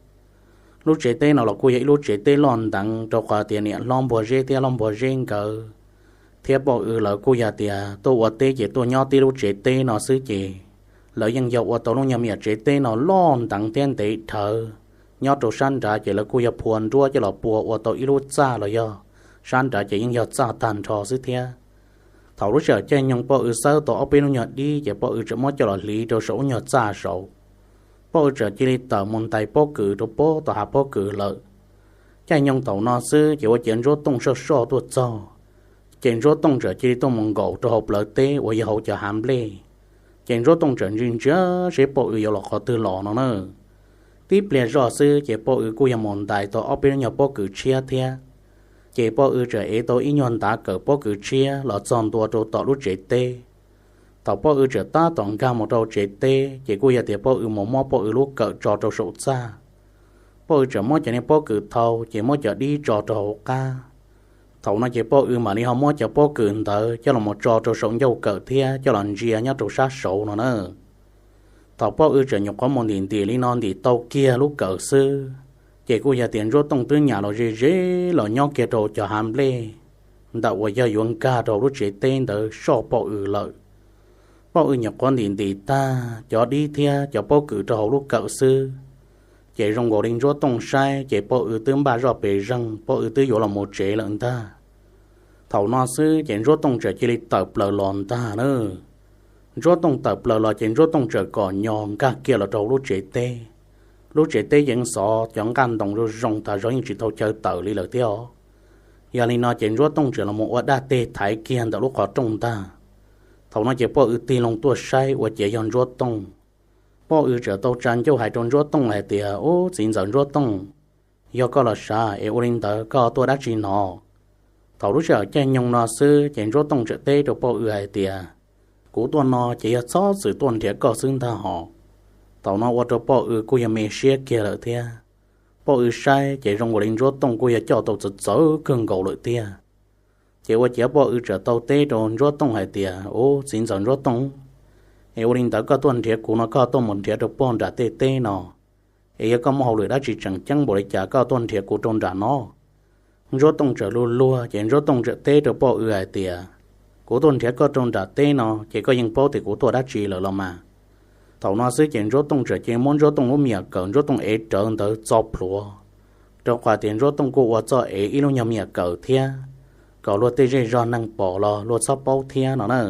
Lub tsev teb no los kuj yog ib lub tsev teb loj nteev rau qhov tias niam hlob Npuag Zeb thiab hlob Npuag Zeb nkawd thiab Poj Ws lawv kuj yog tias tuaj ua teb ces tuaj nyob tib lub tsev teb no xwb ces lawv yeej yog ua tau lub nyuag me nyuam tsev teb no loj nteev thiab ntev dhawv. Nyob rau sab nrad ces lawv kuj yog phua nruab coj los pua ua tau ib lub txaj los yog sab nrad ces yeej yog txaj tag nrho xwb thiab. Thaum lub sij hawm caij nyoog Poj Ws xawb tau ob peb lub nyuag dib ces Poj Ws txawm muab coj los hliv rau saum lub nyuag txaj saud. Poj Ws txawm cia li tawm mus ntais pob kws rau pem tom hav pob kws lawm. Caij nyoog thaum no xwb ces ua ciav Ntsuab Tooj soj soj tuaj txog, ces Ntsuab Tooj txawm cia li tuaj mus nkaum rau hauv plawv teb uas yog hauv cov hav nplej. Ces Ntsuab Tooj txawm ntsia ntsia seb Poj Ws yuav los qhov twg los no na. Tib pliag zoj xwb ces Poj Ws kuj yog mus ntais tau ob peb lub nyuag pob kws tshiab thiab. Ces Poj Ws txawm ev tau ib nyuag ntav kawm pob kws tshiab los txog ntua rau tom lub tsev teb. Thaum Poj Ws txawm tab tom nkag mus rau tsev teb ces kuj yog tias Poj Ws mus muab Poj Ws lub kawm tso rau saum txaj. Poj Ws txawm muab cov niag pob kws thau ces muab cov dib tso rau hauv qab. Thaum no ces Poj Ws mam li ho muab cov pob kws ntawd coj los mus tso rau saum ncauj kawm thiab coj los ntsia nyob rau sab saud no na. Thaum Poj Ws txawm nyuam qhuav mus ntim ntim li no ntim tau kiag lub kawm xwb, ces kuj yog tias Ntsuab Tooj twb nyam los ze ze los nyob kiag rau cov hav nplej ntawm uas yog yuav nkag rau lub tsev teb ntawd soj Poj Ws lawm. Poj Ws nyuam qhuav ntim ntim tag cov dib thiab cov pob kws rau hauv lub kawm xwb, ces zoo nkaus li Ntsuab Tooj saib ces Poj Ws twb npaj zoj pes zeeg, Poj Ws twb yuav los mus tsev lawm ntag. Thaum no xwb ces Ntsuab Tooj txawm cia li tawm plaws los ntag na. Ntsuab Tooj tawm plaws los ces Ntsuab Tooj txawm kom nyos nkag kiag los rau hauv lub tsev teb. Lub tsev teb yeej xov cov nqaj ntoo zoo zoo tas zog yeej tsis tau chaw tawm li lawm thiab os. Yog li no ces Ntsuab Tooj txawm los mus ua dab teg thaiv kiag ntawm lub qhov rooj ntag. Thaum no ces Poj Ws tig loo tuaj saib ua ciav yog Ntsuab Tooj. Poj Ws txawm tau tsa ncauj hais rau Ntsuab Tooj hais tias, Ub, txiv ntxawm Ntsuab Tooj, yog koj los sav es ua li ntawd koj tuaj dab tsi no? Thaum lub sij hawm caij nyoog no xwb ces Ntsuab Tooj txawm teb rau Poj Ws hais tias, Kuv tuaj no ces yog txhob txwm tuaj nrhiav koj xwb ntag hos. Thaum no ua rau Poj Ws kuj yog me siab kiag lawm thiab. Poj Ws saib ces zoo nkaus li Ntsuab Tooj kuj yog coj tau txawv txawv kawg nkaus lawm tiag. Ces ua ciav Poj Ws txawm tau teb rau Ntsuab Tooj hais tias, Ub, txiv ntxawm Ntsuab Tooj, es ua li ntawd koj tuaj nrhiav kuv no koj tuaj mus nrhiav rau pem nram tej teb no, es yog koj muaj hauj lwm dab tsi tseem ceeb npaum li cas koj tuaj nrhiav kuv rau nram no? Ntsuab Tooj txawm luag luag ces Ntsuab Tooj txawm teb rau Poj Ws hais tias, Kuv tuaj nrhiav koj rau nram teb no ces koj yeej paub tias kuv tuaj dab tsi lawm los mas. Thaum no xwb ces Ntsuab Tooj txawm cia li muab Ntsuab Tooj lub me nyuam kawm Ntsuab Tooj ev rawv ntawd txo plhuav, rau qhov tias Ntsuab Tooj kuj ua txoj ev ib lub nyuag me nyuam kawm thiab, kom luag tej zej zog neeg pom los luag txhob paub thiab no na.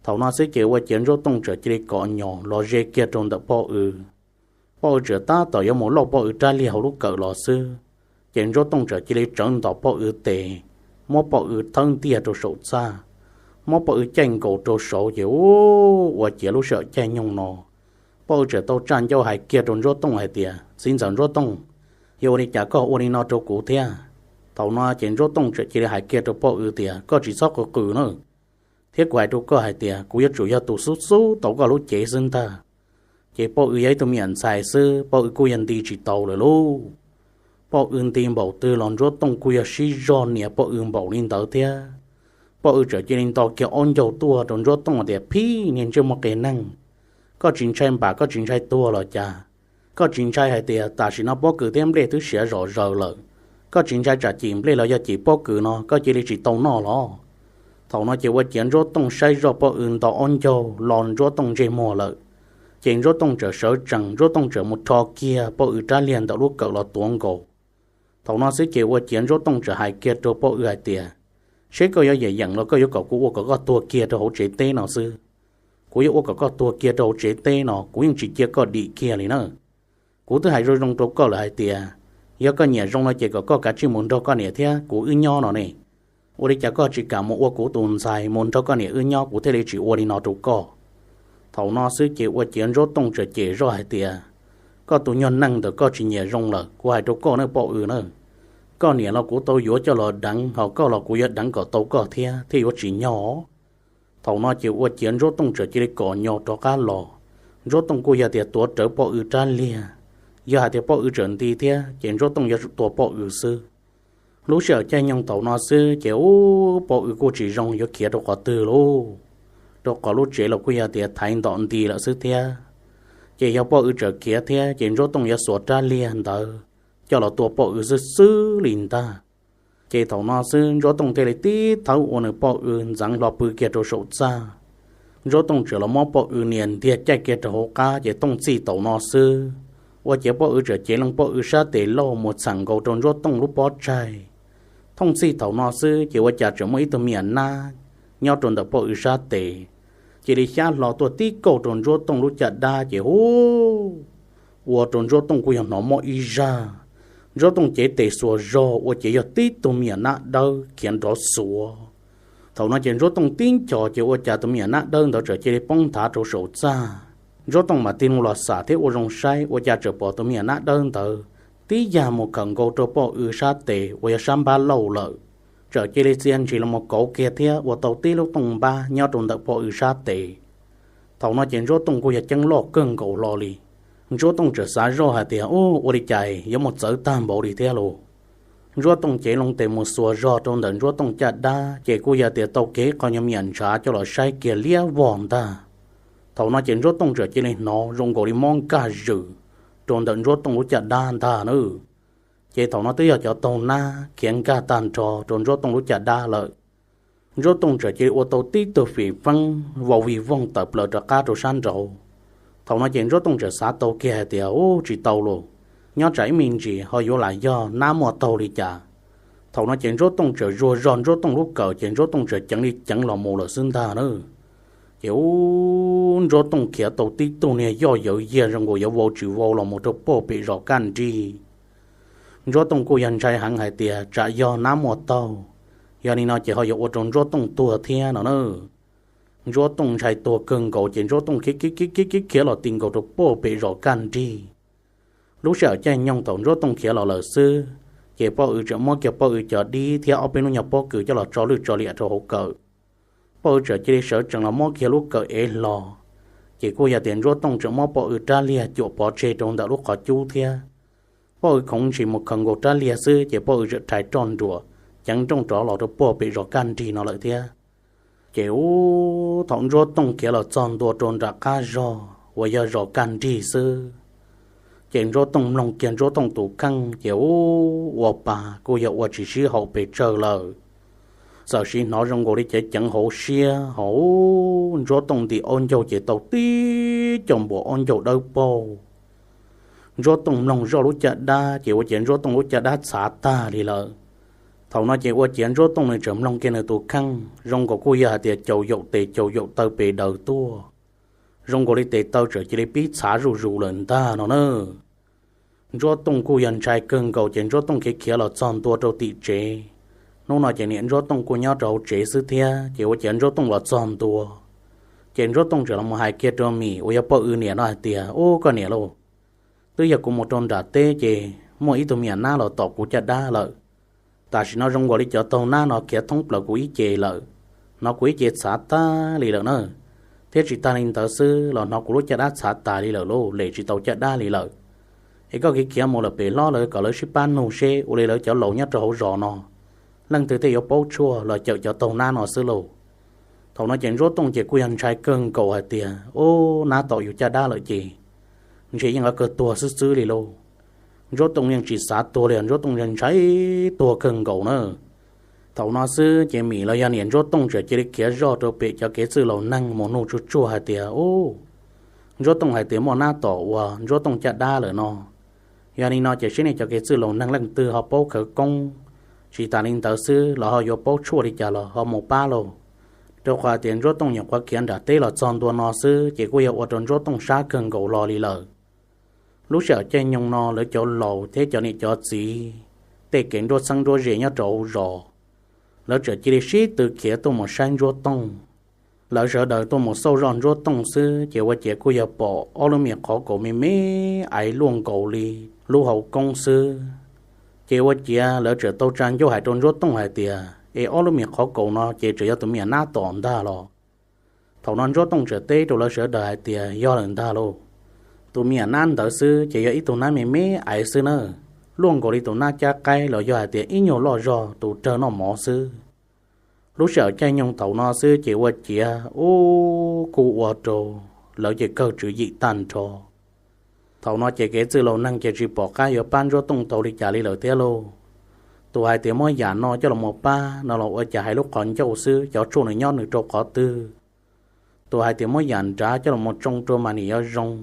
Thaum no xwb ces ua ciav Ntsuab Tooj txawm cia li kom nyos los ze kiag rau ntawm Poj Ws. Poj Ws txawm tab tom yuav mus lauj Poj Ws rab liag hauv lub kawm los xwb, ces Ntsuab Tooj txawm cia li tsawv ntom Poj Ws tes, muab Poj Ws thawb ntiag rau saum txaj, muab Poj Ws caij nkaus rau saud ces ub, ua ciav lub sij hawm caij nyoog no Poj Ws txawm tau tsa ncauj hais kiag rau Ntsuab Tooj hais tias, Txiv ntxawm Ntsuab Tooj, yog ua li cas koj ua li no rau kuv thiab? Thaum no ces Ntsuab Tooj txawm cia li hais kiag rau Poj Ws tias, Koj tsis txhob qw qw na, thiab kuv hais rau koj hais tias kuv yuav tsum yog tus xub xub tau koj lub cev xwb ntag. Ces Poj Ws yog ib tug me nyuam ntxhais xwb, Poj Ws kuj yog nti tsis tau lawm lauj. Poj Ws nti npaum twg los Ntsuab Tooj kuj yog sib zog nias Poj Ws npaum li ntawd thiab. Poj Ws txawm cia li nto kiag ob ncaug tuaj rau Ntsuab Tooj tias, Phib niag ntsej muag qias neeg, koj tsis ntshai npam, koj tsis ntshai tuag los cas? Koj tsis ntshai hais tias tam sim no pob kws thiab nplej twb siav zom zaws lawm, koj tsis ntshai tsam cim nplej los yog cim pob kws no koj cia li tsis tau noj los? Thaum no ces ua ciav Ntsuab Tooj saib zoj Poj Ws nto ob ncaug los Ntsuab Tooj ntsej muag lawm. Ces Ntsuab Tooj txawm sawv tsees, Ntsuab Tooj txawm mus rho kiag Poj Ws rab liag ntawm lub kawm los tuav nkaus. Thaum no xwb ces ua ciav Ntsuab Tooj txawm hais kiag rau Poj Ws hais tias, Seb koj yuav yeem yeem los koj yuav kom kuv ua kom koj tuag kiag rau hauv tsev teb no xwb. Kuv yuav ua kom koj tuag kiag rau hauv tsev teb no, kuv yeej tsis cia koj dim kiag li na. Kuv twb hais zoo zoo rau koj lawm hais tias, yog koj nyiam zoo no ces kom koj kav tsij mus nrog koj niam thiab kuv wb nyob no ne. Ua li cas koj tsis kam mus ua kuv tus ntxhais mus nrog koj niam wb nyob, kuv thiaj li tsis ua li no rau koj. Thaum no xwb ces ua ciav Ntsuab Tooj txawm cem zoj hais tias, Koj tus nyuag neeg ntawm koj tsis nyiam zoo lawm, kuv hais rau koj ne Poj Ws na, koj niam los kuv tau yuav coj los deev, ho koj los kuv yuav deev kom tau koj thiab thiaj yuav tsim nyog. Thaum no ces ua ciav Ntsuab Tooj txawm cia li kom nyo rov qab los. Ntsuab Tooj kuj yog tias tuav rawv Poj Ws rab liag, yog hais tias Poj Ws txawm nti thiab ces Ntsuab Tooj yuav tsum tua Poj Ws xwb. Lub sij hawm caij nyoog thaum no xwb ces ub, Poj Ws kuj tsis zoo yuav khiav rau qhov twg lauj, rau qhov lub tsev los kuj yog tias thaiv ntom nti lawm xwb thiab. Ces yog Poj Ws txawm khiav thiab ces Ntsuab Tooj yuav xuas rab liag ntawd coj los tua Poj Ws xwb xwb li ntag. Ces thaum no xwb Ntsuab Tooj thiaj li tib thawb ua nws Poj Ws ntxeev hlo pw kiag rau saum txaj. Ntsuab Tooj txawm los muab Poj Ws nias ntiag caij kiag rau hauv qab ces thooj txhij thaum no xwb, ua ciav Poj Ws txawm cev loo Poj Ws sab tes lauj mus txham nkaus rau Ntsuab Tooj lub pob tsaig. Thooj txhij thaum no xwb ces ua cas tseem muaj ib tug me nyuam nab nyob rau ntawm Poj Ws sab tes, cia li xyab hlo tuaj tib kauj rau Ntsuab Tooj lub caj dab ces hu, ua rau Ntsuab Tooj kuj yog hnov mob ib zaj. Ntsuab Tooj cev tes xuas zog ua ciav yog tib tug me nyuam nab dawb khiav nrov xuav. Thaum no ces Ntsuab Tooj tib nchos ces ua cas tus me nyuam nab dawb ntawd txawm cia li poob nthav rau saum txaj. Ntsuab Tooj mam tig loo los xam thiab ua zoo saib ua cas txawm pom tus me nyuam nab dawb ntawd tib yam mus khawm nkaus rau Poj Ws sab tes uas yog sab npab lauj lawm, txawm cia li txia ntshis los mus kauv kiag thiab ua tau tib lub tooj npab nyob rau ntawm Poj Ws sab tes. Thaum no ces Ntsuab Tooj kuj yog ceeb loj kawg nkaus hlo li. Ntsuab Tooj txawm xav zoj hais tias, Ub, ua li cas yuav mus txawv tag npaum li thiab lauj? Ntsuab Tooj cev loo tes mus xuas zog rau ntawm Ntsuab Tooj caj dab ces kuj yog tias tau kiag ib qho nyuag me nyuam ntshav coj los saib kiag liab vog ntag. Thaum no ces Ntsuab Tooj txawm cia li hnov zoo nkaus li mob nkaj zwm rau ntawm Ntsuab Tooj lub caj dab ntag na. Ces thaum no twb yog cov taug nab khiav nkag tag nrho rau Ntsuab Tooj lub caj dab lawm. Ntsuab Tooj txawm cia li ua tau tib tug fim feeb vau vig voog tawm plaws rov qab rau sab nraud. Thaum no ces Ntsuab Tooj txawm xav tau kiag hais tias, Ub, tsis tau lauj, nyob tsam ib me ntsis ho yuav lam yog nab muaj taug li cas. Thaum no ces Ntsuab Tooj txawm zuag zog Ntsuab Tooj lub kawm ces Ntsuab Tooj txawm ceev li ceev los mus lawm xwb ntag na. Ces ub, Ntsuab Tooj khiav tau tib tug niag yoj yawv yiag zoo nkaus yuav vau tsis vau los mus rau pog pem zos kaj nrig. Ntsuab Tooj kuj yog ntshai heev hais tias tsam yog nab muaj taug, yog li no ces ho yuav ua rau Ntsuab Tooj tuag thiab no na. Ntsuab Tooj ntshai tuag kawg nkaus ces Ntsuab Tooj khiav khiav khiav khiav khiav los ti nkaus rau pog pem zos kaj nrig. Lub sij hawm caij nyoog thaum Ntsuab Tooj khiav los lawm xwb, ces Poj Ws txawm muab kiag Poj Ws cov dib thiab ob peb lub nyuag pob kws coj los tso lwj tso liam rau hauv kawm. Poj Ws txawm cia li sawv tsees los muab kiag lub kawm ev hlo. Ces kuj yog tias Ntsuab Tooj txawm muab Poj Ws rab liag cuam pov tseg rau ntawm lub qhov cub thiab. Poj Ws khoov ntshis mus khaws nkaus rab liag xwb ces Poj Ws txawm rhais roj nruam ceev nrooj rov los rau pog pem zos kaj nrig no lawm thiab. Ces ub, thaum Ntsuab Tooj khiav los txog ntua rau nram qab zog uas yog zos kaj nrig xwb, ces Ntsuab Tooj mloog kiag Ntsuab Tooj tus kheej ces ub, ua pa kuj yog ua tsis sib haum pes tsawg lawm. Txawm sim hnov zoo nkaus li cev ceev hauv siab ho ub, Ntsuab Tooj ntim ob ncaug ces tau tib co npuas ob ncaug dawb paug. Ntsuab Tooj mloog zoj lub caj dab ces ua ciav Ntsuab Tooj lub caj dab txhav tag li lawm. Thaum no ces ua ciav Ntsuab Tooj nws tseem mloog kiag nws tus kheej zoo nkaus kuj yog hais tias caum yaum tes caum yaum taw pes daws tuaj, zoo nkaus li tes taw txawm cia li pib txhav zuj zus lawm ntag no na. Ntsuab Tooj kuj yog ntshai kawg nkaus ces Ntsuab Tooj khiav khiav los txog ntua rau tim tsev. Hnub no ces niam Ntsuab Tooj kuj nyob rau hauv tsev xwb thiab ces ua ciav Ntsuab Tooj los txog ntua, ces Ntsuab Tooj txawm los mus hais kiag rau Mim uas yog Poj Ws niam no hais tias, Ub, koj niam lauj, twb yog kuv mus rau nram teb ces muaj ib tug me nyuam nab los tom kuv caj dab lawm. Tam sim no zoo nkaus li cov taug nab no khiav thoob plaws kuv ib ce lawm, hnov kuv ib ce txhav tag li lawm na. Thiab tsis tas li ntawd xwb los hnov kuv lub caj dab txhav tas li lawm lauj, lem tsis tau caj dab li lawm. Es koj khiav khiav mus lawm pem hlob lawv kom lawv sib pab nug seb ua li lawv cov laus nyob rau hauv zos no leej twg thiaj yuav paub tshuaj los cawm cov taug nab no xwb lauj. Thaum no ces Ntsuab Tooj ces kuj yog ntshai kawg nkaus hais tias, ub, nab tom yus caj dab lawm ces ntshe yeej yuav kawg tuag xwb xwb li lauj. Ntsuab Tooj yeej tsis xav tuag li, Ntsuab Tooj ntshai tuag kawg nkaus na. Thaum no xwb ces Mim los yog niam Ntsuab Tooj txawm cia li khiav zoj rau pem cov kev txwj laus neeg mus nug tsuj tsuag hais tias, ub, Ntsuab Tooj hais tias muaj nab tom uas Ntsuab Tooj caj dab lawm no. Yog li no ces seb nej cov kev txwj laus neeg leej twg ho paub khawv koob, tsis tas li ntawd xwb los ho yuav paub tshuaj li cas los ho mus pab lauj. Rau qhov tias Ntsuab Tooj nyuam qhuav khiav nram teb los txog ntua no xwb ces kuj yog ua rau Ntsuab Tooj sab kawg nkaus hlo li lawm. Lub sij hawm caij nyoog no lawv cov laus thiab cov niam cov txiv, tej kev nruab txheeb nruab ze nyob rau hauv zos, lawv txawm cia li sib tw khiav tuaj mus saib Ntsuab Tooj. Lawv sawv daws tuaj mus xauj zoj Ntsuab Tooj xwb ces ua ciav kuj yog pom ob lub me qhov kaus me me aiv luaj nkaus li lub hauv koob xwb. Ces ua ciav lawv txawm tau tsa ncauj hais rau Ntsuab Tooj hais tias, es ob lub me qhov kaus no ces txawm yog tus me nyuam nab tom ntag los? Thaum no Ntsuab Tooj txawm teb rau lawv sawv daws hais tias, yog lawm ntag lauj. Tus me nyuam nab ntawd xwb ces yog ib tug nab me me aiv xwb na, luaj nkaus li tus nab cab qaib los yog hais tias ib nyuag loj zog tus rawg noj mov xwb. Lub sij hawm caij nyoog thaum no xwb ces ua ciav ub kuj ua rau lawv ces kawg tswv yim tag nrho. Thaum no ces kev txwj laus neeg ces tsis pom qab yuav pab Ntsuab Tooj tau li cas li lawm thiab lauj. Tus hais tias muab yam no coj los mus pab no los ua cas hais lub qhov ncauj xwb, cov tshuaj nws nyob nws rau qhov twg. Tus hais tias muab yam nrad coj los mus tsoo rau mas nim yuav zoo,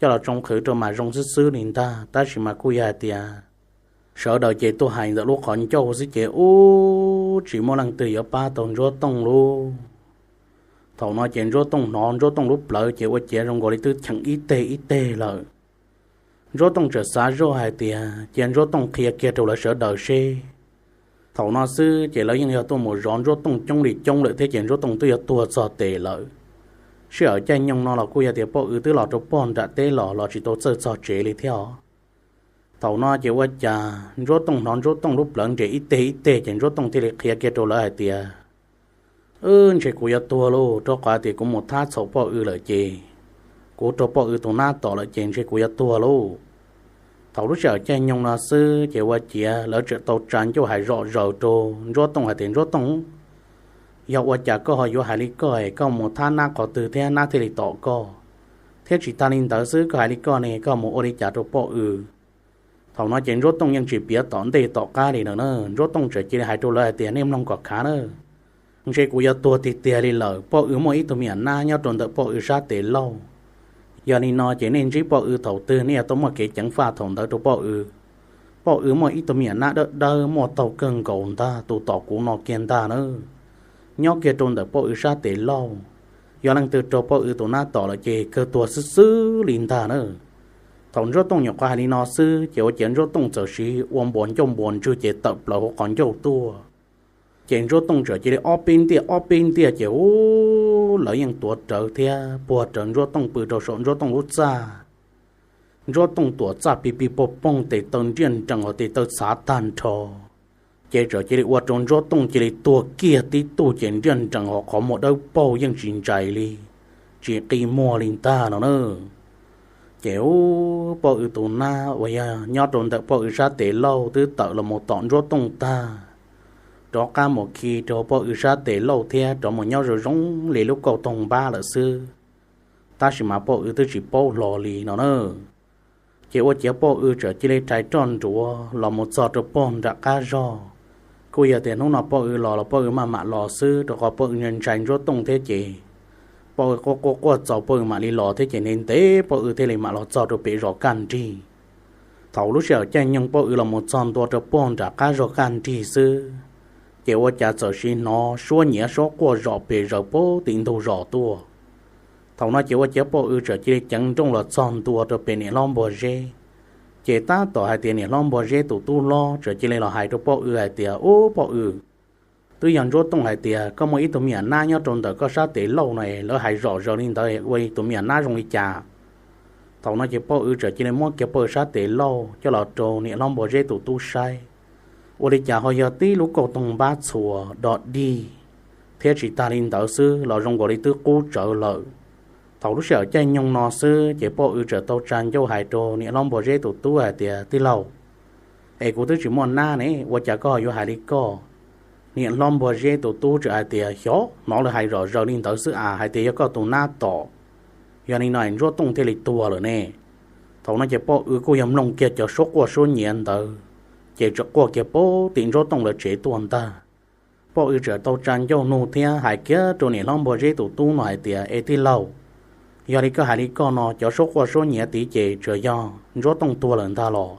coj los tsoo qhwv rau mas zoo xwb xwb li ntag, tab sis mas kuj yog hais tias sawv daws ces tuaj hais ntawm lub qhov ncauj xwb ces ub tsis muaj leej twg yuav pab tau Ntsuab Tooj lauj. Thaum no ces Ntsuab Tooj hnov Ntsuab Tooj lub plawv ces ua ciav zoo nkaus li twb cheem ib teg ib teg lawm. Ntsuab Tooj txawm xav zoj hais tias cia Ntsuab Tooj qhia kiag rau lawv sawv daws seb. Thaum no xwb ces lawv yeej yog tuaj mus zov Ntsuab Tooj coob li coob lawm thiab ces Ntsuab Tooj twb yuav tuag txog tes lawm. Sij hawm caij nyoog no los kuj yog tias poj W twb los rau pog nram teb los los tsis tau txawj txog tsev li thiab os. Thaum no ces ua cas Ntsuab Tooj hnov Ntsuab Tooj lub plawv nres ib teg ib teg ces Ntsuab Tooj thiaj li qhia kiag rau lawv hais tias, wb, ntshe kuv yuav tuag lauj, rau qhov tias kuv mus thab txhaum poj W lawm ces kuv raug poj W tus nab tom lawm ces ntshe kuv yuav tuag lauj. Thaum lub sij hawm caij nyoog no xwb ces ua ciav lawv txawm tau tsa ncauj hais zom zaws rau Ntsuab Tooj hais tias, Ntsuab Tooj, yog ua cas koj ho yuav hais li koj es koj mus thab nab qhov twg thiab nab thiaj li tom koj? Thiab tsis tas li ntawd xwb koj hais li koj ne koj mus ua li cas rau poj W? Thaum no ces Ntsuab Tooj yeej tsis piav tom ntej tom qab li lawm na, Ntsuab Tooj txawm cia li hais rau lawv hais tias, nej mloog kom khav na, ntshe kuv yuav tuag tiag tiag li lawm. Poj W muaj ib tug me nyuam nab nyob rau ntawm poj W sab tes laug. Yog li no ces nej ntsib poj W thaum twg nej yuav tau muaj kev ceev faj thaum ntawd rau poj W. Poj W muaj ib tug me nyuam nab dawb dawb muaj taug kawg nkaus ntag, tus tom kuv no kiag ntag na, nyob kiag rau ntawm poj W sab tes laug. Yog leej twg raug poj W tus nab tom lawm ces kawg tuag xwb xwb li ntag na. Thaum Ntsuab Tooj nyuam qhuav hais li no xwb ces ua ciav Ntsuab Tooj txawm siv ua npuas ncauj npuas ntswg ces tawm plaws hauv qhov ncauj tuaj. Ces Ntsuab Tooj txawm cia li ob peb ntiaj ob peb ntiaj ces ub lawv yeej tuav rawv thiab puag rawv Ntsuab Tooj pw rau saum Ntsuab Tooj lub txaj. Ntsuab Tooj tuam txaj pig pig pog poog, tes taw nriaj nrees hos tes taw txhav tag nrho. Ces txawm cia li ua rau Ntsuab Tooj cia li tuag kiag tib tug ces nriaj nrees hos qhov muag dawb paug yeej tsis ntsais li, tsis qi muag li ntag no na. Ces ub poj W tus nab uas yog nyob rau ntawm poj W sab tes laug twb tawm los mus tom Ntsuab Tooj tag, rov qab mus khi rau poj W sab tes laug thiab rov mus nyob zoo zoo li lub kauj toog npab lawm xwb. Tab sis mas poj W twb tsis paub hlo li no na. Ces ua ciav poj W txawm cia li rhais roj nruav los mus txog rau pog nram qab zog. Kuj yog tias hnub no poj W los los poj W maj mam los xwb rau qhov poj W ntshai Ntsuab Tooj thiab ces poj W quaj quaj quaj txaus poj W mam li los thiab ces ntev ntev poj W thiaj li mam los txog rau pem zos kaj nrig. Thaum lub sij hawm caij nyoog poj W los mus txog ntua rau pog nram qab zog kaj nrig xwb, ces ua cas txawm siv hnov suab nyiav suab quaj zom pes zaws pem tim ntug zos tuaj. Thaum no ces ua ciav poj W txawm cia li ceev nrooj los txog ntua rau pem niam hlob Npua Zeb. Ces tab tom hais tias niam hlob Npua Zeb tus tub hlob txawm cia li los hais rau poj W hais tias, ub poj W, twb yog Ntsuab Tooj hais tias koj muaj ib tug me nyuam nab nyob rau ntawm koj sab tes lauj no, lawv hais zom zaws li ntawd ua tus me nyuam nab zoo li cas? Thaum no ces poj W txawm cia li muab kiag poj W sab tes lauj coj los rau niam hlob Npua Zeb tus tub saib. Ua li cas ho yog tib lub kauj toog npab txhuas dog dig, thiab tsis tag li ntawd xwb los zoo nkaus li twb qub tsawv lawm. Thaum lub sij hawm caij nyoog no xwb ces Poj Ws txawm tau tsa ncauj hais rau niam hlob Npua Zeb tus tub hais tias, Tij laug, es kuv twb tsis muaj nab ne, ua cas koj ho yuav hais li koj? Niam hlob Npua Zeb tus tub txawm hais tias, Xyov, hnov lawv hais zom zaws li ntawd xwb as, hais tias yog koj tus nab tom. Yog li no Ntsuab Tooj thiaj li tuag lawm ne. Thaum no ces Poj Ws kuj yog mloog kiag cov suab quaj suab nyiav ntawd, ces txawm quaj kiag puag tim Ntsuab Tooj lawv tsev tuaj ntag. Poj Ws txawm tau tsa ncauj nug thiab hais kiag rau niam hlob Npua Zeb tus tub no hais tias, Es tij laug, yog li koj hais li koj no, cov suab quaj suab nyiav tid ces tsuas yog Ntsuab Tooj tuag lawm ntag los?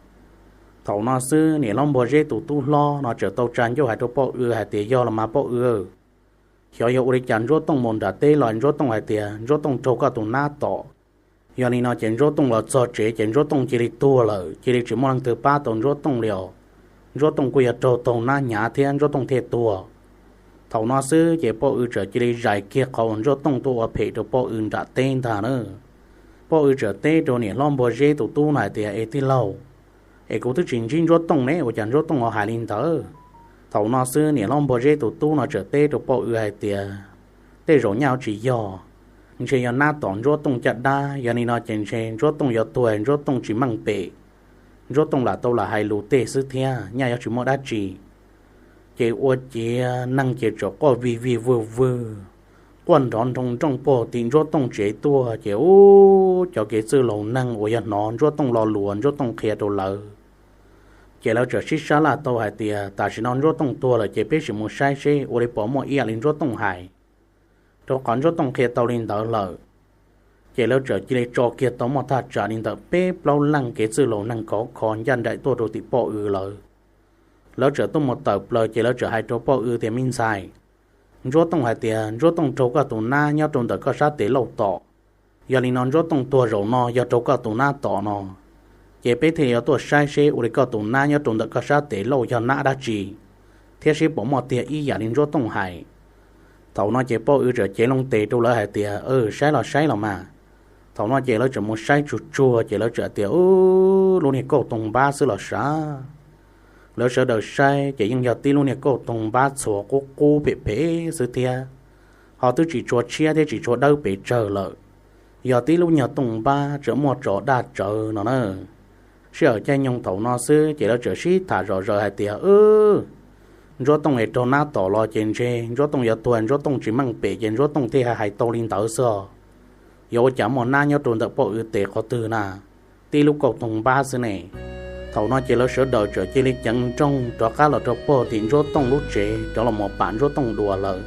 Thaum no xwb niam hlob Npua Zeb tus tub hlob no txawm tau tsa ncauj hais rau Poj Ws hais tias, Yog los mas Poj Ws, xyov yog ua li cas Ntsuab Tooj mus nram teb los Ntsuab Tooj hais tias Ntsuab Tooj raug koj tus nab tom. Yog li no ces Ntsuab Tooj los txog tsev ces Ntsuab Tooj cia li tuag lawm, cia li tsis muaj leej twg pab tau Ntsuab Tooj li os. Ntsuab Tooj kuj yog raug taug nab hnyav thiab Ntsuab Tooj thiaj tuag. Thaum no xwb ces Poj Ws txawm cia li zais kiag qhov uas Ntsuab Tooj tuaj ua phem rau Poj Ws nram teb ntag na. Poj Ws txawm teb rau niam hlob Npua Zeb tus tub no hais tias, Es tij laug, es kuv twb tsis ntsib Ntsuab Tooj ne, ua cas Ntsuab Tooj ho hais li ntawd? Thaum no xwb niam hlob Npua Zeb tus tub no txawm teb rau Poj Ws hais tias, Tej zaum nyaj tsis yog, ntshe yog nab tom Ntsuab Tooj caj dab. Yog li no ces ntshe Ntsuab Tooj yuav tuag, Ntsuab Tooj tsis meej pem, Ntsuab Tooj lam tau lam hais lus tej xwb thiab, nyaj yuav tsis muaj dab tsi. Ces ua ciav neeg ces txawm quaj vig vig vwg vwg, quaj nrov nroo nrooj puag tim Ntsuab Tooj tsev tuaj. Ces ub, cov kev txwj laus neeg uas yog hnov Ntsuab Tooj lo lus uas Ntsuab Tooj qhia rau lawv, ces lawv txawm sib sab laj tau hais tias, Tam sim no Ntsuab Tooj tuag lawm ces peb sim mus saib seb ua li puas muaj ib yam li Ntsuab Tooj hais, rau qhov Ntsuab Tooj qhia tau li ntawd lawm. Ces lawv txawm cia li tso kiag tau muaj thaj tsam li ntawm peb plaub leej kev txwj laus neeg khov kho ncaj nraim tuaj rau tim Poj Ws lawv. Lawv txawm tuaj mus tawm plaws ces lawv txawm hais rau Poj Ws tias, Me ntxhais, Ntsuab Tooj hais tias Ntsuab Tooj raug koj tus nab nyob rau ntawm koj sab tes lauj tom. Yog li no Ntsuab Tooj tuag zaum no yog raug koj tus nab tom no, ces peb thiaj yuav tuaj saib seb ua li koj tus nab nyob rau ntawm koj sab tes lauj yog nab dab tsi, thiab seb puas muaj tiag ib yam li Ntsuab Tooj hais. Thaum no ces Poj Ws txawm cev loo tes rau lawv hais tias, Saib los saib los mas. Thaum no ces lawv txawm mus saib tsuag tsuag ces lawv txawm tias, Ub, lub niag kauj toog npab xwb los sav. Lawv sawv daws saib ces yeej yog tib lub niag kauj toog npab txhuas qub qub phem phem xwb thiab, ho twb tsis tshua tshiab thiab tsis tshua dawb pes tsawg lawm. Yog tib lub nyuag tooj npab tseem muaj tso daj tsawv no na. Sij hawm caij nyoog thaum no xwb ces lawv txawm sib tham zom zaws hais tias, Ntsuab Tooj es raug nab tom los ces ntshe Ntsuab Tooj yuav tuag, Ntsuab Tooj tsis meej pem ces Ntsuab Tooj thiaj hais tau li ntawd xwb os. Yuav ua cas muaj nab nyob rau ntawm Poj Ws tes qhov twg na? Tib lub kauj toog npab xwb ne. Thaum no ces lawv sawv daws txawm cia li ceev nrooj rov qab los rau puag tim Ntsuab Tooj lub tsev rov los mus pam Ntsuab Tooj dua lawm.